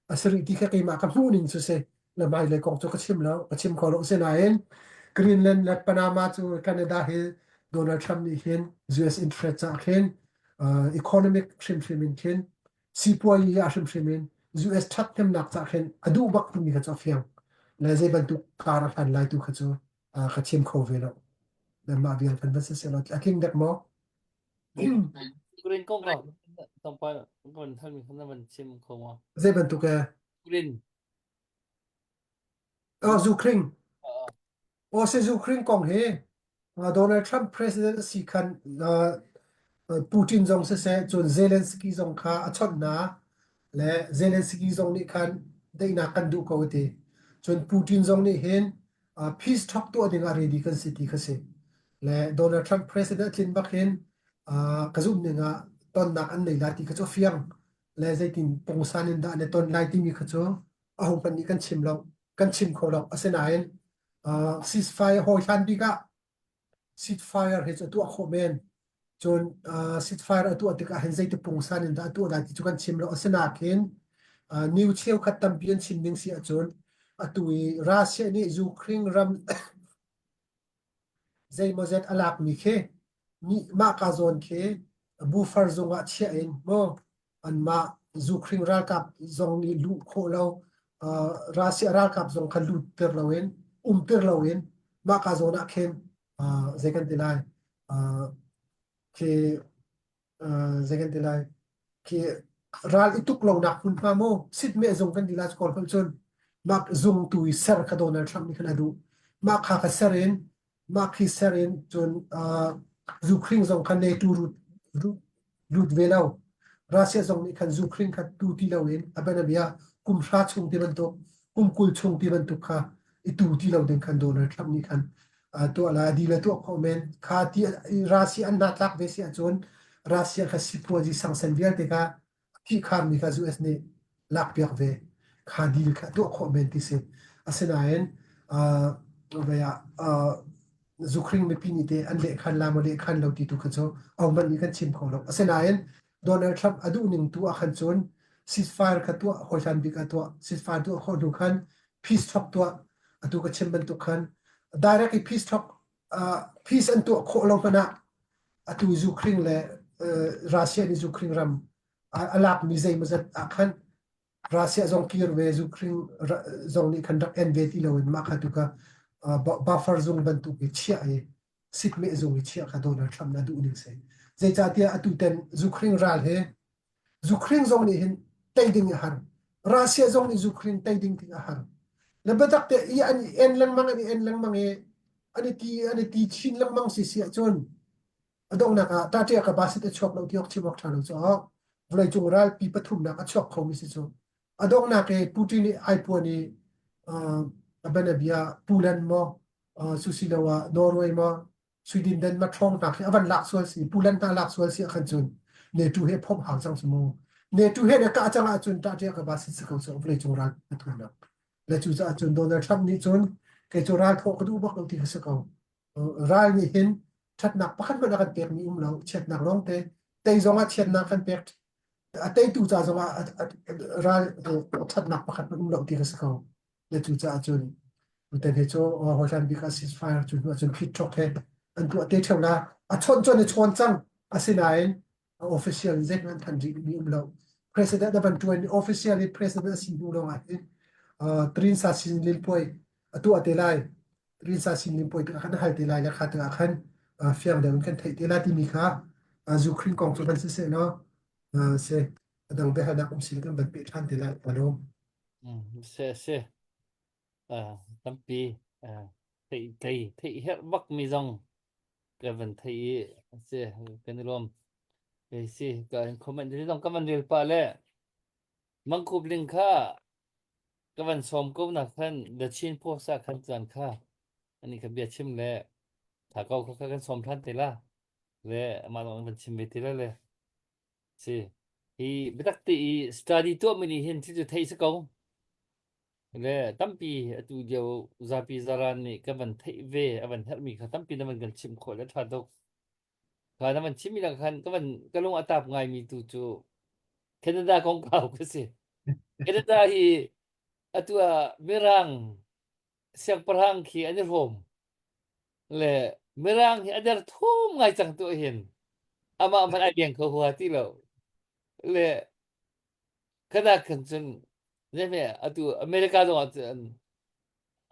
a si rih ti kha keimah ka hmuh ning cu si le hmailei kong cu ka chim lo ka chim kho lo sinain Greenland le Panama cu Canada hi Donald Trump nih hin US interest caah khin economic hrimhrim in khin sipuayi ah hrimhrim in US ṭhathnemnak caah khin a duh bak timi kha cu a fiang le zei bantuk kar a hlan lai tu kha cu ka chim kho ve lo le mah vial kan van si seh law a tling dek maw Green kong ka tongpa kan halmi khan van chim kho ma zei bantuk e Green oh Zukhring oh se Zukhring kong hi Donald Trump president si khan Putin zong siseh cun Zelensky zong kha a chawnh hna le Zelensky zong nih khan daihnak kan duh ko a ti. Cun Putin zong nih hin peace talk tuah ding ah ready kan si ti kha si. Le Donald Trump president a tlin bak hin ka zumh ning ah tonnak an nei lai ti kha cu a fiang. Le zeitin pungsan in dah an i ton lai timi kha cu ahohmanh nih kan chim lo, kan chim kho lo. Asinain ceasefire hawi hlan bik ah Ceasefire hi cu a tuah khawh men. Cun uh, ceasefire a tuah tikah hin zeiti pungsan in dah a tuah lai ti cu kan chim lo. Asinain uh, new cheukhat tampi an chim ding si ahcun atu i Russia nih Ukraine ram zeimawzet a lakmi khi nih mah ka zawn khi buffer zung ah chiah in maw anmah Ukraine ralkap zong nih luh khawh lo uh, Russia ralkap zong kha lut ter loin um ter loin mah ka zawn ah khin uh, zei kan ti lai uh, khi uh, zei kan ti lai khi ral i tuk lonak hmunhma mu sitmeh zung kan ti lai kawl holh cun mah zung tu i ser kha Donald Trump nih khan a duh mah kha kha ser in mah khi ser in cun uh, Ukraine zong kha NATO lut lut ve lo. Russia zong nih khan Ukraine kha tu ti loin a bianabia kum hra chung ti bantuk kum 20 chung ti bantuk kha i tu ti lo ding khan Donald Trump nih khan tuah la di le tuah khawh men kha ti Russia an hnatlak ve si ahcun Russia kha sipuazi sangsen vialte kha phihkharmi kha US nih. lakpiak ve. Kha deal kha tuah khawh men ti si. Asinain uh, vei ah uh, zukhring mipi nih te an lehkhan la maw lehkhan lo ti tu kha cu ahohmanh nih kan chim kho lo. Asinain Donald Trump a duh ning tu ah khan cun ceasefire kha tuah hawihlan bik ah tuah ceasefire tuah khawh hnu khan peace talk tuah atu ka chim bantuk khan direct i peace talk uh, peace an tuah khawh lo hmanh ah atu Ukraine le uh, Russia nih Ukraine ram a lakmi zeimawzat ah khan Russia zong kir ve Ukraine zong nih khan rak en ve ti loin mah kha tu kha buffer zung bantuk i chiah i sitmeh zung i chiah kha Donald Trump na duh ning si. Zeicahtiah atu ten Ukraine ral he Ukraine zong nih hin tei ding a har. Russia zong nih Ukraine tei ding ting a har. Le biatak te i an i en lengmang an i en lengmang i an i ti an i ti chin lengmang si si ahcun a donghnak ah ṭaṭia ka basit a chuak lo ti awk chim awk ṭha lo cu vawleicung ralpi pathumnak a chuak khomi si cu a donghnak i Putin nih ai puan i a banabia Poland maw susiloah Norway maw Sweden Denmark ṭhawng hna khi a van lak sual si Poland hna lak sual si ahkhan cun NATO he phomh hau cang cu mu NATO he na kah cang ahcun ṭaṭia ka basit si ko cu vawleicung ral pathumnak le cucaah cun Donald Trump nih cun kei cu ral thawh ka duh bak lo ti kha si ko ral nih hin ṭhatnak pakhat hmanh a kan pekmi um lo chiatnak lawngte tei zongah chiatnak kan pek a teitu ca zongah ral ṭhatnak pakhat hmanh um lo ti ka si ko le cu caah cun tutan hi cu hawihlan bik ah ceasefire cu hnu ahcun peace talk he an tuah te ṭheo la a chawnh cun a chawn cang asinain official zeihmanh an thanh rih mi um lo president a van ṭuan officially president a si hnu lawng ah hin Trinsa Sin Lin Puai a tuah te lai Rinsa sin puai tikah khan a hal te lai le kha tikah khan fiang deuh in kan theih te lai timi kha Ukraine kong cu van siseh law si a dang biahalnak um sin kan van peh ṭhan te lai ka lawm. Se se tampi theih thei theih herh bak mi zong ka van thei i si kan i lawm. Kei si ka comment zong ka van rel pah le Mangkhup ling kha Ka van sawm ko nak khan The Chin Post ah khan caan kha ani kha bia chim le tha ko kha kan sawm than te la le amah lawng van chim ve te la le si hi biatak te i study tuah mi nih hin thil cu theih si ko le tampi atu lio zapi zaran nih kan van theih ve a van herh mi kha tampi na van kan chim khawh le tha tuk kha na van chim mi lang khan ka van ka lung a tap ngai mi tu cu Canada kongkau ka si. Canada hi atu ah Mirang siangpahrang khi an i hrawm. Le Mirang hi a der thum ngai cang tu hin. Amah hmanh ai beng kho hua ti lo. Le kana khan cun zeihme atu America zong ah cun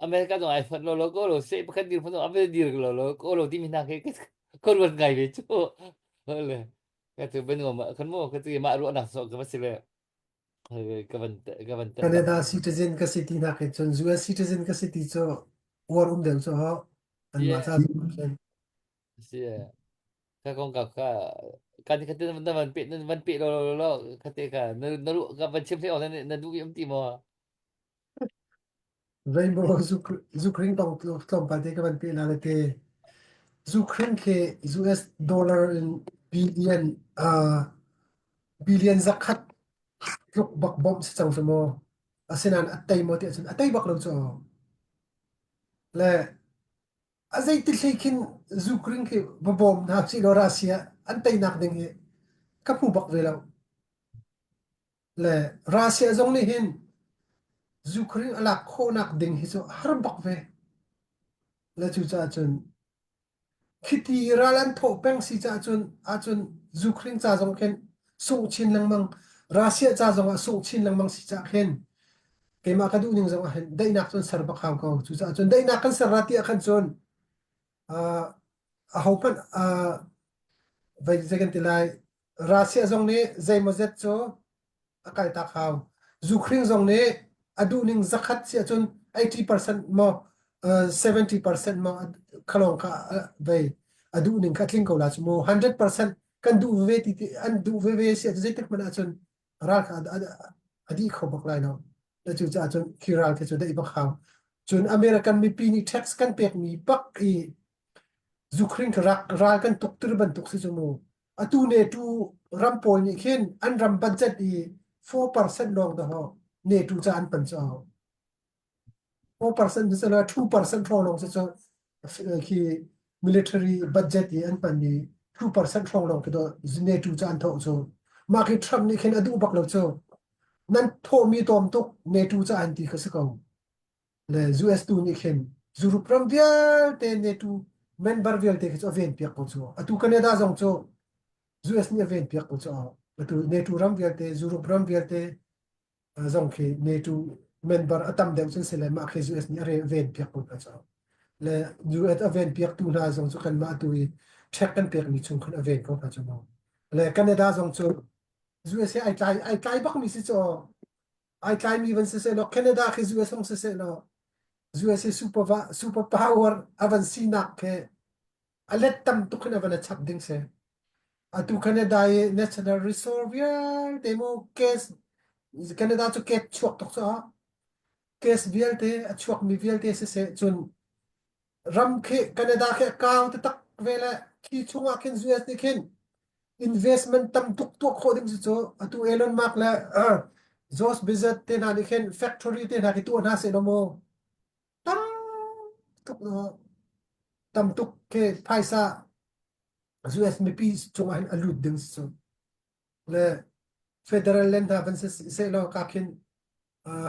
America zong ai fonh lo lo ko lo se pakhat dir phun ame dir lo lo ko lo timi hna khi ka ruat ngai ve cu. Le ka tu ben ngom kan mo ka tu mah ruahnak so ka va si le ka van ka van Canada citizen ka si ti nak hin cun US citizen ka si ti cu uar um deuh cu ho anmah ca cun si ka kong ka ka kan kha te na van pe na van pe lo lo lo kha te ka na na ru ka van chim hle na na du um ti mo Rainbow zukhring tong tlawmpal te ka van pe la le te. Zukhring khi US dollar in billion uh, billion zakhat tluk bak bawmh si cang cu mu. Asinain a tei maw ti ahcun a tei bak lo cu. Le a zeiti hlei khin zukhring khi va bawm hna sih law Russia an teinak ding hi ka hmu bak ve lo. Le Russia zong nih hin Ukraine a lak khawhnak ding hi cu a har bak ve. Le cucaah cun khiti ral an thawh peng si caah cun ahcun Ukraine ca zong khin sungh chin lengmang Russia ca zong ah sungh chin lengmang si caah khin keimah ka duh ning zong ah hin daihnak cun ser bak hau ko. Cucaah cun daihnak kan ser ra ti ah khan cun uh, ahohmanh uh, vai zei kan ti lai Russia zong nih zeimawzet cu a kaltak hau. Ukraine zong nih a duhning zakhat si ahcun 80% maw 70% maw khalong kha vei a duhning kha tling ko la cu mu 100% kan duh ve ti an duh ve ve si ahcun zeitik hmanh ahcun ral kha a dih kho bak lai lo. Cu caah cun khi ral khi cu daih bak hau. Cun American mipi nih tax kan pekmi bak i Ukraine ral kan tuk tir bantuk si cu mu. Atu ne tu ram pawl nih khin an ram budget i 4% lawng dah NATO ca an pan cu 4% cu la 2% hrawng lawng cu khi military budget i an hmanmi 2% hrawng lawng khi NATO ca an thawh cu mah khi Trump nih khin a duh bak lo cu nan thawhmi tawm tuk NATO ca an ti kha si ko le US tu nih khin Europe ram vialte NATO member vialte khi cu a ven piak ko cu atu Canada zong cu US nih a ven piak ko cu atu NATO ram vialte Europe ram vialte zong khi NATO member a tam deuh cun si le mah khi US nih a ven piak ko hna cu le US a ven piak tu hna zong cu kanmah tu i check kan pekmi chung khan a ven ko hna cu mu le Canada zong cu US he ai tlai ai tlai bak mi si cu ai tlai mi van si seh law Canada khi US hong si seh law US hi super super power a van sinak khi a let tam tuk in a van a chap ding si. Atu Canada i national resource vialte mu case Canada cu case chuak tuk caah case vialte a chuakmi vialte siseh cun ram khi Canada khi a kau taktak ve le khi chungah khin US nih khin investment tam tuk tuah khawh ding si cu atu Elon Musk le uh, Josh Bezos te hna nih khin factory te hna khi tuah hna seh law mu tam tuk tam tuk ke phaisa US mipi cungah hin a lut ding si cu le federal land hna van si seh law ka khin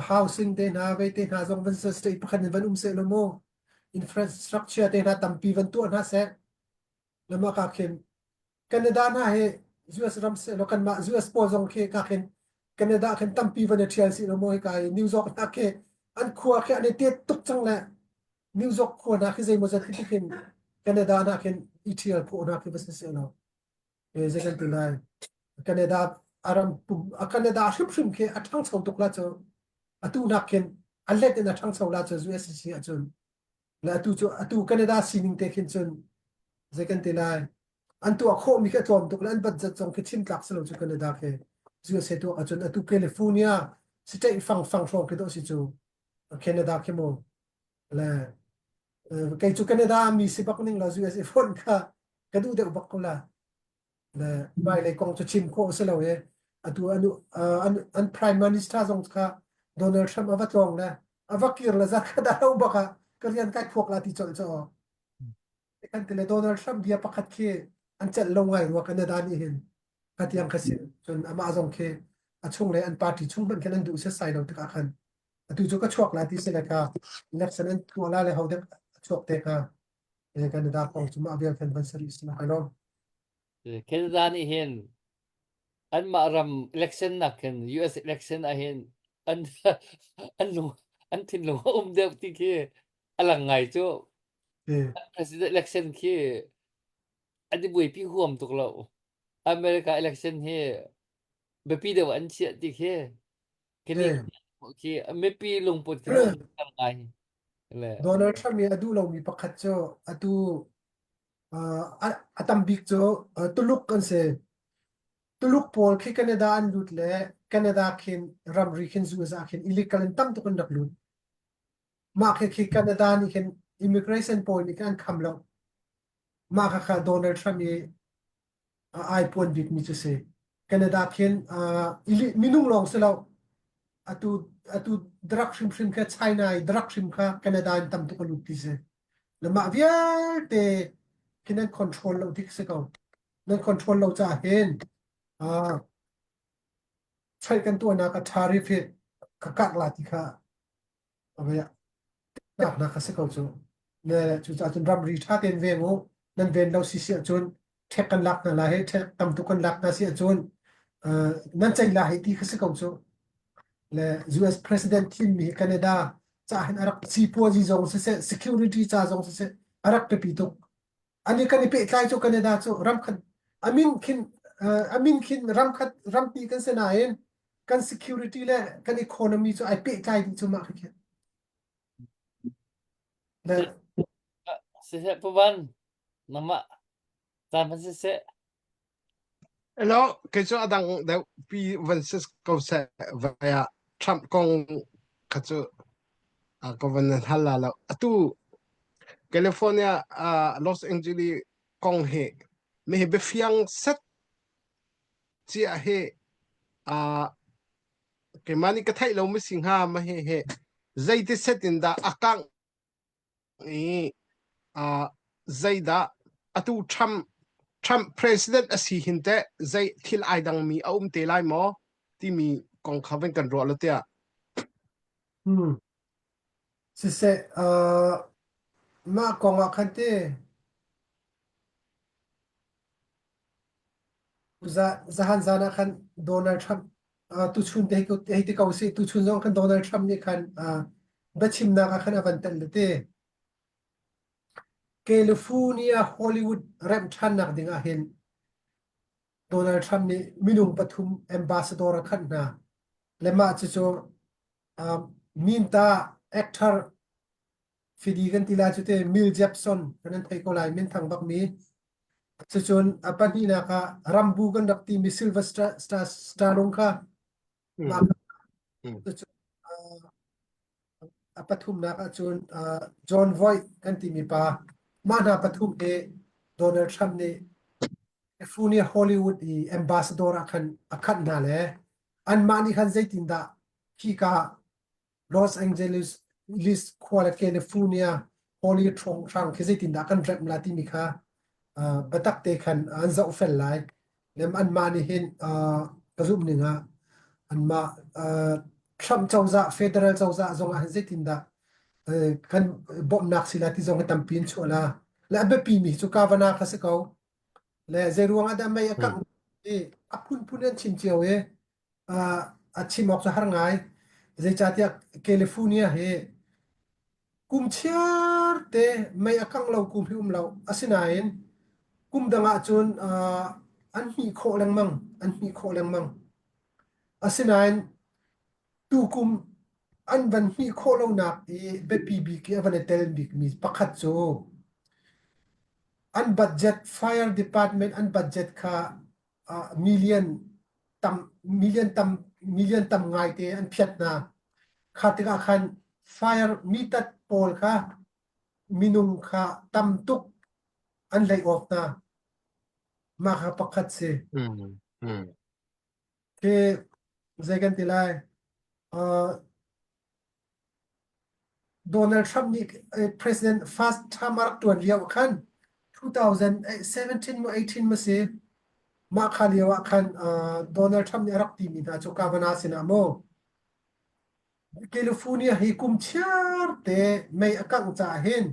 housing te hna vei te hna zong van si state pakhat in van um seh law mu infrastructure te hna tampi van tuah hna seh lama ka khin Canada hna hi US ram seh law kanmah US pawl zong khi ka khin Canada khin tampi van i ṭhial si law maw hika i New York hna khi an khua khi an i tet tuk cang le New York khua hna khi zeimawzat khi khin Canada hna khin i ṭhial khawh hna khi va si seh law e zei kan ti lai Canada a ram pum a Canada hrimhrim khi a ṭhangcho tuk la cu atu nak khin a let in a ṭhangcho la cu US si ahcun le atu cu atu Canada sining te khin cun zei kan ti lai an tuah khawhmi khi a tlawm tuk le an budget zong khi chim tlak si lo cu Canada khi USA tuah ahcun atu California state fang fang hrawng khi dawh si cu Canada khi mu le kei cu Canada mi si bak ning la USA phone kha ka duh deuh bak ko la le hmailei kong cu chim khawh a si lo i atu an an an prime minister zong kha Donald Trump a va tlawng le a va kir le zat kha dah lo bak ah ka rian kai phuak la ti colh cu kan ti le Donald Trump bia pakhat khi an celh lo ngai rua Canada nih hin kha tiang kha si cun amah zong khi a chung le an party chung hmanh khin an duh setsai lo tikah khan atu cu ka chuak lai ti si le kha election an tuah la le ho dek a chuak te kha Canada kong cu mah vial khan van sari si lai lo Canada nih hin anmah ram election nak hin US election ah hin an an lung an thinlung a um deuh ti khi a lang ngai cu. President election khi an i buaipi huam tuk lo. America election hi biapi deuh an chiah ti khi khi khi mipi lungput khi ngai. Le Donald Trump nih a duh lomi pakhat cu atu a tam bik cu Tuluk an si. Tuluk pawl khi Canada an lut le Canada khin ramri khin US ah khin illegal in tam tuk an rak lut. Mah khi khi Canada nih khin immigration pawl nih khin an kham lo. Mah kha kha Donald Trump i ai puan bikmi cu si. Canada khin minung lawng si lo. Atu atu drug hrimhrim kha China i drug hrim kha Canada in tam tuk a lut ti si. Le mah vialte khi nan control lo tik si ko. Nan control lo caah hin uh, chaih kan tuahnak a tariff hi ka karh la ti kha tlaknak a si ko cu. Ne cucaah cun ramri ṭha tein veng u. Nan ven lo si si ahcun ṭhek kan lak hna lai hei ṭhek tam tuk kan lak hna si ahcun uh, nan ceih la hei ti kha si ko cu. Le US President thimmi hi Canada ca hin a rak sipuazi zong siseh security ca zong siseh a rak biapi tuk. Ani kan i pehtlai cu Canada cu ramkhat amin khin uh, amin khin ramkhat rampi kan si nain kan security le kan economy cu ai pehtlai dih cu mah khi le Siseh Puvan nangmah caan hman siseh Hello, kei cu a dang deuh pi van si ko seh vai ah Trump kong kha cu a ka van nan hal la lo. Atu California uh, Los Angeles kong hi mi hi biafiang set cia hi uh, Keimah nih ka theih lo ma si hnga ma he he zeiti set in dah a kangh i uh, zeidah atu Trump Trump president a si hin teh zei thil ai dangmi a um te lai maw timi kong kha van kan ruah lo tiah. Hmm. Siseh, uh, mah kong ah khan te Zahan zan ah khan Donald Trump uh, tuchun te hei ti ko sih tuchun zong khan Donald Trump nih khan uh, biachimnak ah khan a van tel te. California Hollywood remh ṭhannak ding ah hin Donald Trump nih minung pathum ambassador a khanh hna. Le mah cucu uh, minta actor fidi kan ti lai cu te Mel Gibson kan nan thei ko lai minthang bakmi cucun a pahnihnak ah Rambo kan rak timi Sylvester Stallone kha mah cucun a pathumnak ahcun Jon Voight kan timi pa mah hna pathum hi Donald Trump nih California Hollywood i ambassador ah khan a khanh hna le anmah nih khan zeitindah khika Los Angeles khua le California Hollywood hrawnghrang khi zeitindah kan remh la timi kha uh, biatak te khan an zohfel lai. Lem anmah nih hin uh, ka zumh ning ah anmah uh, Trump cozah federal cozah zong ah hin zeitindah uh, kan bawmhnak si la ti zong hi tampi in chuah la. Le a biapi mi cu Kavanaugh kha si ko. Le zei ruang ah dah mei a kangh i a phunphun an chim cio i uh, a chim awk cu har ngai. Zeicahtiah California hi kum chiar te mei a kangh lo kum hi um lo. Asinain kum dang ahcun uh, an hmih khawh lengmang, an hmih khawh lengmang. Asinain tukum an van hmih khawh lonak i biapi bik i a van i tel bikmi pakhat cu an budget fire department an budget kha uh, million tam million tam million tam ngaite an phiat hna. Kha tikah khan fire mitat pawl kha minung kha tam tuk an lei awk hna. Mah kha pakhat si. Mm, mm. Khi zei kan ti lai? Uh, Donald Trump nih President first term a rak ṭuan lio ah khan 2017 maw 18 maw si mah kha lio ah khan Donald Trump nih a rak timi hna cu Kavanaugh sinah maw California hi kum chiar te mei a kangh caah hin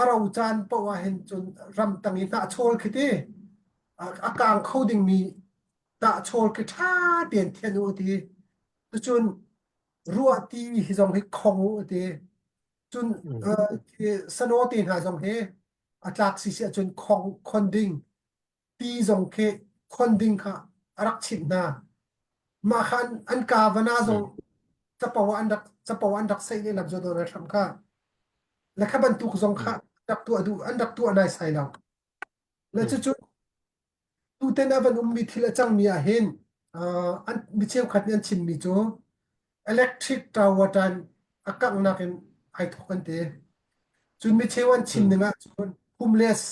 a ro caan paoh ah hin cun ramtang i hnahchawl khi ti a kang kho dingmi hnahchawl khi ṭha tein thianh u ti Cucun ruahti hi zong hi khong u a ti. Cun sano te hna zong hi a tlak si si ahcun khong khon ding ti zong khi khon ding kha a rak chimh hna. Mah kha an ka vana zong capo an rak capo an rak seih lehlam cu Donald Trump kha. Le kha bantuk zong kha rak tuah duh an rak tuah naisai lo. Le cucu Tuten a van ummi thil a cangmi ah hin uh, an, mi cheukhat nih an chimmi cu electric tower tan a kanghnak in ai thawk an ti. Cun mi cheu an chim ning ah cun homeless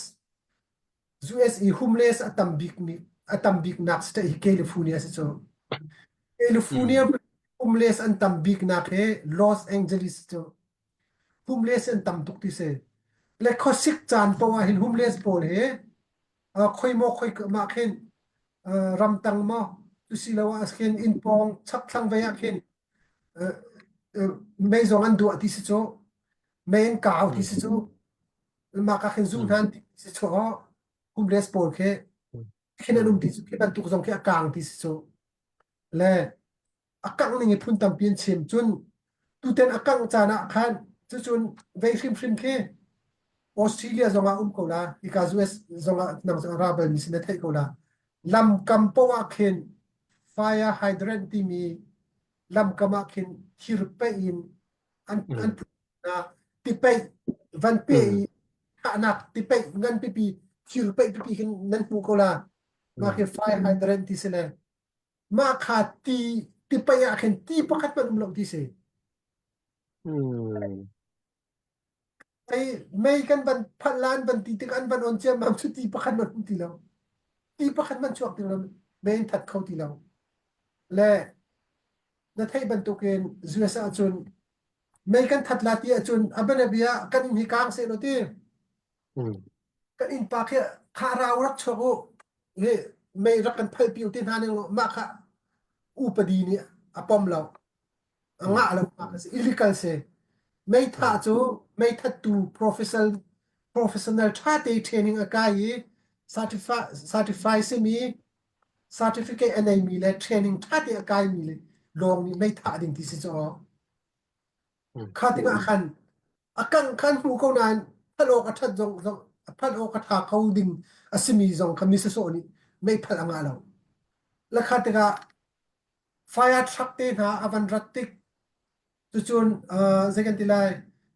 US i homeless a tam bik mi a tam bik nak state hi California si cu. California homeless an tam bik nak hi Los Angeles cu. Homeless an tam tuk ti si. Le khuasik caan paoh ah hin homeless pawl hi khoi maw khoi mah khin ramtang maw cusiloah khin inn pawng chakthlang vei ah khin mei zong an duah ti si cu mei an kau ti si cu mah ka khin zu hna ti si cu homeless pawl khi khin an um ti cu khi bantuk zong khi a kang ti si cu le a kangh ning i phun tampi an chim cun tuten a kangh caan ah khan cucun vei hrimhrim khi Australia zong ah um ko la hika US zong ah nang zong ra bal mi sin na theih ko la lamkam poah ah khin fire hydrant timi lamkam ah khin thir peih in an an ti peih van pe i thahnak ti peih ngan pipi thir peih pipi khin nan hmu ko la mah khi fire hydrant ti si le Mah kha ti ti pei ah khin ti pakhat hmanh um lo ti si. Hmm. Mei mei kan van phanh la an van ti tik an van on ciammam cu ti pakhat hmanh um ti lo. Ti pakhat hmanh chuak ti lo. Mei in that kho ti lo. Le na theih bantukin US ahcun mei kan that la ti ahcun a bianabia kan inn hi kaang seh law ti. Kan innpa khi kha rau rak chuak u hi mei rak kan phalpi u ti hna ning law mah kha upadi nih a pom lo. A ngah lo mah kha si illegal si. Meithah cu meithattu professional professional ṭha te training a kai i certify certify simi certificate a neimi le training ṭha te a kaimi le lawng nih meithah ding ti si cu. Kha tikah khan a kangh khan hmu ko nain phalh awk a ṭhat zong zong phalh awk a ṭha kho ding a simi zong kha mi sawsawh nih meiphalh a ngah lo. La kha tikah fire truck te hna a van rat tik cucun uh, zei kan ti lai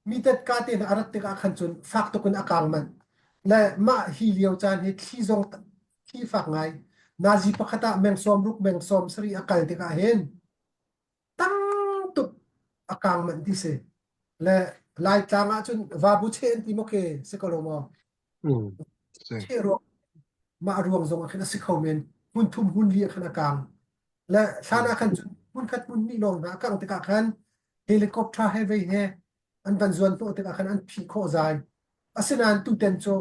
mitet ka te hna a rat tikah khan cun fak tuk in a kang manh. Le mah hi lio caan hi thli zong thli fak ngai. Nazi pakhat ah meng sawm ruk meng sawm sarih a kal tikah hin tam tuk a kang manh ti si. Le Laitlang ah cun vabu cheh an ti maw ke si ko lo maw? Mm. Si. Cheh ruang mah ruang zong ah khin a si kho men. Hmun thum hmun li ah khan a kang. Le hlan ah khan cun hmun khat hmun hnih lawng hna a kang tikah khan helicopter he vei he an van zuan hnawh tikah khan an phih khawh zai. Asinain tuten cu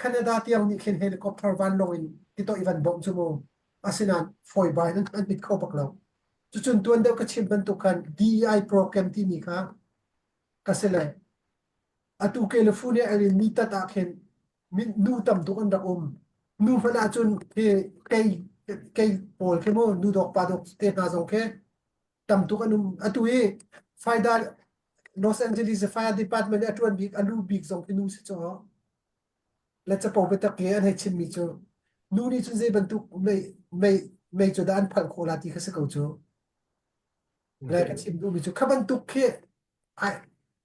Canada tiang nih khin helicopter vanlawng in titaw i van bawmh cu mu. Asinain fawi bai in an mit kho bak lo. Cucun tuan deuh ka chim bantuk khan DEI program timi kha ka si le atu California in mi tat ah khin nu tam tuk an rak um. Nu hmanh ahcun khi kei kei pawl khi mu nu dawk pa dawk te hna zong khi tam tuk an um. Atu i Faida Los Angeles Fire Department i a ṭuan bik a lu bik zong khi nu si cu. Le capo biatak i an hei chimmi cu nu nih cun zei bantuk mei mei mei cu dah an phalh khawh la ti kha si ko cu. Le ka chim duhmi cu kha bantuk khi ai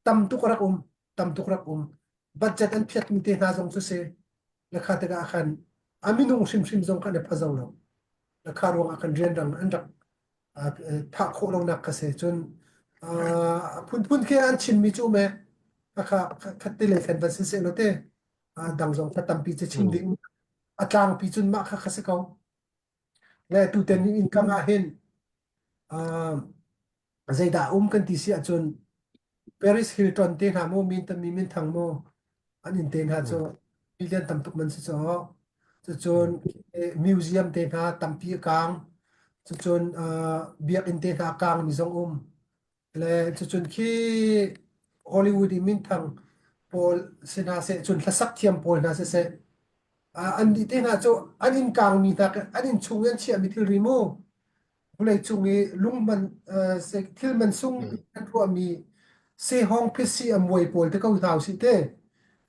tam tuk rak um tam tuk rak um budget an phiatmi te hna zong cu si le kha tikah khan a minung hrimhrim zong kha an i phazo lo le kha ruangah khan rianrang an rak thah khawh lonak kha si cun a phunphun khi an chimmi cu me kha khat te le khan van si seh law te dang zong kha tampi cu chim ding a tlangpi cun mah kha kha si ko Le tuten in income ah hin uh, zeidah um kan ti si ahcun Paris Hilton te hna mu min tammi min thang mu an in te hna cu million tam tuk man si cu cucun museum te hna tampi a kang cucun uh, biakinn te hna kang mi zong um le cucun khi Hollywood i minthang pawl si hna seh cun hlasak thiam pawl hna siseh an nih te hna cu an inn kangmi hna an inn chung i an chiahmi thilri mu vawlei cung i lung man thil man sung an ruahmi sehawng phisi a muai pawl te ko hna usih te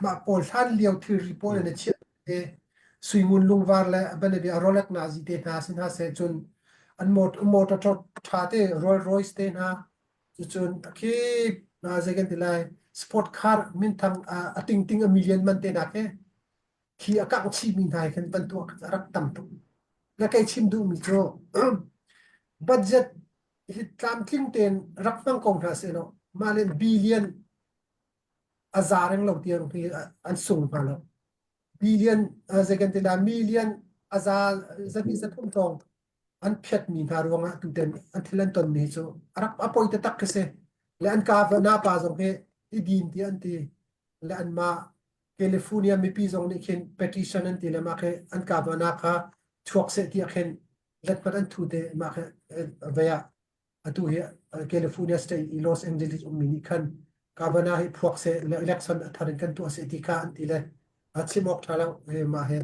mah pawl hlan lio thilri pawl an i chiah te suingun lungvar le banabia Rolex nazi te hna si hna seh cun an motor ṭha te Rolls Royce te hna cucun khi zei kan ti lai sport car minthang a tingting a million man te hna khi khi a kangh chihmi hna khin van tuah a rak tam tuk le kei chim duhmi cu budget hi tlamtling tein rak hmang ko hna seh law mah le billion a za reng lo tiang hi an sung hna lo billion zei kan ti la million a za zahnih zathum thong an phiatmi hna ruangah tuten an thil an tonmi cu a rak a poi taktak khi si le an ka na pa zong hi i din ti an ti le anmah California mipi zong nih khin petition an ti le mah khi an ka na kha chuak seh tiah khin letmat an thu te mah khi vei ah atu hi California State i Los Angeles ummi nih khan Kavanaugh hi phuak seh le election a thar in kan tuah seh ti kha an ti le a chim awk ṭha lo he mah he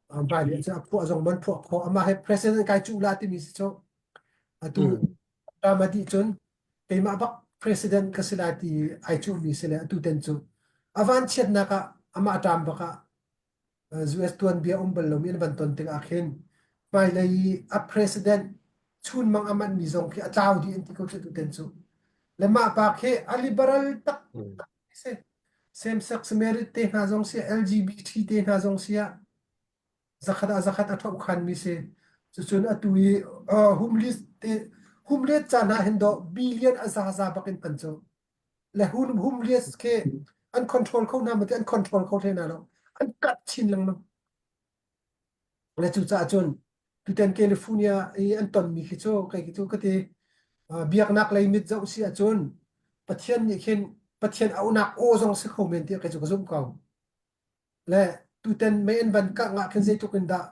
hmailei cu a phuah zong man phuah khawh amah he president kai cuh la timi si cu atu term a dih cun keimah bak president ka si lai ti ai cuhmi si le atu ten cu a vanchiatnak ah amah term bak ah US tuanbia um bal lomi an van ton tikah khin hmailei i a president chunmang a manhmi zong khi a tlau dih an ti ko cu tuten cu. Le mah pa khi a liberal tak tak si. Same sex marriage te hna zong si LGBT te hna zong si ah zakhat ah zakhat a thoh khanmi si. Cucun atu i uh, homeless te homeless caan ah hin dawh billion a zaza bak in pan cu. Le hun homeless khi an control kho hna ma ti an control kho hle hna lo. An kat chin lengmang. Le cucaah cun. Tutan California i an tonmi khi cu kei khi cu ka ti biaknak lei mit zoh si ahcun Pathian nih khin Pathian auhnak aw zong si kho men tiah kei cu ka zumh ko. Le tutan mei an van kangh ah khin zeitluk in dah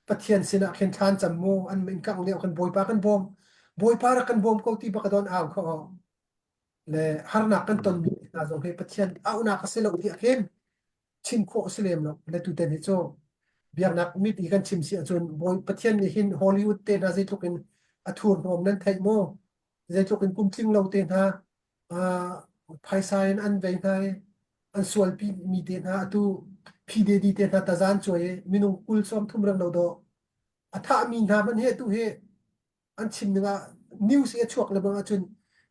Pathian sinah khin thlan cam mu an in kangh lio khin Bawipa kan bawm Bawipa rak kan bawm ko ti bak ka don au kho le harnak kan tonmi hna zong hi Pathian auhnak a si lo tiah khin chim khawh a si lem lo. Le tutan hi cu biaknak mit i kan chim si ahcun Bawi Pathian nih hin Hollywood te hna zeitluk in a thurhnawm nan theih maw? Zeitluk in kum tling lo te hna uh, phaisa in an vei hna i an sualpi mi te hna atu PDD te hna tazan cuai i minung kul sawm thum reng lo dawh a thahmi hna hmanh hi atu hi an chim ning ah news i a chuak lebang ahcun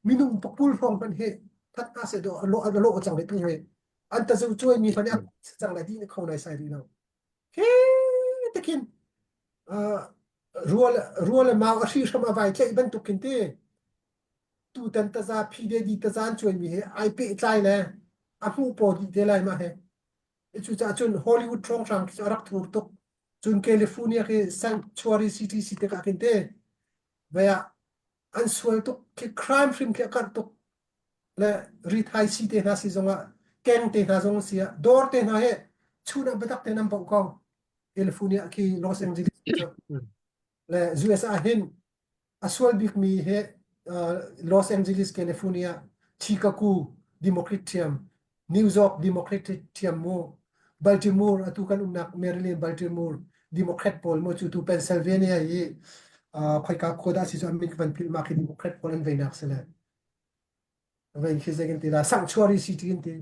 minung pakpul hrawng hmanh hi that hna seh dawh a lawh a lawh cang le tu hi an tazu cuai mi hmanh a cang lai dih kho nai sai rih lo he takin rual rual le mau a hri hram a vai tlaih bantuk khin ti tutan taza phi de di tazan cuai mi he ai pehtlai le a hmuh paw dih te lai ma he Cucaah cun Hollywood hrawnghrang khi cu a rak thur tuk. Cun California khi Sanctuary City si tikah khin te vei ah an sual tuk khi crime hrim khi a karh tuk le rithai si te hna si zongah keng te hna zong si ah dawr te hna he chun ah biatak tein an bauh ko. California khi Los Angeles cu le US ah hin A sual bikmi hi Los Angeles, California, Chicago Democrat ṭhiam, New York Democrat ṭhiam mu, Baltimore atu kan umnak Maryland Baltimore Democrat pawl mu cu tu Pennsylvania i khoika khua dah si cu an min ka van philh mah khi Democrat pawl an veinak si le vein khi zei kan ti la sanctuary city kan ti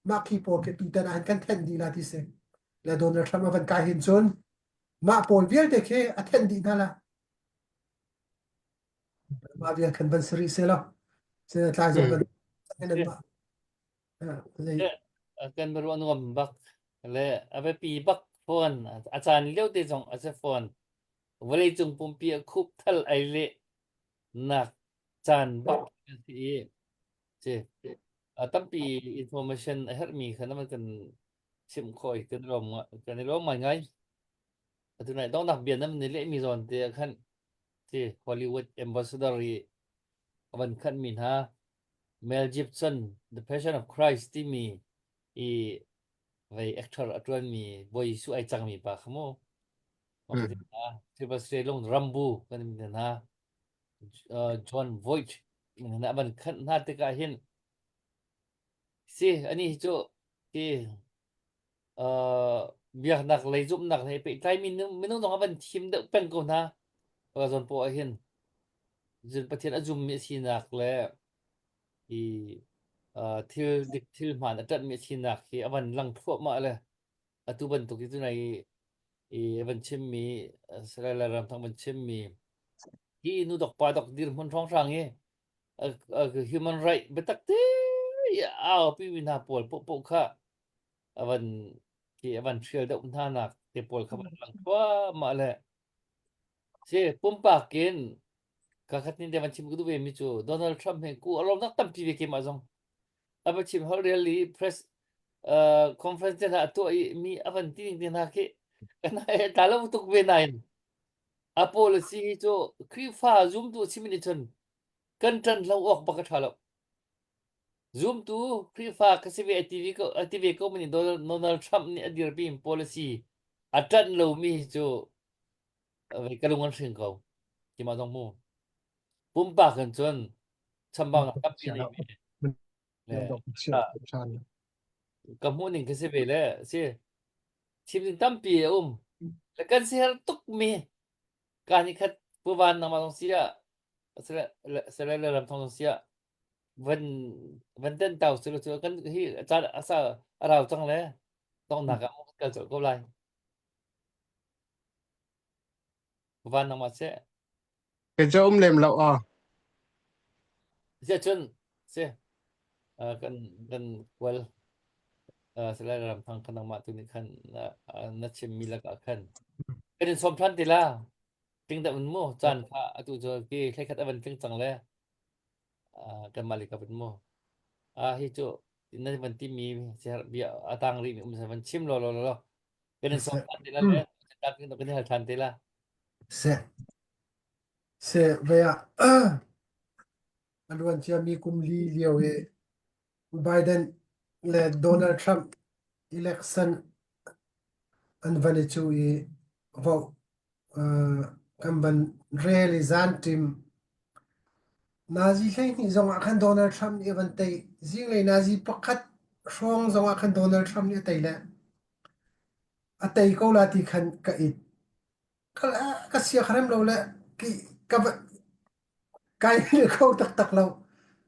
mah khi pawl khi tutan ah hin kan thenh dih la ti si le Donald Trump a van kai hin cun mah pawl vialte khi a thenh dih hna la Mah vial khan van si rih seh law tlai zong kan Kan ruah nuam bak le a biapi bak fawn a caan lio te zong a si fawn vawleicung pumpi a khup thal ai leh nak caan bak a si i ci tampi information a herhmi kha na kan chimh khawh i kan lawm kan i lawm ngaingai. Atu nai donghnak bia nan i lehmi zawn te ah khan ti Hollywood ambassador i a van khanhmi hna Mel Gibson The Passion of Christ timi i vei actor a ṭuanmi Bawi Jesuh ai cangmi pa kha mu. Sylvester Stallone Rambo kan in hna John Voight na van khanh hna tikah hin si ani hi cu ti biaknak lei zumhnak he pehtlai minung zong a van thim deuh peng ko hna. Ka zawn poah ah hin cun Pathian a zummi a sinak le hi thil dik thil hmaan a ṭanhmi a sinak hi a van lang thluahmah le atu bantuk hi tunai i a van chimmi Israel ramthang van chimmi hi nu dok pa dok dirhmun hrawnghrang hi human right biatak te au pi mi hna pawl poh kha a van khi a van hrial deuh hna nak te pawl kha van lang thluahmah le si pumpak in ka khat nin te van chim ka duh ve mi cu Donald Trump he ku a lawmnak tampi ve keimah zong a va chim holh rel i press uh, conference te hna a tuah i mi a van ti ning te hna khi kan ta lo tuk ve nain a policy hi cu Khrihfa zumtu chim nih cun kan ṭan lo awk bak a ṭha lo Zumtu Khrihfa ka si ve a ti ve ko, a ti ve ko mi nih Donald, Donald Trump nih a dirpi in policy a ṭanh lomi hi cu eh, ka lung an hring ko. Keimah zong mu. Pumpak in cun chambaunak tampi nei ve. Le, ka hmuh ning ka si ve le si chim ding tampi a um. Le kan siher tuk mi ka ni khat Pu Van nangmah zong si ah sele le ram thong zong si ah van van ten tau cu cu kan hi caan asa a rau cang le donghnak ah kal colh ko lai van nangmah seh Kei cu um lem lo ah. Sia cun si kan kan kual salai ram thang khan nangmah tu nih khan na chim mi lakah khan kan in sawm than ti la tling dah un mu caan kha atu cu ki thlai khat a van tling cang le kanmah lei kap in mu hi cu nan van timi bia a tang rih mi um van chim law law law kan in sawm than te la le kan hal than te la. Seh seh ve ah a luan ciami kum li lio i Biden le Donald Trump election an van i cuh i vote kan van rel i zanṭim nazi 12 zong ah khan Donald Trump nih a van tei. Zinglei nazi pakhat hrawng zong ah khan Donald Trump nih a tei le a tei ko la ti khan ka it. Ka sia kha rem lo le ka kai hngilh kho taktak lo.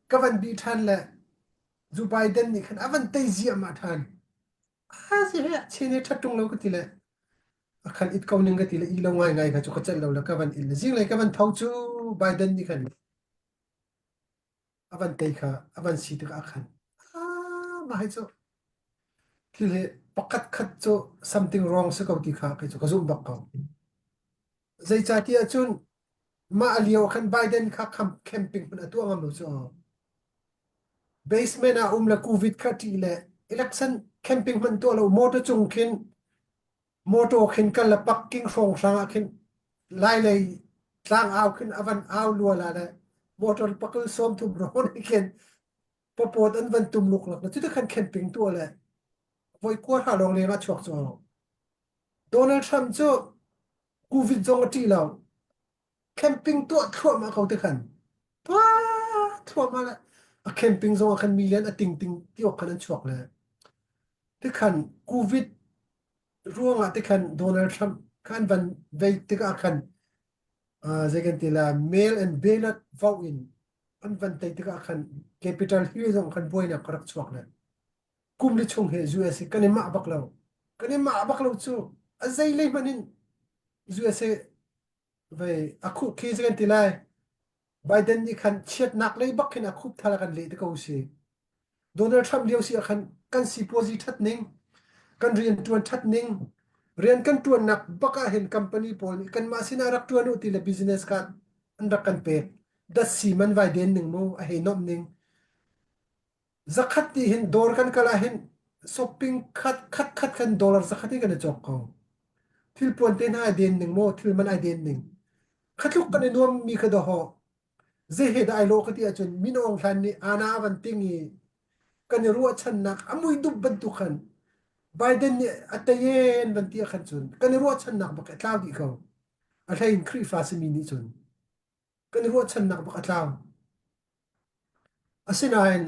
Ka van bih ṭhan le Joe Biden nih khan a van tei ziahmah ṭhan. A si he chin hi ṭhat ṭung lo ka ti le a khan it ko ning ka ti le i lo ngaingai kha cu ka celh lo le ka van in le zinglei ka van tho cu Biden nih khan a van tei kha a van si tikah khan ah mah hi cu thil hi pakhat khat cu something wrong si ko ti kha kei cu ka zumh bak ko. Zeicahtiah cun mah a lio khan Biden kha camping hmanh a tuah ngam lo cu. Basement ah um le COVID kha ṭih le election camping hmanh tuah lo motor cung khin motor khin kal le parking hrawnghrang ah khin lailei tlang au khin a van au luala le motor pakul sawm thum rawn khin papawt an van tum luklak le cuti khan camping tuah le voi kua hra lawng leng ah chuak cu. Donald Trump cu COVID zong a ṭih lo. Camping tuah thluahmah ko te khan. Tuah thluahmah le a camping zong ah khan million a ting ting ti awk khan an chuak le. Tikhan COVID ruangah tikhan Donald Trump kha an van vei tikah khan uh, zei kan ti la mail and ballot vote in an van tei tikah khan Capitol Hill zong khan buainak ka rak chuak le. Kum li chung hi USA kan i mah bak lo. Kan i mah bak lo cu a zei lei hmanh in USA vei a khuh khi kan ti lai. Biden nih khan chiatnak lei bak khin a khup thal a kan leh te ko si. Donald Trump lio si ah khan kan sipuazi that ning, kan rian tuan that ning, rian kan tuannak bak ah hin company pawl nih kanmah sinah rak tuan u ti le business card an rak kan pek. Datsi man vai den ning mu a hei nomh ning. Zakhat ti hin dawr kan kal ah hin shopping khat khat khat khan dollar zakhat in kan i cawk ko. Thil puan te hna ai den ning maw, thil man ai den ning. Khatluk kan i nuam mi kha dawhawh. Zei he dah ai lawh ka ti ahcun Min Aung Hlaing nih ana a van ting i kan i ruahchannak a mui dup bantuk khan Biden nih a tei en van ti ah khan cun kan i ruahchannak bak a tlau dih ko. A hlei in Khrihfa simi nih cun kan i ruahchannak bak a tlau. Asinain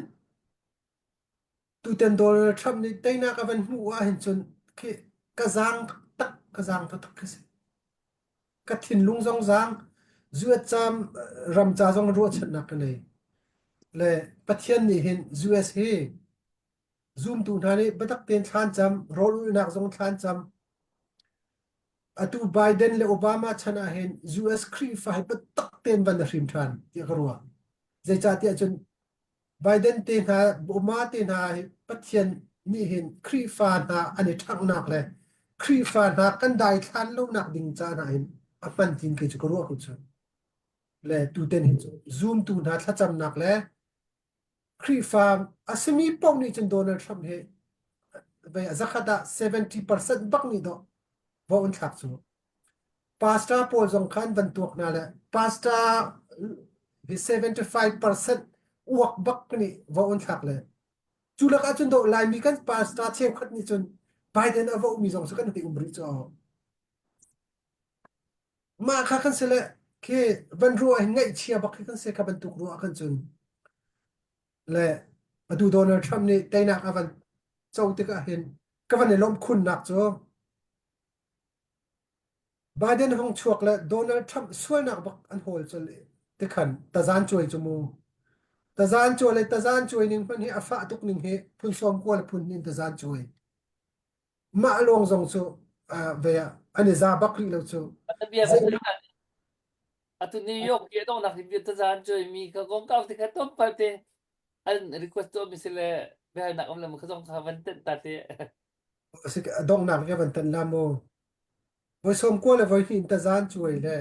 tutan Donald Trump nih teinak a van hmuh ahhin cun khi ka zaang taktak ka zaang taktak khi si. Ka thinlung zong zaang, US caam ram ca zong ruahchannak ka nei. Le Pathian nih hin US hi zumtu hna nih biatak tein thlan cam, rawl ulhnak zong thlan cam, Atu Biden le Obama chan ah hin US Khrihfa hi biatak tein van a hrim ṭhan tiah ka ruah. Zeicahtiah cun Biden te hna, Obama te hna hi Pathian nih hin Khrihfa hna an i ṭhanghnak le Khrihfa hna kan daithlan lonak ding ca hna hin a hman tiin kei cu ka ruah ko cu. Le tuten hin cu zumtu hna thlacamnak le Khrihfa a simi paoh nih cun Donald Trump hi vei zakhat ah 70% bak nih dawh vote an thlak cu. Pastor pawl zong kha an van tuak hna le pastor hi 75% uak bak nih vote an thlak le cu lakah cun dawh Laimi kan pastor cheukhat nih cun Biden a vote mi zong cu kan hei um rih cu. Mah kha kan si le khi van ruah hin ngaihchia bak khi kan si kha bantuk ruah kan cun le atu Donald Trump nih teinak a van co tikah hin ka van i lawmh khunnak cu Biden hong chuak le Donald Trump sualnak bak an hawl col tikhan tazan cuai cu mu tazan cuai le tazan cuai ning hmanh hi a fah tuk ning hi phun sawm kual phun in tazan cuai Mah lawng zong cu ve ah an i za bak rih lo cu. Bia Atu New York i a donghnak hi bia tazan cuai mi kha kongkau te kha tlawmpal te an request tuah mi si le biahalnak um le kha zong kha van tenh ta te. A donghnak ka van tenh la mu. Voi sawm kua le voi hnih in tazan cuai le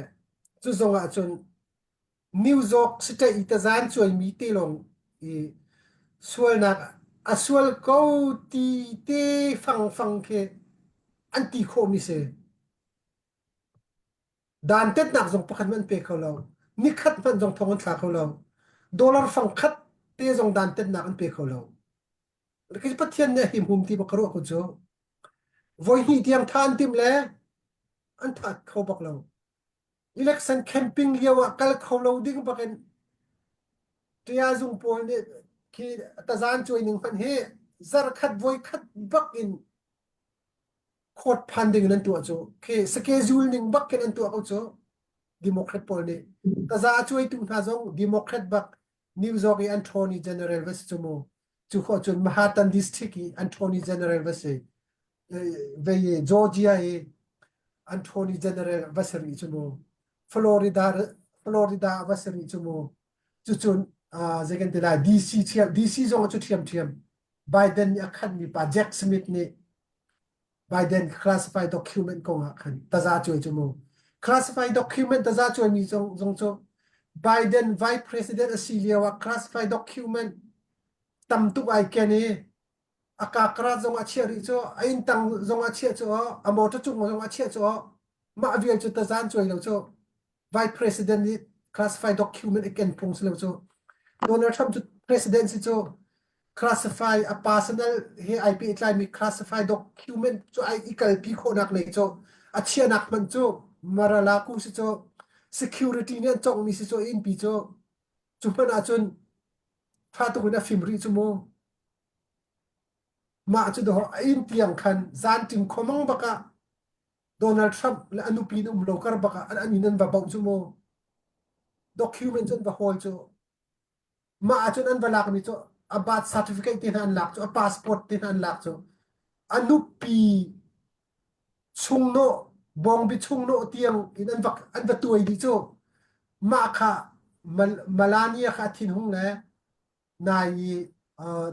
cu zong ah cun New York State i tazan cuaimi te lawng i sualnak a sual ko ti te fangfang khi an ti khawhmi si. Dantatnak zong pakhat hmanh an pe kho lo. Nikhat hmanh zong thong an thla kho lo. Dollar fang khat te zong dantatnak an pe kho lo. Khi Pathian nih a him hum ti bak ka ruah ko cu. Voi hnih tiang tha an timh le an that kho bak lo. Election camping lio ah kal kho lo ding bak in ṭiazung pawl nih khi tazan cuai ning hmanh hi zarkhat voi khat bak in court phan ding in an tuah cu khi schedule ning bak khin an tuah ko cu Democrat pawl nih taza a cuaitu hna zong Democrat bak New York i Attorney General va si cu mu cu khawh cun Manhattan District i Attorney General va si vei i Georgia i Attorney General va si rih cu mu Florida Florida va si rih cu mu cucun zei kan ti lai DC thiam DC zong cu ṭhiam ṭhiam Biden nih a khanmi pa Jack Smith nih Biden classified document kong ah khan taza cuai cu mu. Classified document taza cuaimi zong, zong cu Biden vice president a si lio ah classified document tam tuk ai ken i a kakra zong a chiah rih cu a inntang zong a chiah cu a motor cung zong a chiah cu mah vial cu tazan cuai lo cu vice president nih classified document a ken phung si lo cu Donald Trump cu president si cu classify a personal he ai pehtlaimi classify document cu ai i kalpi khawhnak lei cu a chiahnak hmanh cu Mar-a-Lago si cu security nih an conghmi si cu innpi cu cu hmanh ahcun tha tuk in a fim rih cu mu mah cu dawh a inn tiang khan zanṭim khuamang bak ah Donald Trump le a nupi in um lo kar bak ah an inn an va bauh cu mu document cu an va hawl cu Mah ahcun an va lakmi cu a birth certificate te hna an lak cu, a passport te hna an lak cu, a nupi chungnawh, bawngbi chungnawh tiang in an va, an va tuai dih cu. Mah kha Melania kha a thinhung le nai i uh,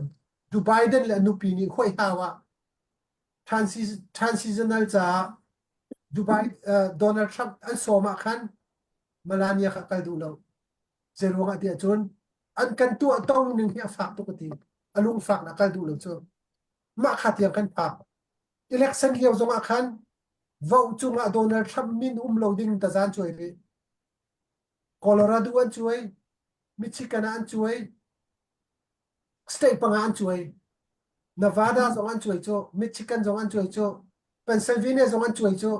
Biden le a nupi nih huai hau ah transitional caah Dubai uh, Donald Trump an sawm ah khan Melania kha kal duh lo. Zeiruang ah tiah cun an kan tuahto ning hi a fak tuk a ti. A lungfak na kal duh lo cu. Mah kha tiang kan phak. Election lio zong ah khan vote cungah Donald Trump min um lo ding tazan cuai rih. Colorado an cuai, Michigan ah an cuai, state panga an cuai. Nevada zong an cuai cu, Michigan zong an cuai cu, Pennsylvania zong an cuai cu.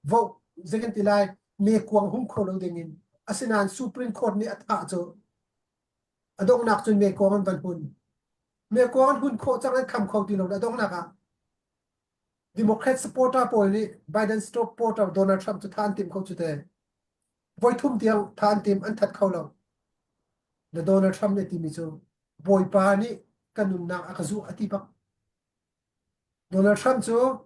Vote zei kan ti lai mekuang hum kho lo ding in asinain Supreme Court nih a thah cu a donghnak cun mekuang an van hun mekuang an hun khawh cang an kham kho ti lo a donghnak ah Democrat supporter pawl nih Biden supporter Donald Trump cu tha an tim kho cu te voi thum tiang tha an tim an that kho lo na Donald Trump nih timi cu Bawipa nih ka nunnak a ka zuh a ti bak Donald Trump cu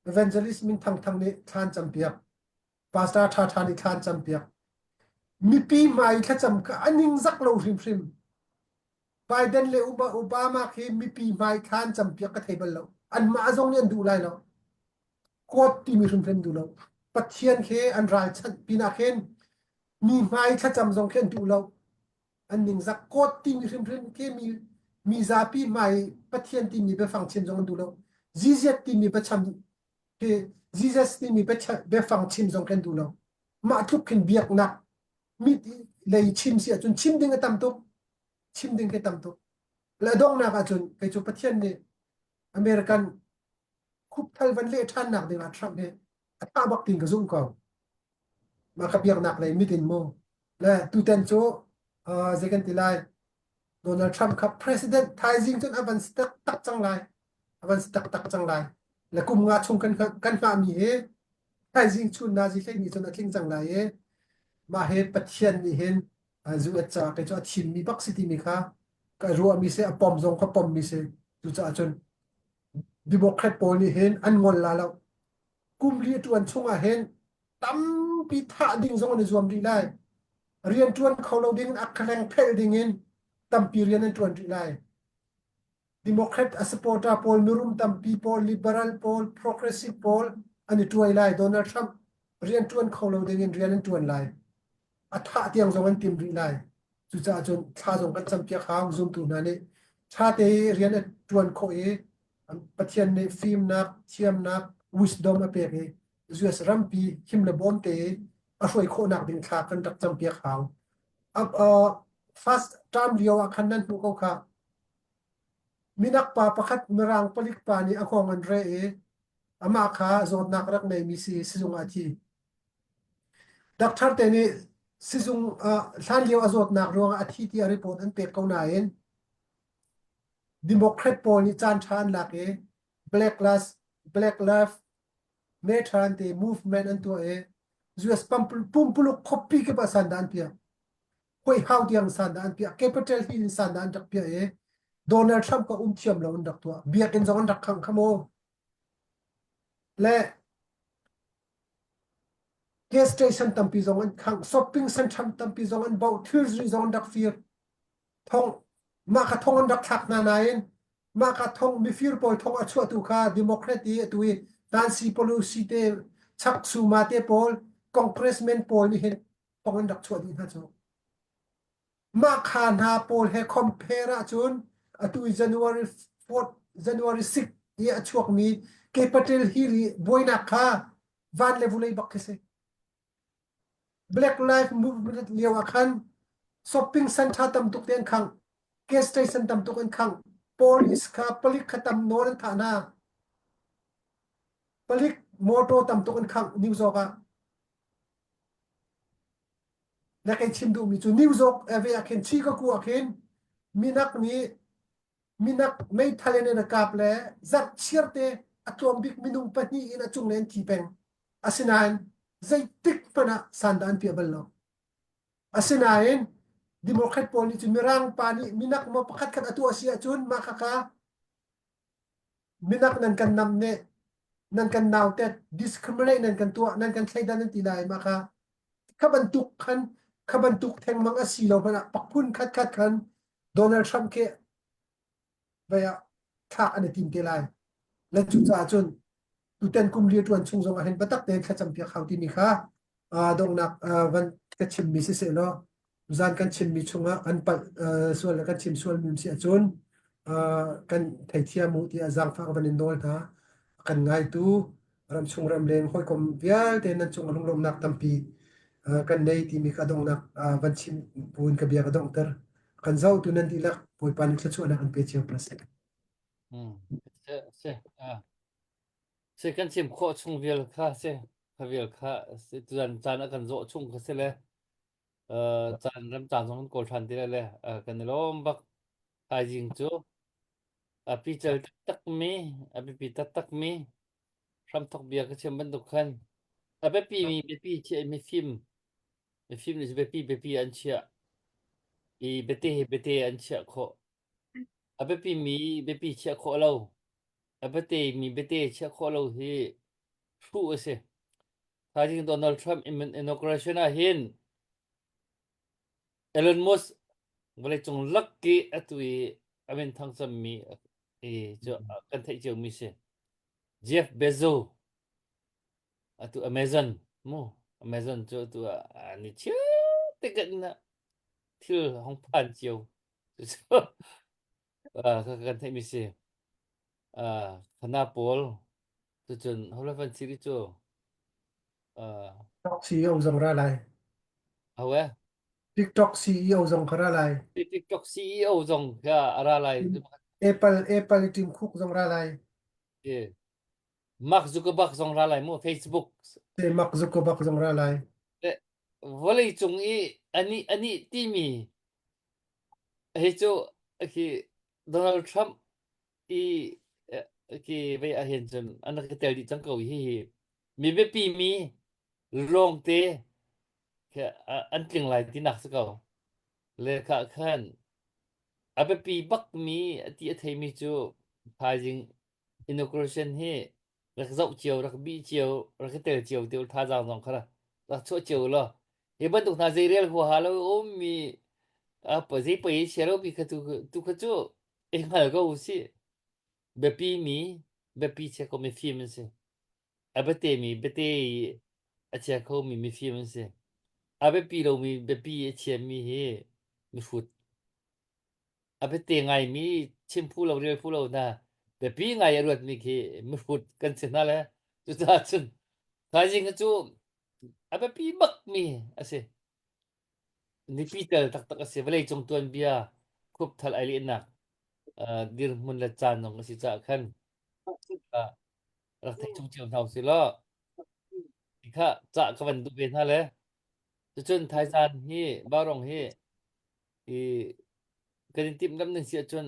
Evangelist min thangthang nih thla an campiak. Pastor ṭhaṭha nih thla an campiak. Mipi hmai thlacam kha a ningzak lo hrimhrim. Biden le Obama khi mipi hmai thla an campiak ka thei bal lo. Anmah zong nih an duh lai lo. Court timi hrimhrim duh lo. Pathian khi an ralchanh pinah khin mi hmai thlacam zong khi an duh lo. An ningzak court timi hrimhrim khi mi mi zapi hmai Pathian timi biafang chim zong an duh lo. Jesus timi biacham khi Jesus timi biafang chim zong kan duh lo. Mah tluk khin biaknak mit lei chim si ahcun chim ding a tam tuk. Chim ding khi tam tuk. Le donghnak ahcun kei cu Pathian nih American khupthal van leh ṭhannak ding ah Trump hi a tha bak tin ka zumh ko. Mah ka biaknak lei mit in mu. Le tutan cu uh, zei kan ti lai Donald Trump kha president thaizing cun a van si taktak cang lai. A van si taktak cang lai. Le kum nga chung kan kan hngahmi hi thaizing chun nazi hleihnih cun a tling cang lai i mah he Pathian nih hin US caah kei cu a thimmi bak si timi kha ka ruahmi si a pom zong ka pommi si cucaah cun Democrat pawl nih hin an ngol la lo. Kum li a ṭuan chungah hin tampi thah ding zong an i zuam rih lai. Rian ṭuan kho lo ding a khleng phelh ding in tampi rian an ṭuan rih lai. Democrat a supporter pawl, mirum tampi pawl, liberal pawl, progressive pawl an i ṭuai lai. Donald Trump rian ṭuan kho lo ding in rian an ṭuan lai. A thah tiang zong an tim rih lai. Cucaah cun thla zong kan campiak hau zumtu hna nih ṭha te i rian a ṭuan khawh i Pathian nih fimnak, thiamnak, wisdom a pek i. US rampi him le bawm te a hruai khawhnak ding thla kan rak campiak hau. Uh, first term lio ah khan nan hmuh ko kha. Minak pa pakhat Mirang palik pa nih a hngawng an re i amah kha zawtnak rak neimi si sizung ah a thi. Doctor te nih sizung uh, hlan lio a zawtnak ruangah a thi tiah report an pek ko nain Democrat pawl nih caan ṭha an lak i Black Lives Black Lives Matter an ti movement an tuah i US pumpuluk khuapi kip ah sandah an piah. Huaihau tiang sandah an piah. Capitol Hill in sandah an rak piah i Donald Trump ka um thiam lo an rak tuah. Biakinn zong an rak khangh kha mu. Le gas station tampi zong an khangh, shopping center tampi zong an bauh, thilri zong an rak fir. Thong mah kha thong an rak thlak hna nain mah kha thong mifir pawl thong a chuahtu kha Democrat i atu i Nancy Pelosi te Chuck Schumer te pawl congressman pawl nih hin thong an rak chuah dih hna cu. Mah kha hna pawl he compare ahcun atu i January 4 January 6 i a chuakmi Capitol Hill i buainak kha van le vulei bak khi si. Black Lives Movement lio ah khan shopping center tam tuk te an khangh, gas station tam tuk an khangh, police kha palik kha tam nawn an thah hna. Palik motor tam tuk an khangh New York ah. Na kei chim duhmi cu New York ave ah khin Chicago ah khin minak nih minak meithal in an kap le zarhchiar te a tlawm bik minung pahnih in a cung le an thi peng. Asinain zeitik hmanh ah sandah an piah bal lo. Asinain Democrat pawl nih cun Mirang pa nih minak maw pakhat khat a tuah si ahcun mah khakha minak nan kan nam ne nan kan nautet discriminate nan kan tuah nan kan thleidan nan ti lai mah kha kha bantuk khan kha bantuk thengmang a si lo hmanh ah pakphun khat khat khan Donald Trump khi vai ah thlak an i tim te lai. Le cucaah cun tutan kum li ṭuan chung zong ah hin biatak tein thlacam piak hau timi kha donghnak van ka chimmi siseh law zan kan chimmi chungah kan palh sual le kan chim sualmi si ahcun kan theithiam u tiah zaangfah ka van in nawl hna. Kan ngaitu ramchung ramleng hawikom vialte nan cung lunglawmhnak tampi kan nei timi kha donghnak van chim buin ka bia ka donghter. Kan zohtu nan dihlak Bawipa nih thluachuahnak an pe cio hna seh. Hmm. Se se ah se kan chim khawh chung vial kha se kha vial kha se tuzan caan a kan zawh chung kha se le caan ram caan zong kan kawl ṭhan ti lai le kan i lawm bak thaizing cu a pical taktakmi a biapi taktakmi hramthok bia ka chim bantuk khan a biapi mi biapi chiah mifim mifim nih biapi biapi an chiah i biate he biate an chiah khawh a biapi mi biapi chiah khawh lo a biate mi biate chiah khawh lo hi hruh a si Thaizing Donald Trump inauguration ah hin Elon Musk vawleicung lucky atu i a min thang cemmi i cu kan theih ciomi si. Jeff Bezos atu Amazon mu Amazon cu atu ah ni chiu te kan thil hong phan cio cu kan theihmi si. Khana pawl Cucun Holofernes thil cu uh, TikTok CEO zong ra lai. Ho eh? TikTok CEO zong kha ra lai. TikTok CEO zong kha a ra lai. Apple Apple Tim Cook zong ra lai. Eh. Mark Zuckerberg zong ra lai mu Facebook. Te Mark Zuckerberg zong ra lai. Eh, vawlei cung i ani ani timi hi cu khi Donald Trump i ki vei ah hin cun an rak i tel dih cang ko hi hi mi biapi mi lawngte an tling lai tinak si ko le kha khan a biapi bak mi ti a theimi cu thaizing inauguration hi rak zoh cio rak bih cio rak i tel cio te thazaang zong kha rak chuah cio law hi bantuk hna zeirel huaha lo um mi a zei pei sia lo mi kha tu tu kha cu I hngal ko usih. Biapi mi, biapi chia ko mifim an si. A biate mi biate i a chia khomi mifim an si. A biapi lomi biapi i a chiami hi mihrut. A biate ngaimi chim phu lo rel phu lo hna biapi ngai a ruatmi khi mihrut kan si hna le cucaah cun. Thaizing hi cu a biapi bakmi a si. Nipi tel taktak a si. Vawleicung tuanbia khupthal ai lehnak uh, dirhmun le caan zong a si caah khan uh, rak thei chung cio hna usih law kha cah ka van duh ve hna le cucun thaizan hi barong hi i kan in timh lam nan si ahcun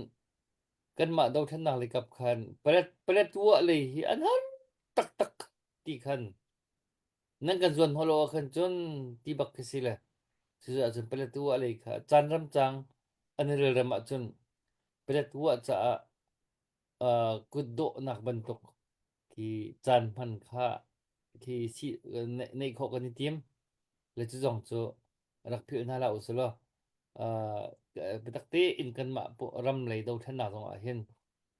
kanmah dothlennak lei kap khan palet paletwa lei hi an har taktak ti khan nan kan zuan holo ah khan cun ti bak khi si le cucaah cun paletwa lei kha caan ram cang an i relrem ahcun paletwa caah uh, kutdawhnak bantuk khi caan hman kha khi si neih khawh kan i tim le cu zong cu rak philh hna hlah usih law uh, biatak tein kanmah ram lei dothlennak zong ah hin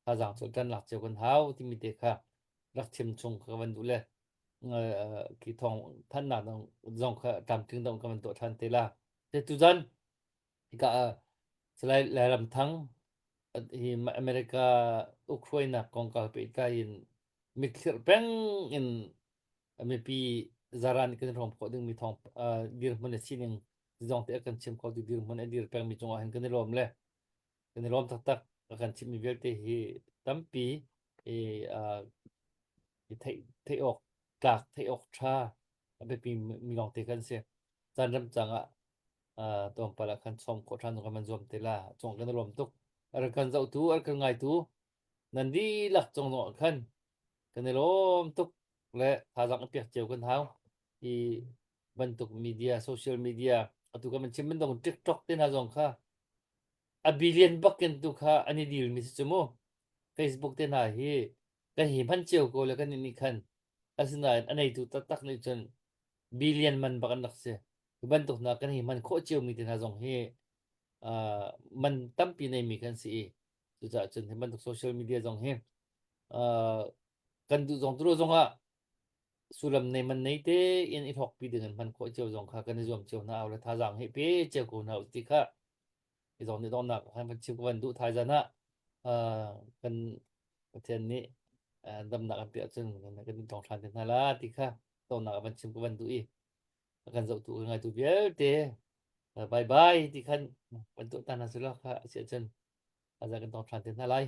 thazaang cu kan lak cio kan hau timi te kha rak chim chung ka van duh le khi thawng thannak zong kha tlamtling dong ka van tuah than te la te tuzan hika Salai Lairam Thang hi America ukhruainak kongkau pehtlai in mitthlir peng in mipi zaran kan hrawm khawh dingmi thawng dirhmun le sining zong te a kan chim kho tu dirhmun a dir pengmi cungah hin kan i lawm le kan i lawm taktak a kan chimmi vialte hi tampi i theih theih awk tlak theih awk tha a biapi mi lawng te kan si caan ram cang ah tlawmpal ah khan chom khawh ṭhan kan van zuam te la cung kan i lawm tuk a rak kan zohtu a rak kan ngaitu nan dihlak cung zong ah khan kan i lawm tuk le thazaang i pek cio kan hau hi bantuk media social media atu kan chim bantuk TikTok te hna zong kha a billion bakin tu kha an i deal mi si cu mu Facebook te hna hi kan hi hman cio ko le kan nih khan asinain a neitu taktak nih cun billion man bak an rak si Hi bantuk hna kan hi hman khawh ciomi te hna zong hi uh, man tampi neimi kan si i cucaah cun hi bantuk social media zong hi uh, kan duh zong turu zong ah sullam nei man nei te in i hlawkpi ding in hman khawh cio zong kha kan i zuam cio hna au le thazaang hi pe cio ko hna ti kha i zong nih donghnak han van chim ka van duh thai zan ah uh, kan Pathian nih uh, damnak an piah cun kan in tong ṭhan te hna la ti kha donghnak van chim ka van duh i a kan zohtu kan ngaitu vialte bye bye ti khan kan tuah ta hna silo kha asiah cun aza kan tong ṭhan te hna lai.